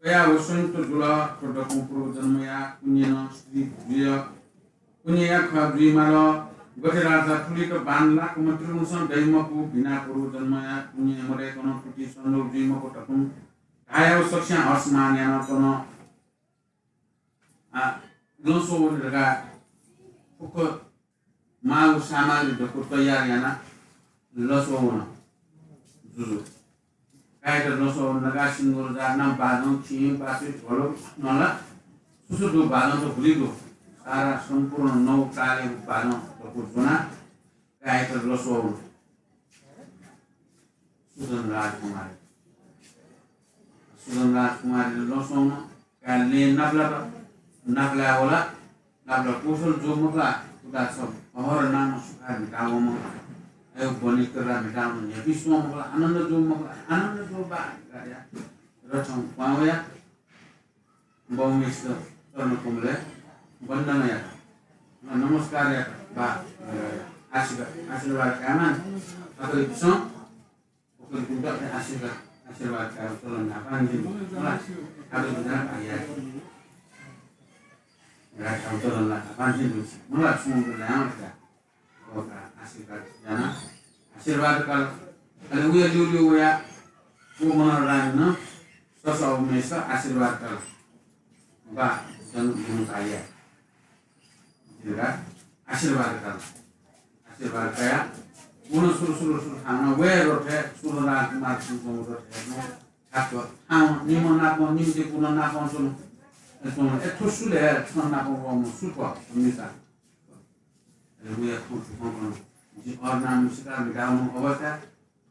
कयाव संयुक्त जुल। थ्व दक्वं पूर्वजन्मया पुण्यनं स्त्री जुय पुण्यया खः जुइमाल। गथे राजा थुलित बाण लाकम्ह त्रिभुवनसं दइमखु, बिना पूर्वजन्मया पुण्य मदय्कनं तुति सन्दव जुइमखु धकं धायाव सकस्यां हर्षमान यानाव च्वन। आ, लँ स्वः वने धकाः फुक्क माःगु सामग्री दक्व तयार यानाः लँ स्वः वन। जुजु। काय्‌त लँ स्वः वन धकाः सिंगल जात्रा, बाजं, खिं, पासुइ, ढोल, नला, सुसु दु, बाजं त भुलि दु। सारा सम्पूर्ण नौ तालय् बाजं दक्व ज्वनाः काय्‌त लँ स्वः वन। सुधन राजकुमार। सुधन राजकुमारयात लँ स्वः वन। काय् लँय् नापलात। नापलाये वल। नापलाः, कुशल जू मखु ला? उता छ अहर नाम सुखार भिंकावंम्ह। अय् बने क्रीडा भिंकावंम्ह न्ह्यइपुसे वं मखु ला? आनन्द जू मखु ला? आनन्द जू बा धकाः रथं क्वहां वया बौम्हेसित चरणकमलय् वन्दना यात। नमस्कार यात। बा, आशीर्वाद, आशीर्वाद कायेमाः। अकले बिसं, अकलेपिन्त आशीर्वाद, आशीर्वाद कायेगु चलन न्हापां निसें दु। मला, अकलेपिन्त भाग्य यात। राखागु चलन ला न्हापां निसें दु। मला, सुं दु ला, मला, का। वका आशीर्वाद याना, आशीर्वाद काल। अले उया ल्यूल्यू वया व मनोहर रानीनं ससः अवमेस आशीर्वाद काल। बा, जन, जन भाइया। तिलका आशीर्वाद काल। आशीर्वाद काया, वन सुरु, सुरु, सुरु थाना वया रथय्, सुरु राजकुमार सिंह रथय्, नं छात्र, थां, निम्ह नाप, निम्ह जे पुनः नाप सुन, सुन, ए, थ्व सुले, थ्व नाप वम, सुप, मिसा। अले वया खँ थुकथं कन। जिं अहर नाम सिकार भिंकावंम्ह अवस्था,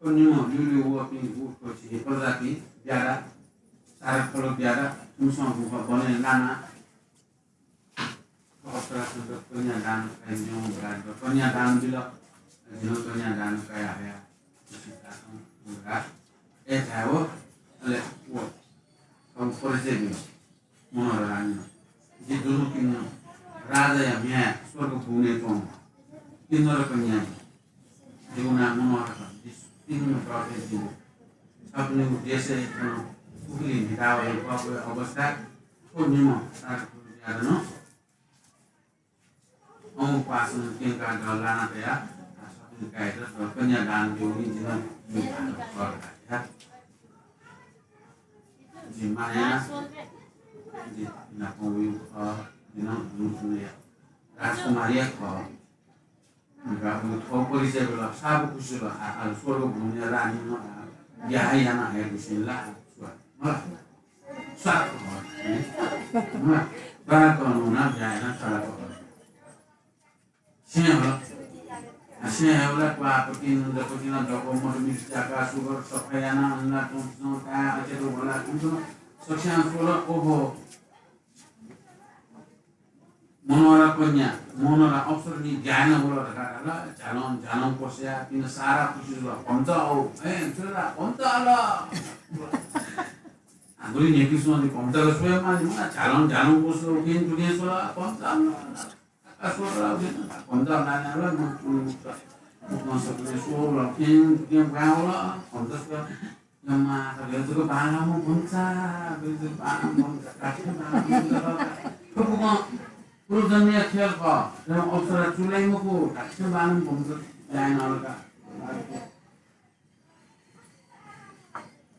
थ्व निम्ह ल्यूल्यू वःपिं व थ्व झी प्रजाति ब्यादा, सारा खलक ब्यादा, थुमिसं गुफा बने लाना, अप्सरातय्‌त कन्यादान कयादिसँ धकाः कन्यादान बिल। जिं कन्यादान कयाहया। ए धायेवं अले व थःगु परिचय बिल। मनोहर रानीं, जि दुनुकिं राजाया म्ह्याय् स्वर्गभुवनय् च्वंम्ह किन्नर कन्या, जिगु नां मनोहर खः। जि सुतिनि तःथें जिगु। छपिनिगु देशय् थन उखुली म्हितावःगु अवस्थाय् थ्व निम्ह सारा कुल ज्यादँ नं अमुक पासां क्यंकाः जः लाना तयाः छपिनि काय्‌यात कन्यादान ब्यूनि। जिं नं जिगु भाःत खः धकाः धया। जिं माया याना। जि नापं वइगु खः। जि नं दुनुकिया राजकुमारया खः। थ्व परिचय बिल। साबु खुसि जुल। आ, आ, स्वर्गभुवनया रानीं नं ब्याहा याना हयागु सिं ला। स्वात खः। स्वात खः। हँ? स्वात खः। छेँय् हल। आ, छेँय् हल। क्वाःपतिं, नन्दपतिं नं दक्व मदुमित च्याकाः सुगर सफा यानाः अन ला तुं च्वं काय् अचेत वला तुं च्वं सकस्यां स्वल, ओहो। मनोहरा कन्या, मनोहरा अप्सरानी ब्याहा याना वल धकाः धाल। झ्यालं झ्यालं क्वस्याः तिनि सारा खुसि जुल। भम्चा औ, ए, छु ला, भम्चा अल। आ, गुलि न्ह्यइपुसे वंपिं भम्चात स्वये माःनि, मला, झ्यालं झ्यालं क्वस्याः उखें थुखें स्वल, भम्चा अल। आकाश वल, भम्चा नाना वल, मुख, मुख, मुख सकलें स्वल, उखें थुखें ब्वाँय् वल, भम्चा स्वल। यम्मा, थ्व जक बांलाःम्ह भम्चा, थ्व जक बांलाःम्ह भम्चा, धात्थें बांलाःम्ह भम्चा। थ्व फुक्कं पूर्वजन्मया खेल खः। थ्व अप्सरा चूलाइ मखु, धात्थें बांलाःम्ह भम्चा ब्याहा याना हल का।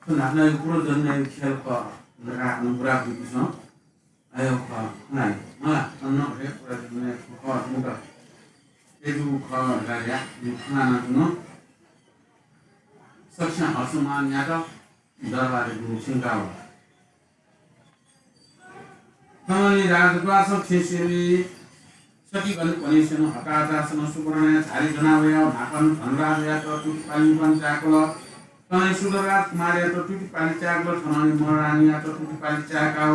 थ्व न्हापा नं पूर्वजन्मया खेल खः धकाः अन बुराबुरीपिसं अय् खः, नाइ, मला, अन हे पूर्वजन्मया खः, मुत। अय् जूगु खः धकाः धया, जिं खँ ल्हानाच्वन। सकस्यां हर्षमान यात, दरबारय् दुने थ्यंका वल। थनंलि राजद्वारसं थ्यंसेंलि सखीगणपिन्सं हताहतासं सुवर्णया झारि ज्वना वयाः न्हापां धनराजयात तुतिपालि न्ह्यब्वना चाय्‌कल। थनंलि सुधन राजकुमारयात तुतिपालि चाय्‌कल, थनंलि मनोहरा रानीयात तुतिपालि चाय्‌काः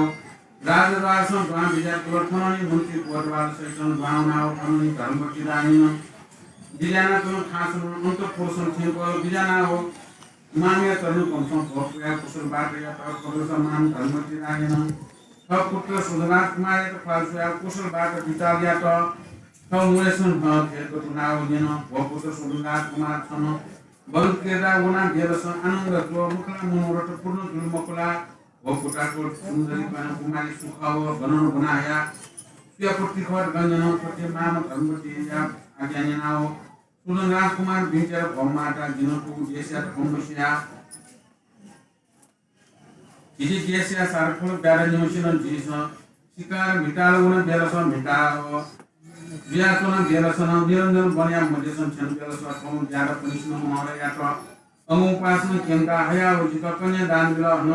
राजद्वारसं दुहां बिज्यात। थनंलि मन्त्री कोतवाल सहितं दुहां वनाः थनंलि धर्मवती रानीं बिज्यानाच्वंगु थासं अन्तःपुरसं थ्यंकल। बिज्यानाः मामया तरुण कमसं भ्वपुयाः कुशल बात यात। थ्वबलय् मां धर्मवती रानीं थः पुत्र सुधन राजकुमारयात ख्वाल स्वयाः कुशल बात बिचाः यात। थः मनय् नं भेदगत वनाः न्यन, भ्वपुत्र सुधन राजकुमार, छं वन क्रीडाय् वनाः बेलस आनन्द जुल मखु ला, मनोरथ पूर्ण जुल मखु ला? भ्वपुत्र सुन्दरी कन्या कुमारी सु खः व गन ब्वना हया, सुया पुत्री खः धकाः न्यन। थथे मां धर्मवतीया आज्ञा न्यनाः सुधन राजकुमारं बिन्ति यात, भो माता, जिं थुगु देशया धकं मस्यू। झीगु देशया सारा ख्वला ब्याधा न्ह्यवंसें नं झीसं शिकार म्हिताः वन बेलस म्हिताः जुयाच्वन बेलस नं निरञ्जन वनया मध्यसं थ्यन बेलस थौं ब्याधापिन्सं नं मनोहरायात अमोघ पासां क्यंका हयाः व जितः कन्यादान बिल। अन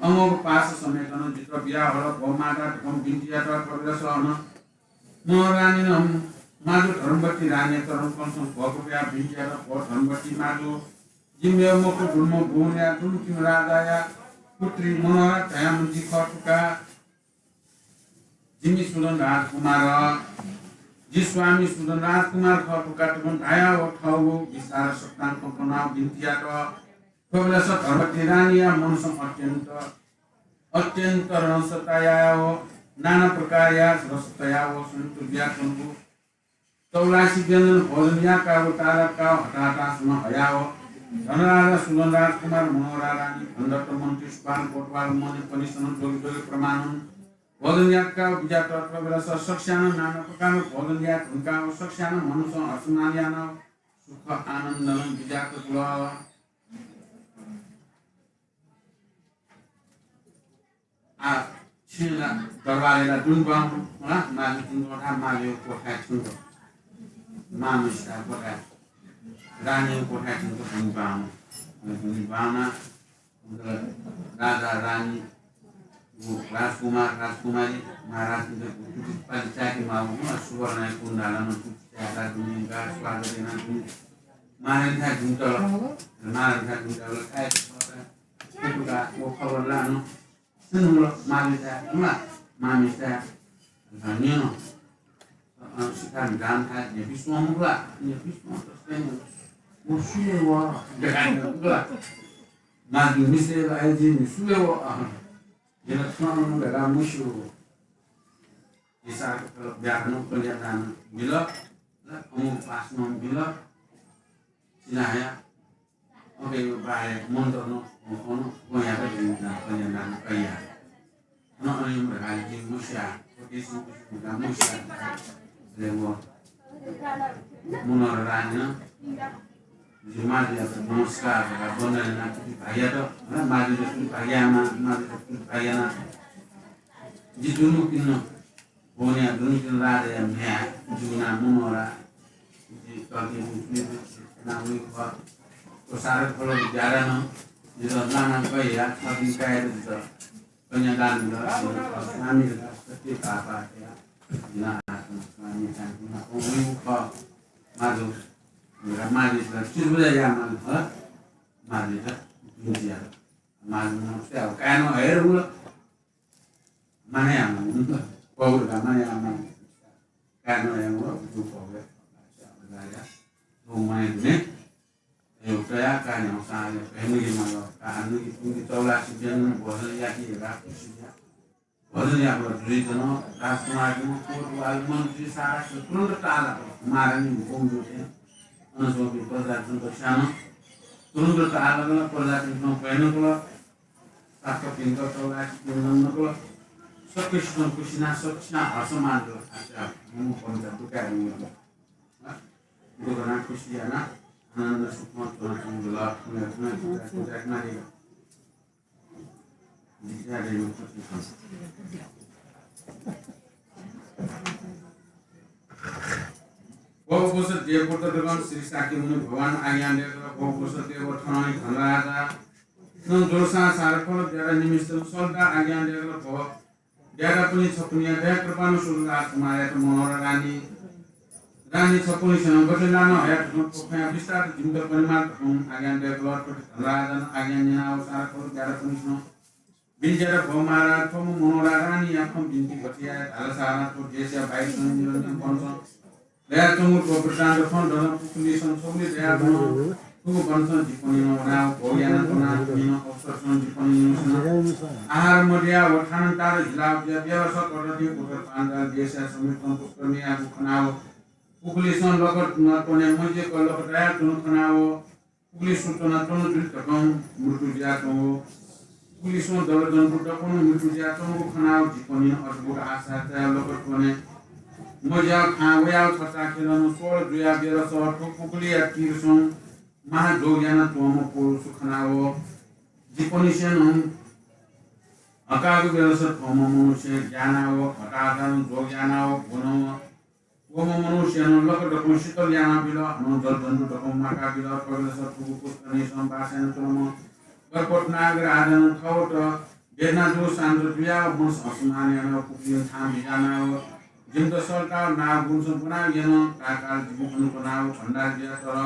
अमोघ पासा समेत नं जितः बियाः हल। भो माता, धकं बिन्ति यात। थ्वबलय् अन मनोहरा रानीं नं माजु धर्मवती रानीया तरुण कमसं भ्वपुयाः बिन्ति यात, भो धर्मवती माजु, जि मेव मखु, दुम्ह भुवनया दुनुकिम्ह राजाया पुत्री मनोहरा धाःम्ह जि खः धकाः, जिमि सुधन राजकुमार, जि स्वामी सुधन राजकुमार खः धकाः थुकथं धयाः व थःगु विस्तार सप्तां कनाः बिन्ति यात। थ्वबलय् धर्मवती रानीया मनसं अत्यन्त, अत्यन्त रस तयाः व नाना प्रकारया रस तयाः व सन्तुष्ट जुयाच्वंगु चौलासी व्यञ्जन भोजन याकाः व तालाकाः हताहतासं हयाः व धनराजा सुधन राजकुमार, मनोहरा रानी, धनदत्त मन्त्री, सुभान कोतवाल मनय् पनिसं जोगे जोगे प्रमाणं भोजन याकाः बिज्यात। थ्वबलय् सकस्यां नं नाना प्रकारं भोजन याये धुंकाः व सकस्यां नं मनसं हर्षमान यानाः सुख आनन्दं बिज्यात जुल। आ, छेँय् ला दरबारय् ला दुने ब्वाँय् वल, मला, माजु थ्यंक धाः, माजुया कोठाय् थ्यंक, मांम्हसिया कोठाय्, रानीया कोठाय् थ्यंक दुने ब्वाँय् वल। दुने ब्वाँय् वनाः राजा, रानी, राजकुमार, राजकुमारी, महाराजपिन्त तुतिपालि चाय्‌के माःगु, मला, सुवर्णया कुण्डलनं तुति चाय्‌काः दुने यंकाः स्वागत यानाः दुने महारानीथाय् दुने तल। महारानीथाय् दुने तल, खाय् व खबर ला अन सुनावल, माजुथाय्, मला, मांम्हसिथाय् न्यन। अँ, सिखार दान थाय् न्ह्यःपिं स्वंम्ह ला, न्ह्यःपिं स्वं तसकं व सुले व, देखाय् न्ह्यःपिं ला। माजु मिश्र ला, ए, जि नि सुले व, अँ। जिन स्वं धकाः मस्यू। इसाक व्याकरण कल्याण दान बिल, अमुक पासनं बिल। सिनाया, ओके, यो बाहेक मन्त्र न, न, कन्यादान, कन्यादान, कन्या। न, अनिम राजि मुस्या, कोटिसु मुस्या, रेंगो। मनोहर रानी, जिमालिया नमस्कार, वन्दना, भाइया त, न, मालिया त, भाइया मा, मालिया त, भाइया ना। जि दुनु किन्न, बोनिया दुनु किन्न राजाया म्ह्या, जुना मनोहरा, जि तल्के जि नाम वइ ख। तो सारा खलो ज्यादा न, जित नाना कहिया, सदिन कायेत जित कन्यादान बिल, स्वामी सत्य पापा या, जिना आत्मा स्वामी शान्ति मा, ओ वइ ख। माजु, मेरा माजु त, चिज बुझा या माजु, ह? माजु त, दुनिया। माजु न, क्या, काय न, हेर उला। माने आमा, पौर का माने आमा। काय न, हेर उला, दु पौर। अच्छा, बुझा या। तो माने दुने। ए, उतया काय न, सा, ए, पहले के मालो। का, अन्नु की, तुम की चौला सी जन, भोजन या की, रात की सी या। भोजन या, भोजन, दुई जन, राजकुमार जन, कोट वाल, मंत्री, सारा, तुरंत ताला, महारानी हुकुम जो थे। अनसों की प्रजा जन, बच्चा न। तुरंत ताला, प्रजा जन, पहले को, सात पिंक चौरासी पिंक नंगल। सत्य सुखं खुसी ना, सत्य हर्ष मान दु। अच्छा, मम पंच दुकाय मम। दुगना खुसी याना, आनन्द सुखमा चौरासी गुला, गुला, गुला, गुला, गुला। जिज्ञा रे मम खुसी। भवकोश देवपुत्र दगं श्री शाक्यमुनि भगवान आज्ञा देकल। भवकोश देव थनंलि धनराजा नं जोरसां सारखल ब्यारा निमित्त सल्दा आज्ञा देकल। भव ब्यारापुनि छपुनिया दया कृपानं सुरु राजकुमारयात मनोहर रानी, रानी छपुनिसेनं गथे लानं हया धुन पोखया विस्तार जिमित परिमाण धुन आज्ञा देकल। धनराजानं आज्ञा न्यनाव सारखल ब्यारापुनिसेनं बिन्ति यात, भो महाराज, थ्व मनोहरा रानीया खँ बिन्ति गथे याये धालसा ला थ्व देशया बाहिर च्वंगु निरञ्जन वनसं दयाच्वंगु थ्व वृत्तान्त खँ दनं पुखुलिसं छगुलि दयाच्वन। थुगु वनसं जिपनिनं वनाव भोग यानाच्वना, थुनिनं अवसरसं जिपनिनं आहार मदयाव थानन्तार हिलाव जुया बेलस कदति उत्तर पाण्डाल देशया समीपं पुष्करणीयागु खनाव पुखुलिसं लक त्वने मजिक लक दयाच्वंगु खनाव पुखुलिसं च्वनाच्वंगु जुल तकं मृत्यु जुयाच्वंगु। पुखुलिसं जलजन्तु दक्वं मृत्यु जुयाच्वंगु खनाव जिपनिनं अद्भुत आशा तयाव लक त्वने मजियाव थाहां वयाव छचाःखेलं स्वर जुयाव बेलस थ्व पुखुलिया तीरसं महाजोग यानाच्वंम्ह पुरुष खनाव जिपनिसेनं हकागु बेलस थ्वम्ह मनुष्य ग्यानाव हताहतानं जोग यानाव ब्वनव वम्ह मनुष्यनं लक दक्वं शीतल यानाबिल, हानं जलजन्तु दक्वं म्वाकाबिल। थ्व बेलस थुगु पुष्करणीसं बास यानाच्वंम्ह कर्कोट नाग राजानं थःत वेदना जूसां शान्त जुयाव मनसं असम्मान यानाव पुखुलिं थाहां बिज्यानाव जिमित सल्ताव नाव गुनसं ब्वनाव यन। काकाल जिमि अन च्वनाव भण्डार जुया तल।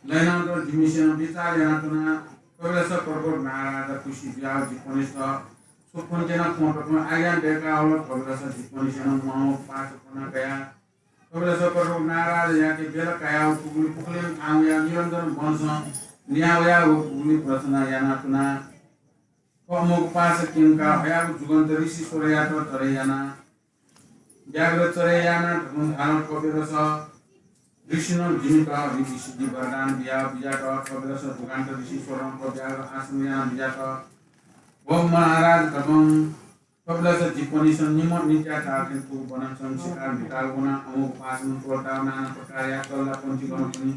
लय्‌नं तर जिमिसेनं बिचाः यानाच्वना। थ्व बेलस कर्कोट नाग राजा खुसी जुयाव जिपनिस्त छुं फ्वंकेनं फ्वं तकं आज्ञा दय्‌काहल। थ्व बेलस जिपनिसेनं मनोपास फ्वना कया। थ्व बेलस कर्कोट नाग राजायाके बेला कायाव पुखुलि पुखुलिं थाहां वयाव निरञ्जन वनसं लिहां वयाव पुखुलि प्रार्थना यानाच्वना। थ्व अमोघपास क्यंकाः हयाव जुगन्त ऋषीश्वरयात चढे याना। व्याघ्र चढे याना धकं धाल। थ्व बेलस ऋषिनं जिमित ऋद्धिसिद्धि वरदान बियाव बिज्यात। थ्व बेलस जुगन्त ऋषीश्वरं थ्व व्याघ्र आसन याना बिज्यात। भो महाराज धकं थ्व बेलस जिपनिसेनं निम्ह नित्याचार थें थुगु वनसं शिकार म्हिताव वना। अमोघपासनं त्वःताव नाना प्रकारया चल्ला पंक्षी गणपनि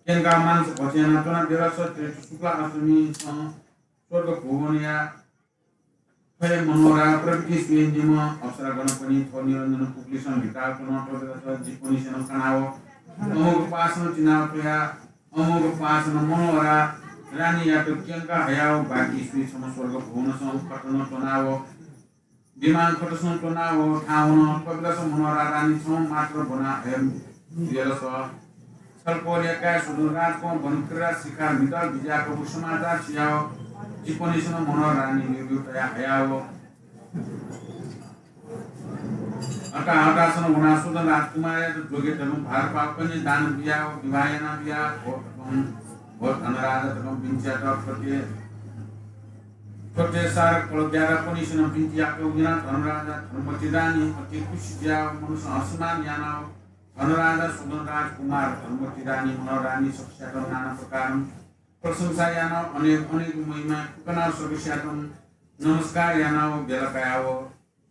क्यंकाः मांस भोज यानाच्वना। बेलस चैत्र शुक्ल अष्टमीसं स्वर्ग भुवनया थ्व हे मनोहरा प्रकृति स्वये निम्ह अप्सरा गणपनि थ्व निरञ्जन पुखुलिसं म्हिताव च्वन। थ्व बेलस जिपनिसेनं खनाव अमोघपासनं चिनाव थ्वया अमोघपासनं मनोहरा रानीयात क्यंकाः हयाव बाकी स्वये छम्ह स्वर्ग भुवनसं खटनं च्वनाव विमान खटसं च्वनाव थाहां वन। थ्व बेलस मनोहरा रानी छम्ह मात्र ब्वना हये बेलस छलपोलया काय् सुधन राजकं वनक्रीडा शिकार म्हिताव बिज्याकूगु समाचार सियाव जिपनिसेनं मनोहरा रानी ल्यूल्यू तया हयाव हताहतासनं वनाः सुधन राजकुमारयात जोगेत धर्म भार पावकनि दान बियाव विवाह याना बियाव भो धर्मराजा धर्म बिन्तियात प्रत्ये प्रत्येसार कलब्यारा पनिसनं बिन्ति याकव गिना धर्मराजा धर्मवती रानी अति खुसी बियाव मनसं हसमान यानाव धर्मराजा सुधन राजकुमार धर्मवती रानी मनोहर रानी सकस्यात नाना प्रकारं प्रशंसा यानाव अनेक अनेक महिमा फुकनाव सकस्यात नमस्कार यानाव बेला कयाव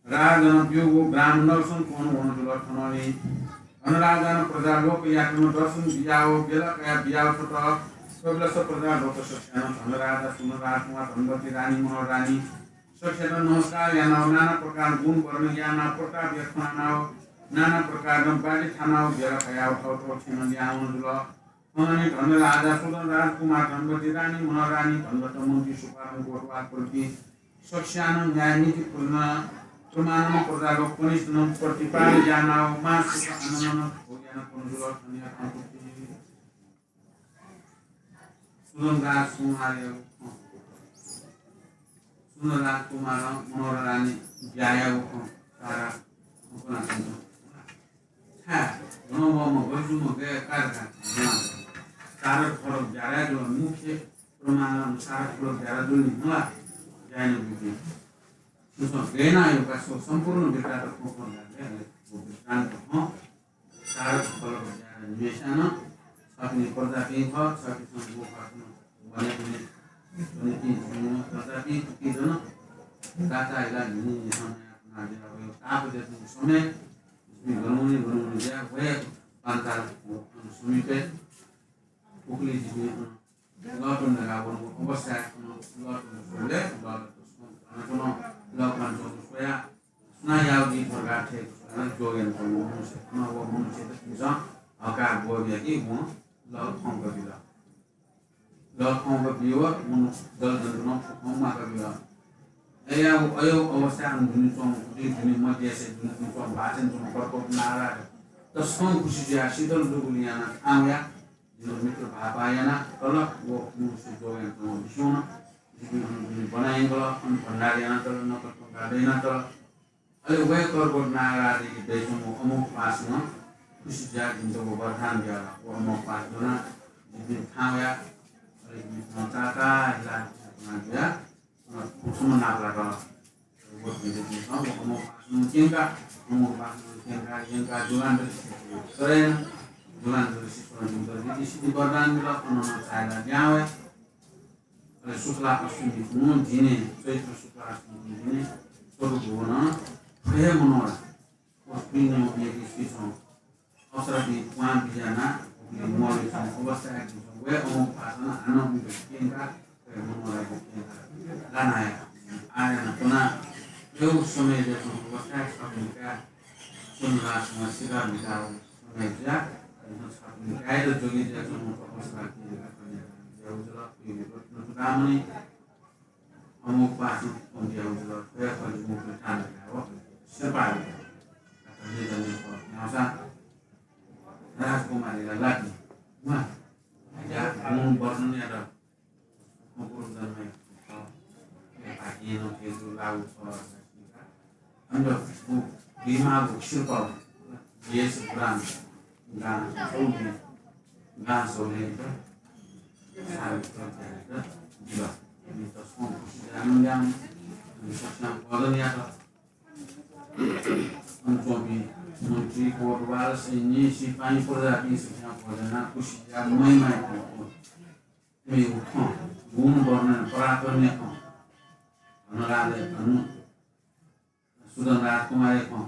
राजन ब्यूगु ब्राह्मण दर्शन कन वन जुल। थनंलि धर्मराजान प्रजा लोकयात नं दर्शन बियाव बेला कया बियाव थत। कपिलस प्रजा लोक सकस्यानं धर्मराजा सुधन राजकुमार धर्मवती रानी मनोहर रानी सकस्यात नमस्कार यानाव नाना प्रकार गुण वर्णन यानाव प्रताप यख्नानाव नाना प्रकार बाजे थानाव बेला कयाव थव थव छेनं ल्याहां वन जुल। थनंलि धर्मराजा सुधन राजकुमार धर्मवती रानी मनोहर रानी धर्मदत्त मन्त्री सुपारं कोटवाल प्रभृति सकस्यानं न्याय नीति पूर्ण प्रमाणं प्रजा लोक पनिसनं प्रतिपाल यानाव मां सुख आनन्दनं भोग याना कन जुल। धन्य संस्कृति सुधन राजकुमारयागु खँ। सुधन राजकुमारं मनोहर रानी ब्याहायागु खँ सारा खँ कनाच्वंगु। छाय् गनं वःम्ह गय् जुम्ह गय् कारखाना सारा फरक ब्याहा जुल। मुख्य प्रमाणं सारा फरक ब्याहा जुल नि मला। ब्याहा यानागु। छिमिसं गय् यानाः यंकाः स्व सम्पूर्ण व्यक्तियात खँ खँ धाये, अले व वृत्तान्त खँ सारा फरक ब्याहा निम्हेसिनं छपिनि प्रजापिं खः, छपिसं व खँ बने बने बने तिनि प्रजापिं कि जन दाता इला न्हिं न्हिं समय अपना दिया वयो ताप देतुं समय जिपिं गनवने गनवने ज्या वया पान्ता समीपे उकली जिपिं लटुन धकाः वंगु अवस्थाय् लटुन स्वले लटुन लटुन स्वया सुना याव दी प्रकार थे जोगेन वंगु मनुष्य न व मनुष्य त तिमिसं हकार बोध याकी वं लग खंक बिल। लग खंक बिव मन दल जन्तुन फुकं माक बिल। अया अयो अवस्थाय् अन दुने च्वं उति दुने मध्यसे दुने च्वं बाचन च्वं कर्कट नारा तस्कं खुसी जुया शीतल दुगुलियाना थांगया जिन मित्र भापा याना तल व मनुष्य जोगेन तल विष्णु जिपिं अन दुने बनायंकल अन भण्डार याना तल नकल टंका दयना तल। अले वय्‌कः कर्कट नागराजयाके दइच्वंगु अमोघपासनं खुसी जुयाः जिमित व वरदान बियाः व अमोघपास ज्वनाः जिपिं थाहां वया। अले जिपिं थाहां चाःचाः हिला याकनं जुयाः अन खुसुम नापलात। व जिपिं व अमोघपासनं क्यंकाः, अमोघपासनं क्यंकाः, यंकाः जुलान्त ऋषि तरय् याना। जुलान्त ऋषीश्वरं जिमित ऋद्धिसिद्धि वरदान बिल। अन नं चाःहिला लिहां वया। अले शुक्ला अष्टमी कुन्हु दिने, चैत्र शुक्ला अष्टमी कुन्हु दिने, स्वदु भुवनं थ्व हे मनोहरा व स्वीन्यं मेपिं स्वीसं अप्सरापिं क्वां बिज्यानाः उपिं म्वाःबिज्यानाः अवस्थाय् जुल। वय् अमोघपासनं हानं उमित क्यंकाः वय् मनोहरायात क्यंकाः लानाः आः यानाः त्वना। थ्व समय जुयाच्वंगु अवस्थाय् छपिं काय् सुधन राजकुमार सिकार बिताः समय जुयाः छपिं काय्‌त जोगी जुयाच्वंगु अवस्थाय् क्यंकाः कन्या बियाः जुल। रत्न चूडामणि अमोघपासं पन बियाः जुल। थ्व हे खँ जिं मुक्ति तान धकाः व सिरपाः बिल। धन्य धन्य खः। न्ह्याःसा राजकुमारीला लाति। वा। या गुण वर्णन यात। मकुर जन्म भाग्यं तेजु लागू छ। अन्त बु-, बिमागु सिरपाः। येस ग्राम। गां सौले। गां सौले। सारा दिल। अनि तस्कं खुसी जानु ल्याम। अनि सस्यां भजन यात। अन च्वंपिं मन्त्री, कोटवाल, सैन्य, सिपाइँ, प्रजापिं सकस्यां भोजन यानाः खुसी जुयाः मय्‌माय् खँ। इमिगु खँ, गुण वर्णन पराक्रमया खँ। धनराजया धन, सुधन राजकुमारया खँ,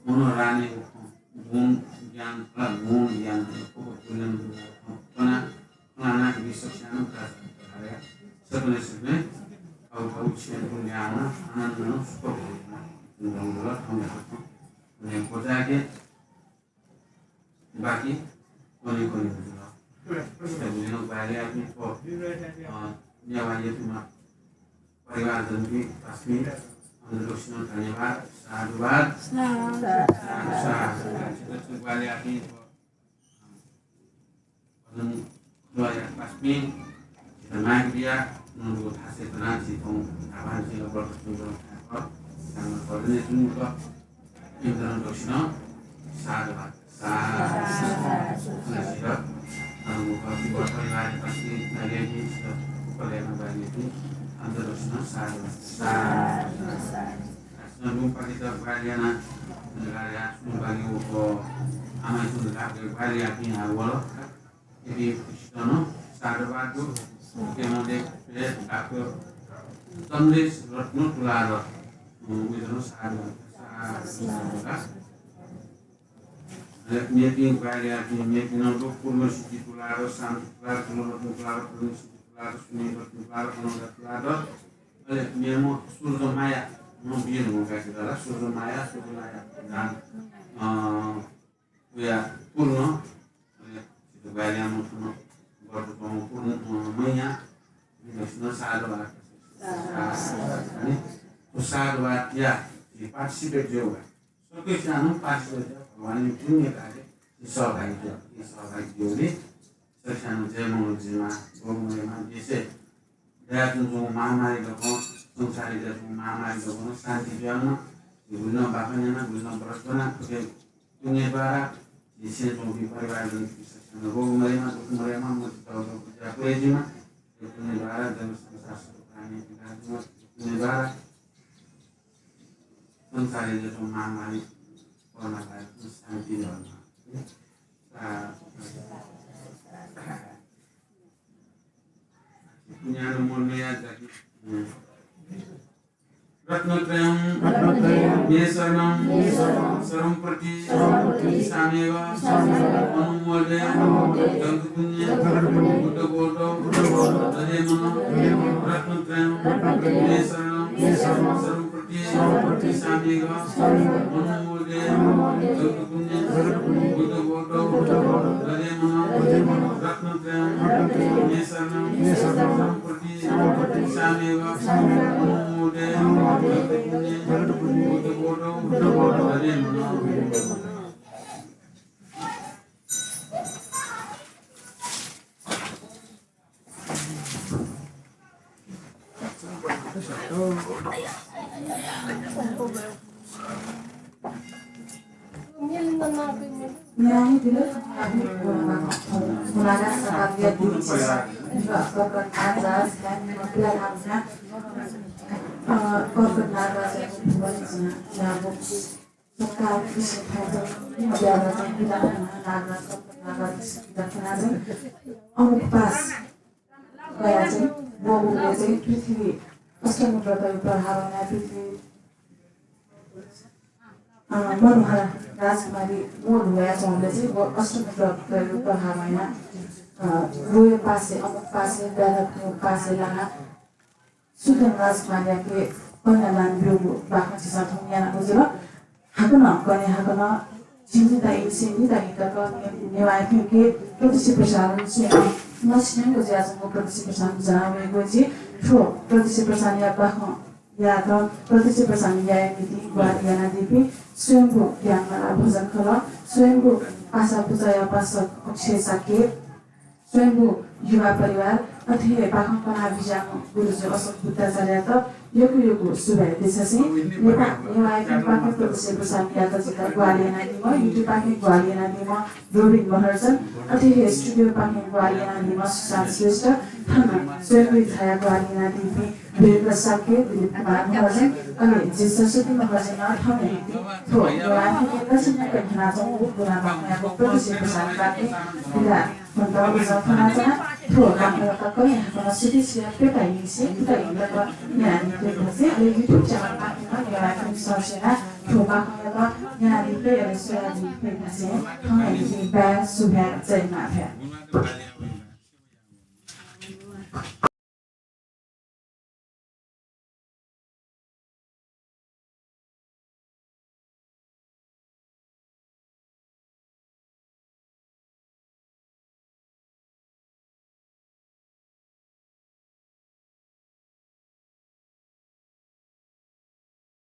मनोहर रानीया खँ, गुण ज्ञान, गुण ज्ञान, खँ, खँ, खँ, खँ, सकलें सकलें, सकलें, आउ, आउ, छेँ, गुण ज्ञान, आनन्द, सुख, भोग, भोग, भोग, भोग, बाकी कन्हय् कन्हय् जुल। इष्ट गुरुजन ग्वाहालि याःपिं थ्व, अ, नेवाः यतिमा परिवारजनपिं पासापिं, अन्तर्दोषीनं धन्यवाद, साधुवाद। साधु, साधु। क्षेत्रजन ग्वाहालि याःपिं थ्व, अ, भजन खुदया पासापिं, झीत माया बियाः, नंगु थासय् दनाः झी थौं धापां झीला व्रत सुरु याना थ्व, धापां भजनय् जुल। इन्द्रन दक्षिण साधुवाद। साधु। साधु। अनंगु कति वर्ष लागे तस्ति लागे कि उपलयन बागे कि अन्त दक्षिण साधुवाद। साधु। साधु। अनंगु पतित ग्वालियना गाया सुन बागे उप आमा सुन गागे ग्वालिया कि हावल। यदि इष्टन साधुवाद दु, तेमध्ये डाक्टर चन्द्रेश रत्न तुलाधर, उम्, उइजन साधुवाद। साधुवाद। मेपिं ग्वालिया कि मेपिं नं दु, पूर्ण सिद्धि तुलाधर, शान्ति तुलाधर, गुणरत्न तुलाधर, पूर्ण सिद्धि तुलाधर, सुनील रत्न तुलाधर, अनन्त तुलाधर, अले मेम्ह सूर्य माया, म बियन हो का कि दादा, सूर्य माया, सूर्य माया, धान, अ, उया पूर्ण, अले सित ग्वालिया मथुन, बर्तुकं पूर्ण, अ, मैया, विलक्षण साधुवाद। अनि, तो साधुवाद या, ये participate जो हुआ। सबके सामने पास हो जाए, भगवान ने पुण्य कार्य, ये सहभागी जो, ये सहभागी जो ने, सब सामने जय मंगल जय माँ, गौ मय माँ, जैसे दया तुम जो महामारी लोगों, संसारी दया तुम महामारी लोगों, शांति जो ना, ये गुण बापन ना, गुण बरस बना, खुदे पुण्य द्वारा, ये से जो भी परिवार जन की सब सामने गौ मय माँ, दुख मय माँ, मुझे तो जो पूजा करे जी माँ, ये पुण्य द्वारा, जन संसार सुख प्राणी, पुण्य द्वारा, संसारी जो महामारी कोरोना भाइरस शान्ति धर्म। पुण्यानुमोदनया जाति। रत्नत्रयं। रत्नत्रयं। मे शरणं। मे शरणं। सर्वं प्रति। सर्वं प्रति। सामेव। सामेव। अनुमोदे। अनुमोदे। जगत्पुण्य। जगत्पुण्य। बुद्धबोधो। बुद्धबोधो। दधे मनो। दधे मनो। रत्नत्रयं। रत्नत्रयं। मे शरणं। मे शरणं। सर्वं प्रति। सर्वं प्रति। सामेव। सामेव। अनुमोदे। अनुमोदे। जगत्पुण्य। जगत्पुण्य। बुद्धबोधो। बुद्धबोधो। दधे मनो। दधे मनो। रत्नत्रयं। रत्नत्रयं। मे शरणं। मे शरणं। सर्वं प्रति। सर्वं प्रति। सामेव। सामेव। अनुमोदे। अनुमोदे। जगत्पुण्य। जगत्पुण्य। बुद्धबोधो। बुद्धबोधो। दधे मनो। अमुक पास गया चाहिँ, वगुले चाहिँ पृथ्वी अष्टमुद्रातय् प्रभावना पृथ्वी, अ, मनोहरा राजकुमारी मोल हुया चाहिँ, व अष्टमुद्रातय् प्रभावना, अ, वया पासे, अमुक पासे, व्याधक पासे लाना सुदन राजकुमारयाके कन्या लान ब्यूगु बाखं झीसं थौं न्यनागु जुल। हाकनं, कन्हय् हाकनं झी निता इमिसे निता हि तक ने-, नेवाः एफएमके प्रदेश प्रसारण स्वयं नसिन्हय्‌गु जुयाच्वंगु प्रदेश प्रसारण जनावयेगु जुइ। थ्व प्रदेश प्रसारणया बाखं यायेत प्रदेश प्रसारण याये निंतिं ग्वाहालि यानादीपिं स्वयम्भू ज्ञानमाला भजन खलः, स्वयम्भू पासा पुचःया पासक अक्षय शाक्य, स्वयम्भू युवा परिवार, अथे हे बाखं कना बिज्याःम्ह गुरुजु अशोक बुद्धाचार्ययात यक्व यक्व सुभाय् देछासें नेपाः नेवाः एफएमपाखें प्रदेश प्रसारणयात जितः ग्वाहालि यानादीम्ह, YouTube पाखें ग्वाहालि यानादीम्ह रोबिन महर्जन, अथे हे studio पाखें ग्वाहालि यानादीम्ह सुशान्त श्रेष्ठ, थन स्वयम्भू झायाः ग्वाहालि यानादीपिं वीरेन्द्र शाक्य, दिलीप कुमार महर्जन, अले जि सरस्वती महर्जन नं थन थ्व नेवाः एफएमके नसिन्हय्‌क न्ह्यानाच्वंगु गुणा बाखंयागु प्रदेश प्रसारणपाखें बिदा। थ्व बाखं तक न्ह्यानाच्वना। थ्व बाखं तक न्ह्यानाच्वना। सुति सिया प्यता इनिसे, प्यता इनितक न्ह्यानादीपिं धासें, अले YouTube channel पाखें नं न्ह्यानादीपिं धासें, थ्व बाखं तक न्ह्यानादीपिं अले स्वयादीपिं धासें, थौंया निंतिं बाय्, सुभाय्, जय मां भाय्।